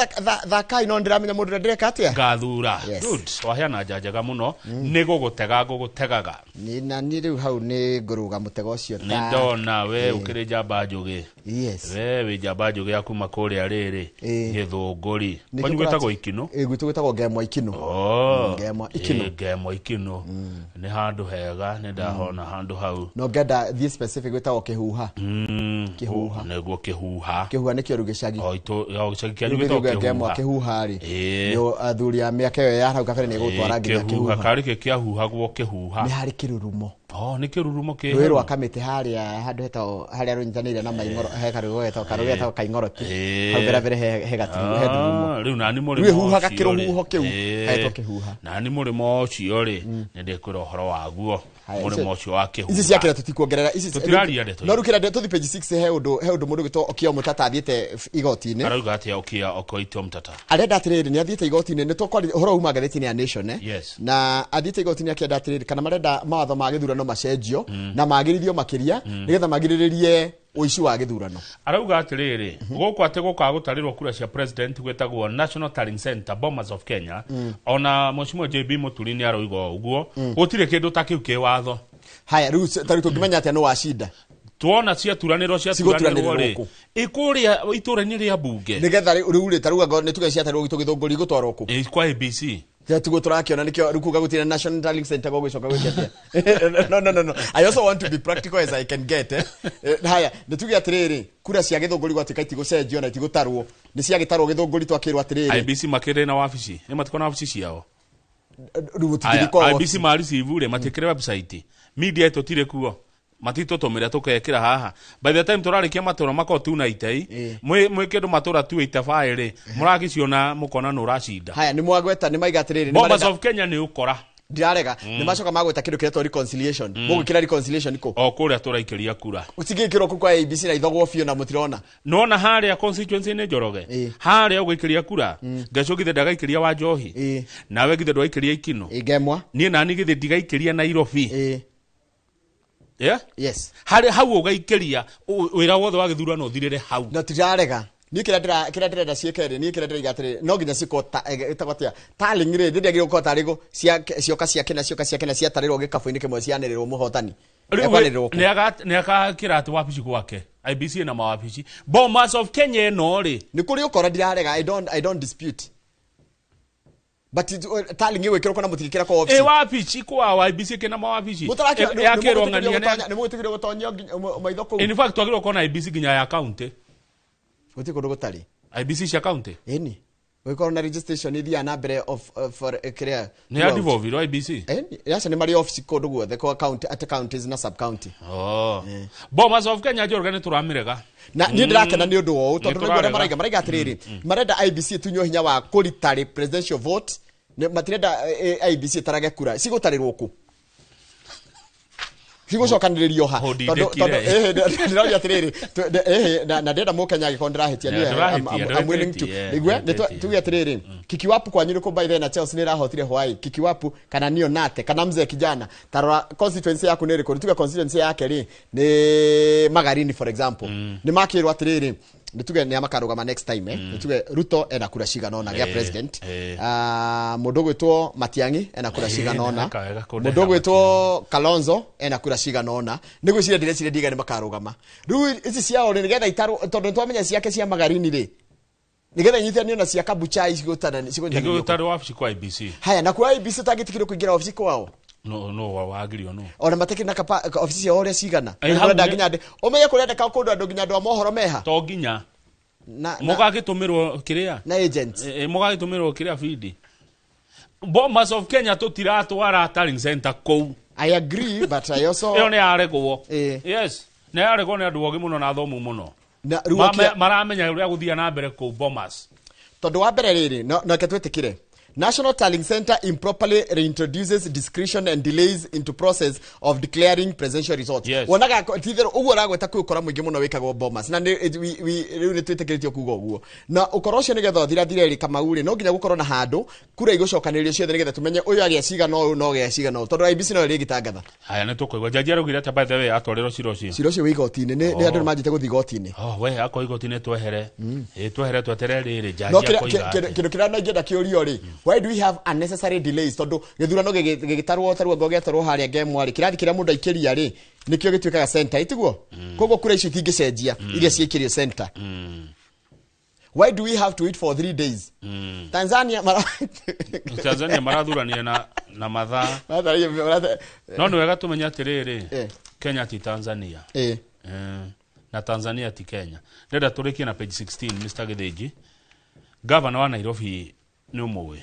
thakai, no ndĩramenya mũndũ ũrĩa ndĩreka atĩa. Ngathura. Yes. Good. Waheana nja njega mũno. Nĩ gũgũtega ngũgũtegaga. Nĩ na niĩ rĩu hau nĩ ngũrũga mũtego ũcio ta. Nĩ ndona we ũkĩrĩ njamba njũgĩ. Yes. We wĩ njamba njũgĩ ya kuma kũrĩa rĩrĩ Gĩthũngũri. Nĩkĩo Kwanyu gwĩtagwo Ikinũ? Gwitũ gwĩtagwo Ngemwa Ikinũ. Ngemwa Ikinũ. Ngemwa Ikinũ. Nĩ handũ hega, nĩ ndahona handũ hau. No ngenda thiĩ specific gwĩtagwo Kĩhuha. Kĩhuha. Nĩguo Kĩhuha. Kĩhuha nĩkĩo rĩu gĩcagi. O gĩcagi kĩanyu Rĩu gĩtagwo gĩthiĩ Ngemwa Kĩhuha. Kĩhuha rĩ. Nĩ athuri a mĩaka ĩyo ya hau kabere nĩ ĩgũtwara nginya Kĩhuha. Kĩhuha. Karĩ kĩ kĩahuhagwo Kĩhuha? Nĩ harĩ kĩrurumo. Nĩ kĩrurumo kĩ Rũĩ rwa Kamĩtĩ harĩa handũ hetagwo harĩa rũnyitanĩire na Maing'oro, he karũĩ getagwo karũĩ getagwo Kaing'oroti. Hau mbere mbere he gatirurumo, he ndurumo. Rĩu nani mũrĩmo Rĩu ĩhuhaga ũcio rĩ. kĩrũhuho kĩu, hetwo Kĩhuha. Nani mũrĩmo ũcio rĩ, nĩ ndĩkwĩra ũhoro waguo. Mũrĩmo ũcio wa Kĩhuha. Ici cia kĩra tũtikuongerera ici. Tũtiraria ndeto. No rĩu kĩra tũthi page 6, he ũndũ mũndũ gwĩtwo Okiya Omtatah athiĩte igoti-inĩ. Arauga atĩa Okiya Okoito Mtata? Arenda atĩrĩrĩ, nĩ athiĩte igoti-inĩ, nĩ tũkwaria ũhoro uma ngathĩti-inĩ ya Nation, Yes. Na athiĩte igoti-inĩ akĩenda atĩrĩrĩ, kana marenda mawatho ma gĩthurano macenjio na magĩrithio makĩria, nĩgetha magirĩrĩrie ũici wa gĩthurano. Arauga atĩrĩrĩ, gũkũ atĩ gũkaga gũtarĩrwo kura cia president gwĩtagwo National Tallying Center, Bomas of Kenya. Ona Mheshimiwa JB Muturi nĩ arauga ũguo, gũtirĩ kĩndũ ta kĩu kĩ watho. Haya, rĩu ta rĩu tũngĩmenya atĩa nĩ wacinda? Tuona ciaturanĩrwo ciaturanĩrwo rĩ, Cigũturanĩrwo? Ĩkũrĩa itũra-inĩ rĩa mbunge. Nĩgetha rĩu rĩ, ta rĩu angorwo nĩ tuge ciatarĩrwo gwitũ Gĩthũngũri, igũtwarwo kũ? Kwa ABC. Tuguo tũrakĩona nĩkĩo rĩu kuga gũtirĩ National Tallying Center gũgĩcoka gwĩke atĩa? No, no, no, no, I also want to be practical as I can get, eh. Haya, nĩ tuge atĩrĩrĩ, kura cia Gĩthũngũri gwatuĩka itigũcenjio na itigũtarwo, nĩ ciagĩtarwo Gĩthũngũri, twakĩrwo atĩrĩrĩ, IBC makĩrĩ na wabici, nĩ matikoo na wabici ciao? Rĩu gũtingĩthiĩ kwa IBC ma receive rĩ, matikĩrĩ website? Media tũtirĩ kuo, matitũtũmĩra tũkekĩra haha. By the time tũrarĩkia matũra makorwo tuna itei mwĩ kĩndũ matũra 285 rĩ, mũragĩciona mũkona nĩ ũracinda. Haya, nĩ mwagweta nĩ maiga atĩrĩrĩ, nĩ Bomas marenda of Kenya nĩ ũkora. Ndirarega. Nĩ macoka magweta kĩndũ kĩretwo reconciliation. Mũgwĩkĩra reconciliation kũ? O kũrĩa tũraikĩria kura. Cigĩkĩrwo kũ kwa ABC na ithogwo biũ na mũtirona? Nona harĩa constituency nĩ Njoroge, harĩa ũgũikĩria kura ngeco, githĩ ndagaikĩria wa Njohi? Nawe githĩ ndwaikĩria Ikinũ? Ngemwa. Niĩ nani githĩ ndigaikĩria Nairobi? Yeah? Yes. Harĩ hau ũgaikĩria, wĩra wothe wa gĩthurano ũthirĩre hau. Na tirarega. Niĩ kĩrĩa ndĩrenda ciĩke rĩ, niĩ kĩrĩa ndĩraiga atĩrĩ, no nginya cikorwo ta ĩtagwo atĩa, tallying rĩ, ndĩagĩrĩirwo gũkorwo tarĩ cioka cia kĩna, cioka cia kĩna, ciatarĩrwo gĩkabũ-inĩ kĩmwe, cianĩrĩrwo mũhotani. Rĩu Ekwanĩrĩrwo kũ? Nĩ agakĩra atĩ wabici gwake IBC ĩna mawabici Bomas of Kenya ĩno rĩ. Nĩ kũrĩ ũkora, ndirarega. I don't dispute, but tallying ĩgwĩkĩrwo kũna mũtigĩkĩra kwa Ĩ wabici. Wabici kwa IBC kĩna mawabici. Yakĩrwo ng'ania Nĩ mũgwĩtĩkĩrio gũtonyia maitho kũu? In fact twagĩrĩirwo gũkorwo na IBC nginya ya county. Gũtirĩ kũndũ gũtarĩ. IBC cia county. Ĩni gũgĩkorwo na registration ithiaga na mbere of for kĩrĩa. Nĩ ya devolve IBC. Ĩni acio nĩ marĩ office kũndũ guothe kwa county, at counties na sub county. Oh. Bomas of Kenya, Njoroge, nĩ tũramĩrega. Na niĩ ndĩrakena nĩ ũndũ wa ũũ, tondũ Nĩ nĩguo ũrĩa tũrarega. maraiga atĩrĩrĩ, marenda IBC ĩtunywo hinya wa kũritarĩ presidential vote. Matirenda IBC ĩtarage kura. Cigũtarĩrwo kũ? Cigũcokanĩrĩrio ha? Hũndindĩkire. Tondũ ndĩroria atĩrĩrĩ, na ndĩrenda mũkenya angĩkorwo ndĩrahĩtia. Yeah, Niĩ, ndũrahĩtia, I'm willing to ndũrahĩtia, nĩgue ndũrahĩtia. tuge atĩrĩrĩ, kikiwapu kwanyu nĩkũ? By the way, na Chelsea nĩ ĩrahotire Hawaii. Kikiwapu kana nio nate kana mzee kijana, tarora constituency yaku nĩ ĩrĩkũ. Tuge constituency yake rĩ nĩ Magarini, for example. Nĩ makĩrwo atĩrĩrĩ, Nituge nĩ amakarũgama next time, nituge Ruto ena kura cigana ũna gĩa president. Mũndũ ũgwĩtwo Matiang'i ena kura cigana ũna. Nĩweka wega kũndeha. Mũndũ ũgwĩtwo Kalonzo ena kura cigana ũna. Nĩ gwĩciria, ndĩreciria ndiga nĩ makarũgama rĩu ici ciao rĩ, nĩgetha itarwo, tondũ nĩtwamenya ciake cia Magarini rĩ, nĩgetha inyitithanio na cia Kabuchai cigũnyitanĩrio. Igũtarĩ wabici kwa IBC. Haya, na kwa IBC ũtangĩtĩkĩrio kũingĩra obici kwao. No wagirio no. Ona matakĩrĩ na obici ciao ũrĩa cigana. Ĩ, hau Nĩ nginya ũmenye kũrendeka kũndũ andũ nginya andũ a mohoro meha. To nginya na mũgagĩtũmĩrwo kĩrĩa na agents. Mũgagĩtũmĩrwo kĩrĩa bidi Bomas of Kenya tũtiratwara tallying center kũu. I agree, but I also Ĩyo nĩ yaregwo. Yes, nĩ yaregwo nĩ andũ ogĩ mũno na athomu mũno. Na rĩu Maramenya ũrĩa gũthiĩ na mbere kũu Bomas. Tondũ wa mbere rĩrĩ, no reke twĩtĩkĩre National Tallying Center improperly reintroduces discretion and delays into process of declaring presidential results. Wonaga titherũ ũguo ũragweta kwĩ ũkora mũingĩ mũno wĩkagwo Bomas na rĩu nĩ twĩtĩkĩrĩtio kuga ũguo, na ũkora ũcio nĩgetha ũthirathire rĩ, Kamau rĩ, no nginya gũkorwo na handũ kura igũcokanĩrĩrio ciothe nĩgetha tũmenye ũyũ agĩa cigana ũyũ no agĩa cigana ũyũ, tondũ IEBC no ĩrĩgĩtangatha. Haya, nĩ tũkũigua jaji araugire atĩa, by the way, atwarĩrwo cira ũcio? Cira ũcio wĩ igoti-inĩ, nĩ andũ nĩ manjĩte gũthiĩ igoti-inĩ. Oh, we akwa igoti-inĩ, twehere. Ĩ, twehere tweterere rĩrĩ jaji No akoiga atĩa. kĩndũ kĩrĩa ingĩenda kĩũrio rĩ, why do we have unnecessary delays? Tondũ gĩthurano gĩgĩtarwo tarwo ngo gĩatarwo harĩa ngemwa rĩ, kĩrathi kĩrĩa mũndũ aikĩria rĩ, nĩkĩo gĩtuĩkaga center, ĩtiguo? Koguo kura icio itingĩcenjia iria ciĩkĩrio center. Why do we have to wait for 3 days? Tanzania mara Tanzania marathuranire na mathaa. No nĩ wega tũmenye atĩrĩrĩ, Kenya ti Tanzania. Na Tanzania ti Kenya. Ndĩrenda tũrĩkie na page 16, Mr. Gĩthĩnji. Gavana wa Nairobi nĩ ũmũĩ?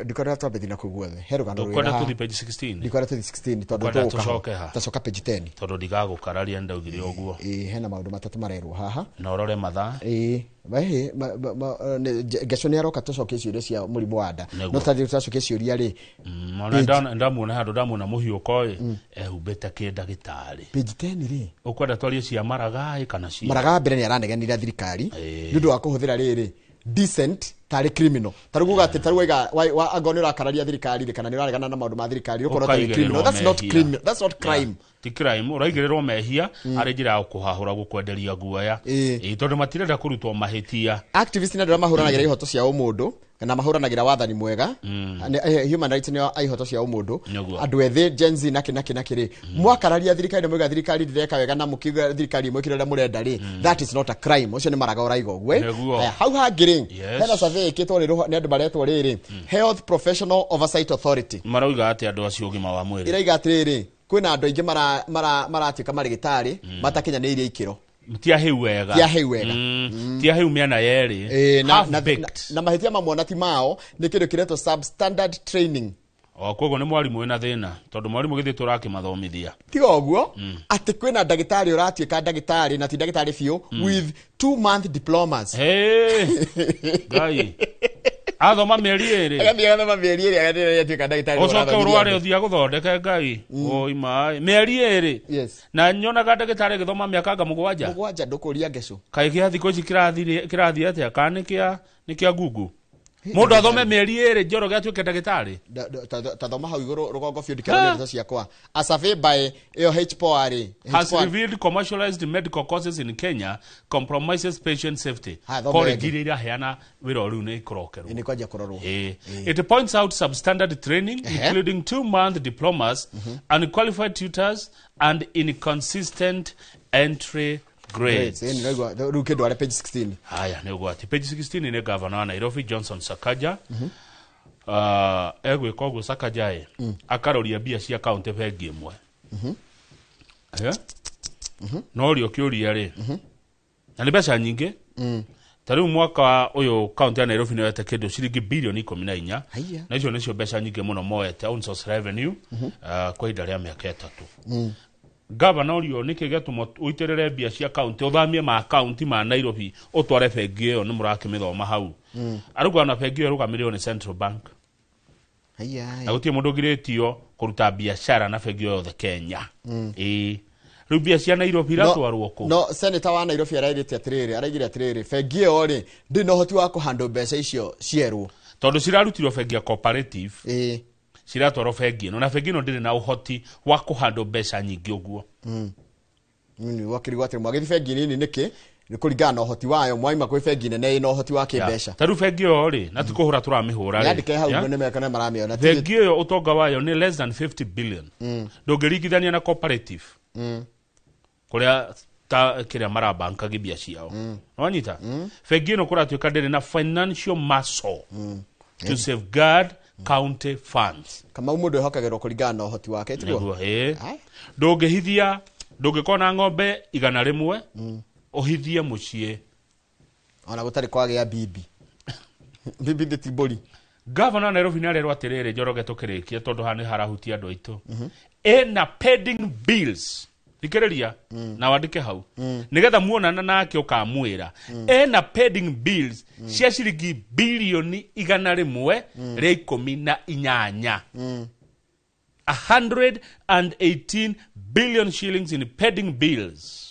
Ndikwenda twambe na kũu guothe, he rũgano Ndũkwenda rwĩra. tũthiĩ page 16? Ndikwenda tũthiĩ 16 tondũ Ũkwenda tũgũka ho. tũcoke ha? Tacoka page 10. Tondũ ndigagũkararia, ndaugire ũguo. Ĩĩ, hena maũndũ matatũ marerwo haha. Na ũrore mathaa. Ĩĩ, ngeco nĩ aroka tũcokie ciũria cia mũrimũ wa nda. Nĩguo. No tũtathiĩ tũracokia ciũria rĩ. Ona ndamuona handũ, ndamuona mũhiũko ĩ ehumbĩte kĩndagĩtarĩ. Page 10 rĩ. Ũkwenda twarie cia Maraga kana cia Maraga mbere nĩ aranegenire thirikari nĩ ũndũ wa kũhũthĩra rĩrĩ decent tarĩ criminal, tarĩ kuga atĩ tarĩ waiga angorwo nĩ ũrakararia thirikari rĩ, kana nĩ ũraregana na maũndũ ma thirikari, ũkorwo tarĩ criminal. That's not mehia. criminal, that's not crime. Yeah. Ti crime, ũraigĩrĩrwo mehia arĩ njĩra ya kũhahũra, gũkwenderia guoya. Ĩĩ, tondũ matirenda kũrutwo mahĩtia. Activist nĩ andũ arĩa mahũranagĩra ihoto cia ũmũndũ na mahũranagĩra wathani mwega. Human rights nĩ ihoto cia ũmũndũ. Andũ ethĩ, Gen Z, nakĩ nakĩ nakĩ rĩ, mwakararia thirikari na mwauga thirikari ndĩreka wega na mũkiuga thirikari ĩmwĩkĩre ũrĩa mũrenda rĩ, that is not a crime. Ũcio nĩ Maraga ũraiga ũguo, eh? Nĩguo. Haya, hau hangĩ rĩ, hena survey ĩkĩtwo nĩ andũ maretwo rĩrĩ Health Professional Oversight Authority. Marauga atĩ andũ acio ũgima wa mwĩrĩ Ĩraiga atĩrĩrĩ, kwĩna andũ aingĩ maratuĩka marĩgĩtarĩ matakinyanĩirie ikĩro. Ti ahĩu wega. Ti ahĩu wega. Ti ahĩu mĩena yerĩ. Ĩĩ, Half baked. na mahĩtia mamwe ona ti mao, nĩ kĩndũ kĩretwo substandard training. O koguo nĩ mwarimũ wĩna thĩna, tondũ mwarimũ gĩthĩ tũrakĩmathomithia. Tiga ũguo, atĩ kwĩna ndagĩtarĩ ũratuĩka ndagĩtarĩ na ti ndagĩtarĩ biũ with 2 month diplomas. Hey, Ngai, athoma mĩeri 2. Agathiĩ agathoma mĩeri 2, agathiĩ atuĩka ndagĩtarĩ. Ũcoke ũrathomithiĩ ũrware andũ. ũthiĩ agũthondeke. Ngai oi maĩ, mĩeri 2. Na nyonaga ndagĩtarĩ agĩthoma mĩaka anga 7. 7, ndũkũria ngeco. Kaĩ gĩa thikũ ici kĩrathiĩ atĩa? Kana nĩ kĩa Google, mũndũ athome mĩeri 2, Njoroge, atuĩke ndagĩtarĩ? Ta thoma hau igũrũ rũgongo biũ, ndikĩona ndeto ciakwa. A survey by ĩyo HPOA rĩ, Has HPOA. revealed commercialized medical courses in Kenya compromises patient safety. Haya, thoma College ĩngĩ. iria iraheana wĩra o rĩu nĩ ikũrokerwo. Nĩ kwanjia kũrorwo. It points out substandard training, including 2-month diplomas, unqualified tutors, and inconsistent entry grades. Grades. Ĩĩ, nĩraigua. Rĩu kĩndũ arĩa page 16. Haya, nĩ ũgwati. Page 16 nĩ gavana wa Nairobi Johnson Sakaja. Egwĩka ũguo Sakaja ĩ, akaroria mbia cia kaunti bengi ĩmwe. Eh? No ũrio kĩũria rĩ, na nĩ mbeca nyingĩ. Ta rĩu mwaka ũyũ kaunti ya Nairobi nĩyoete kĩndũ ciringi birioni 14. Haiya. Na icio nĩcio mbeca nyingĩ mũno moete own source revenue kwa ihinda rĩa mĩaka 3. Gavana ũrio nĩkĩ gĩatũma ũitĩrĩre mbia cia kaunti, ũthamie ma kaunti ma Nairobi ũtware bengi ĩyo? Nĩ mũrakĩmĩthoma hau. Arauga ona bengi ĩyo ĩrũgamĩrĩirwo nĩ Central Bank Haiya. Na gũtirĩ mũndũ ũngirĩtio kũruta biacara na bengi o yothe Kenya. Ĩĩ, rĩu mbia cia Nairobi iratwarwo kũ? No senator wa Nairobi araigĩte atĩrĩrĩ, araigire atĩrĩrĩ, bengi ĩyo rĩ, ndĩ na ũhoti wa kũhandle mbeca icio cierwo. Tondũ cirarutirwo bengi ya Cooperative, Ĩĩ. ciratwarwo bengi ĩno, na bengi ĩno ndĩrĩ na ũhoti wa kũhandle mbeca nyingĩ ũguo. Wakĩrigwo atĩ mwagĩthi bengi nini nĩkĩ Kũringana na ũhoti wayo mwaima kwĩ bengi nene ĩna ũhoti wa kĩmbeca. Ta rĩu bengi ĩyo rĩ, na ti kũhũra tũramĩhũra rĩ. Yandĩke hau nĩ meka nĩ maramĩona. Bengi ĩyo ũtonga wayo nĩ less than 50 billion. Ndũngĩringithania na cooperative kũrĩa ta kĩrĩa marabankagi mbia ciao. Nĩwanyita? Bengi ĩno kũratuĩka ndĩrĩ na financial muscle to safeguard county funds. Kamau mũndũ ehokagĩrwo kũringana na ũhoti wake tiguo? Nĩguo, ĩĩ. Ndũngĩhithia, ndũngĩkorwo na ng'ombe 100 ũhithie mũciĩ ona gũtarĩ kwagĩa bibi. Bibi ndĩ ti mbũri. Gavana wa Nairobi nĩ arerwo atĩrĩrĩ, Njoroge, tũkĩrĩkia tondũ haha nĩ harahutia andũ aitũ, ĩna pending bills, thikĩrĩria na wandĩke hau nĩgetha muonana nake ũkamwĩra, ena pending bills cia ciringi bilioni 118, 118 billion shillings in pending bills.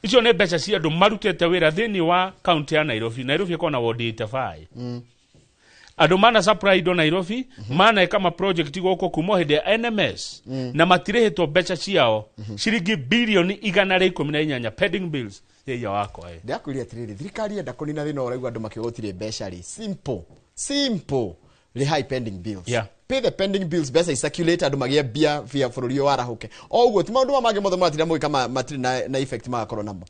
Icio nĩ mbeca cia andũ marutĩte wĩra thĩinĩ wa kaunti ya Nairobi. Nairobi ĩkoragwo na wodi 85. Andũ mana supply indo Nairobi, maneka ma project gũkũ kuma hĩndĩ ya NMS na matirĩhĩtwo mbeca ciao, ciringi bilioni 118 pending bills. Ĩya wakwa ĩ. Ndĩrakwĩria atĩrĩrĩ, thirikari yenda kũnina thĩna ũraigua andũ makiuga gũtirĩ mbeca rĩ, simple simple, rĩhai pending bills. Pay the pending bills, mbeca i-circulate, andũ magĩe mbia bia bũrũri ũyũ warahũke. O ũguo ti maũndũ maya mangĩ mothe mũratinda mũgĩka matirĩ na effect magakorwo namo.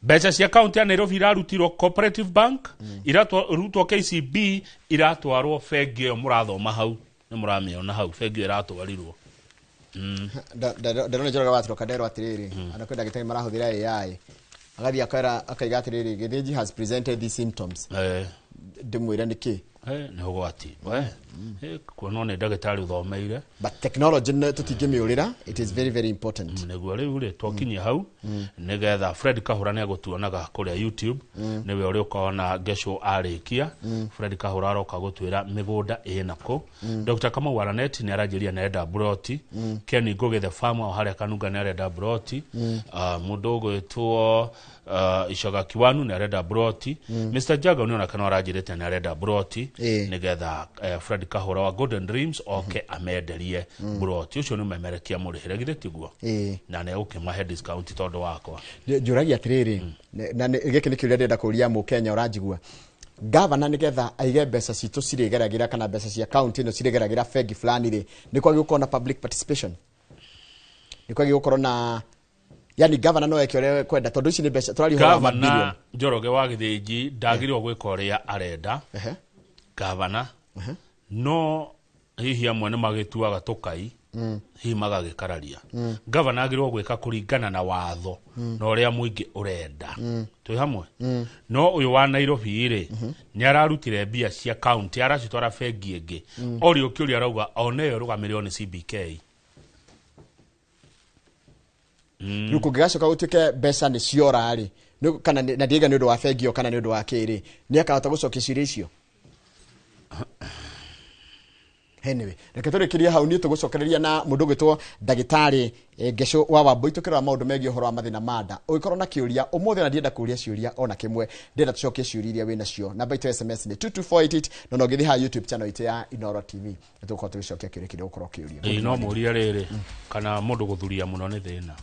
Mbeca cia kaunti ya Nairobi irarutirwo Cooperative Bank, iratwarwo KCB, iratwarwo bengi ĩyo mũrathoma hau, nĩ mũramĩona hau bengi ĩyo ĩratwarirwo. Ndarona Njoroge watũroka nderwo atĩrĩrĩ, andũ kwĩ ndagĩtarĩ marahũthĩra AI, agathiĩ akera akaiga atĩrĩrĩ, Gĩthĩnji has presented these symptoms. Ndĩmwĩre nĩkĩ? Nĩ ũgwati. Kuonwo nĩ ndagĩtarĩ ũthomeire. But technology nĩ tũtingĩmĩũrĩra, it is very very important. Nĩguo rĩu rĩ twakinyia hau nĩgetha Fred Kahũra nĩ agũtuonaga kũrĩa YouTube, nĩwe ũrĩa ũkona Ngeco arĩkia. Fred Kahũra aroka gũtwĩra mĩgũnda ĩna kũ. Dr. Kamau Waranet nĩ aranjĩria nĩ arenda broti. Ken Ngũgĩ the farmer o harĩa Kanunga nĩ arenda broti. Mũndũ ũgwĩtwo Icoga Kiwanu nĩ arenda broti. Mr. Jago nĩ onake no aranjĩrĩte nĩ arenda broti nĩgetha Fred Kahũra wa Golden Dreams oke amenderie broti. Ũcio nĩ ũmemerekia mũrĩhĩre, githĩ tiguo? Na nĩ egũkĩmahe discount tondũ wakwa. Njũragia atĩrĩrĩ, na gĩkĩ nĩ kĩũria ndĩrenda kũria mũkenya ũranjigua. Gavana nĩgetha aige mbeca citũ cirĩgeragĩra kana mbeca cia kaunti ĩno cirĩgeragĩra bengi fulani rĩ, nĩ kwagĩrĩirwo gũkorwo na public participation, nĩ kwagĩrĩirwo gũkorwo na, yani gavana no eke ũrĩa ekwenda tondũ ici nĩ mbeca tũraria ũhoro wa Gavana mabilioni. Njoroge wa Gĩthĩnji ndagĩrĩirwo gwĩka ũrĩa arenda. Gavana no hihi amwe nĩ magĩtuaga tũkai, hihi magagĩkararia. Gavana agĩrĩirwo gwĩka kũringana na watho na ũrĩa mũingĩ ũrenda. Twĩ hamwe? No ũyũ wa Nairobi rĩ, nĩ ararutire mbia cia kaunti aracitwara bengi ĩngĩ. Ori ũkĩũria arauga ona ĩyo ĩrũgamĩrĩrwo nĩ CBK. Rĩu kũngĩgacoka gũtuĩke mbeca nĩ ciora rĩ, kana na ndiaiga nĩ ũndũ wa bengi ĩyo kana nĩ ũndũ wa kĩrĩ, nĩ akahota gũcokia ciũria icio? Anyway, reke tũrĩkĩrie hau, niĩ tũgũcokereria na mũndũ ũgwĩtwo ndagĩtarĩ Ngeco wa Wambui tũkĩrora maũndũ megiĩ ũhoro wa mathĩna ma nda. Ũngĩkorwo na kĩũria ũmũthĩ, ona ndienda kũũria ciũria ona kĩmwe, ndĩrenda tũcokie ciũria iria wĩ nacio. Namba itũ ya SMS nĩ 22488, no no ũngĩthiĩ haha YouTube channel itũ ya Inooro TV nĩ tũgũkorwo tũgĩcokia kĩũria kĩrĩa ũgũkorwo ũkĩũria. Ĩĩ, no mũrie rĩrĩ, kana mũndũ gũthuria mũno nĩ thĩna?